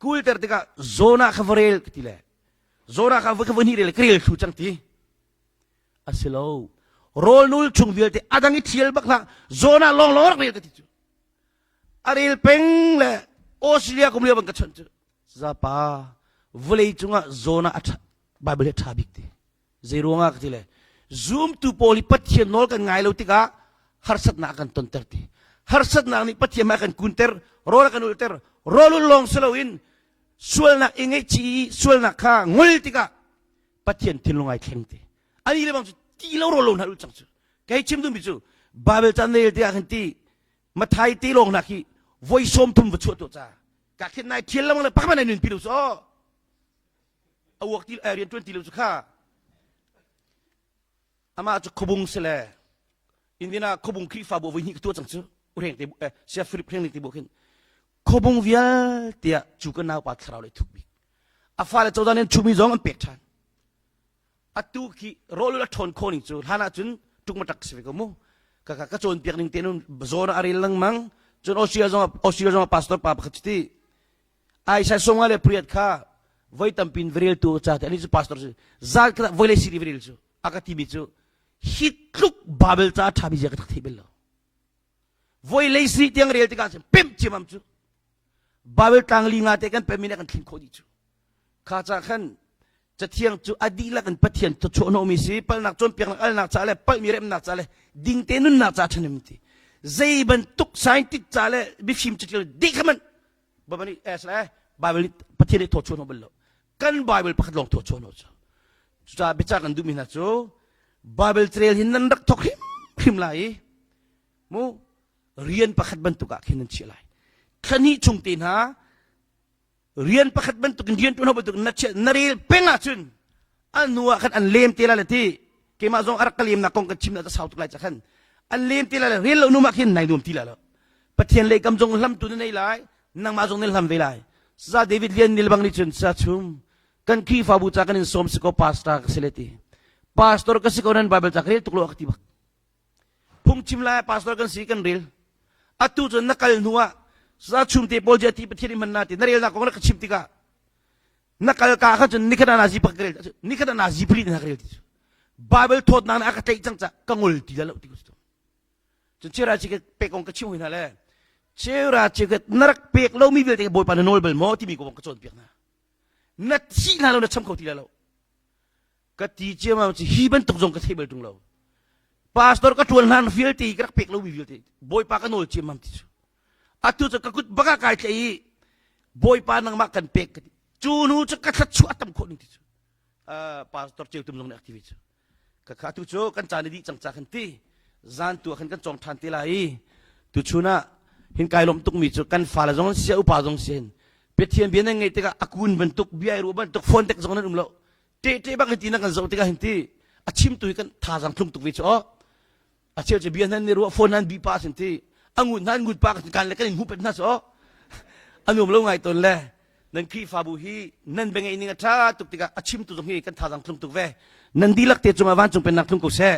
kulter tikah zona kha va rel ka ti le zona kha va ka va hnih rel ka rel thlu cang ti a si lo rawl nul chung vialte adang i thial bak hlah zona lawng lawng rak rel ka ti cu a rel peng le Australia kum lio bang ka chawnh cu zapa vawlei cungah zona a Bible hi a ṭha bik ti zei ruangah ka ti le zumtu pawl hi Pathian nawl kan ngai lo tikah harsatnak kan tonter ti harsatnak nih Pathian hmai kan kunter rawl a kan ulter rawl ul lawng si loin sualnak i ngaihchih i sualnak kha ngol tikah Pathian thinlung ai thleng ti ani le bang cu ti lo rawl lo hna ul cang cu kei chim duhmi cu Bible caan rel tikah khan ti Mathai te lawng nak hi voi 30 va chuah tuah ca ka khin nai thial lamang le pakhat nai nun pi lo so a uak ti rian ṭuan ti lo cu kha amah cu khobung si le Indiana khobung Khrihfabu voi hnih ka tuah cang cu ureng te eh, sia Philip hreng te bu khin khobung vialte ah cu ka naupa thlarau le thuk bik a fale cozah nih chumi zong an pek ṭhan atu khi rawl a ṭhawn khawh ning cu hlan ah cun ṭukmaṭak si ve ko mu ka ka cawnpiak ning te nun zawn a rel lengmang cun Australia zong Australia zong pastor pa pakhat cu ti Aisha songa le priat kha voi tampin vireltu ca te ani cu pastor si zal kha voi le siri virel cu a ka timi cu hi tluk Bible ca ṭha mi zia ka tak thei bel lo voi lei si tiang rel tikah cun pem ciamam cu Bible tlang li nga te kan pem mi ne kan thlin khawh dih cu kha ca khan cathiang cu a dihlak in Pathian thawchuah hnawhmi si palnak cawnpiaknak alnak ca le palhmi remnak ca le dingte nunnak ca ṭhanem ti zei bantuk scientist ca le mifim catial dih kha man Bible nih eh eh Bible nih Pathian nih thawchuah hnawh bal lo kan Bible pakhat lawng thawchuah hnawh cu cucaah biacah kan duhmi hna cu Bible carel hin nan rak thawk hrimhrim lai i mu rian pakhat bantuk ah khin nan chiah lai thla hnih chung te hna rian pakhat bantuk in rian ṭuan bantuk na chiah na rel peng ahcun an hnu ah khan an lem te lai le ti keimah zong a rak ka lemnak kong kan chim na sau tuk lai ca khan an lem te lai le rel lo nu mah khin nai nuam ti lai lo Pathian lei kam zong hlamtu na nei lai nangmah zong na hlam ve lai sa David Lian nil bang nih cun sa chum kan Khrihfabu ca kan in sawm si ko pastor ka si le ti pastor ka si ko nan Bible ca ka rel tuk lo ka ti bak phungchim lai pastor kan si kan rel atu cun na kal hnu ah sa chum te pawl ti pathian in man na ti na rel na kong na ka chim tikah na kal ka kha cun nikhat na zi pak ka rel nikhat na zi pali na ka rel ti cu bible thawtnak na ka tlaih cang ca ka ngol ti la lo ti cu cun chera chi ka pek kong ka chim hoi hna le chera chi ka na rak pek lo mi vialte bawipa na nawl bal maw timi ko ka cawnpiak hna na thi hna lo na cham kho ti la lo ka ti ciamam ci hi bantuk zong ka thei bal tung lo pastor ka tuan hlan vialte ka rak pek lomi vialte bawipa ka nawl ciammam ti cu atu cu ka kut baka kai thlei i bawipa nangmah kan pek ka ti cu nu cu ka thluachuah tam khawh ning ti cu pastor ceu tum zong nih activate cu ka kha tu cu kan caan dih cang ca kan ti zan tu khan kan cawng than te lai i tu chun ah hin kai lawm tukmi cu kan fale zong sia upa zong sin Pathian bia nan ngaih tikah a kun bantuk bia ai ruah bantuk phone tek zong nan um lo ṭehṭeh bak in ti na kan zoh tikah hin ti a chimtu hi kan thazaang thlung tuk ve cu aw a cheu cu bia nan ni ruah phone nan bi pa sin ti a ngut nan ngut pa kan le kan in hmu pet hna so a nuam lo ngai ton le. Nan Khrihfabu hi nan biangeih ning a ṭha tuk tikah a chimtu zong hi kan thazaang tlung tuk ve. Nan dihlak te cungah vancung pennak tlung ko seh.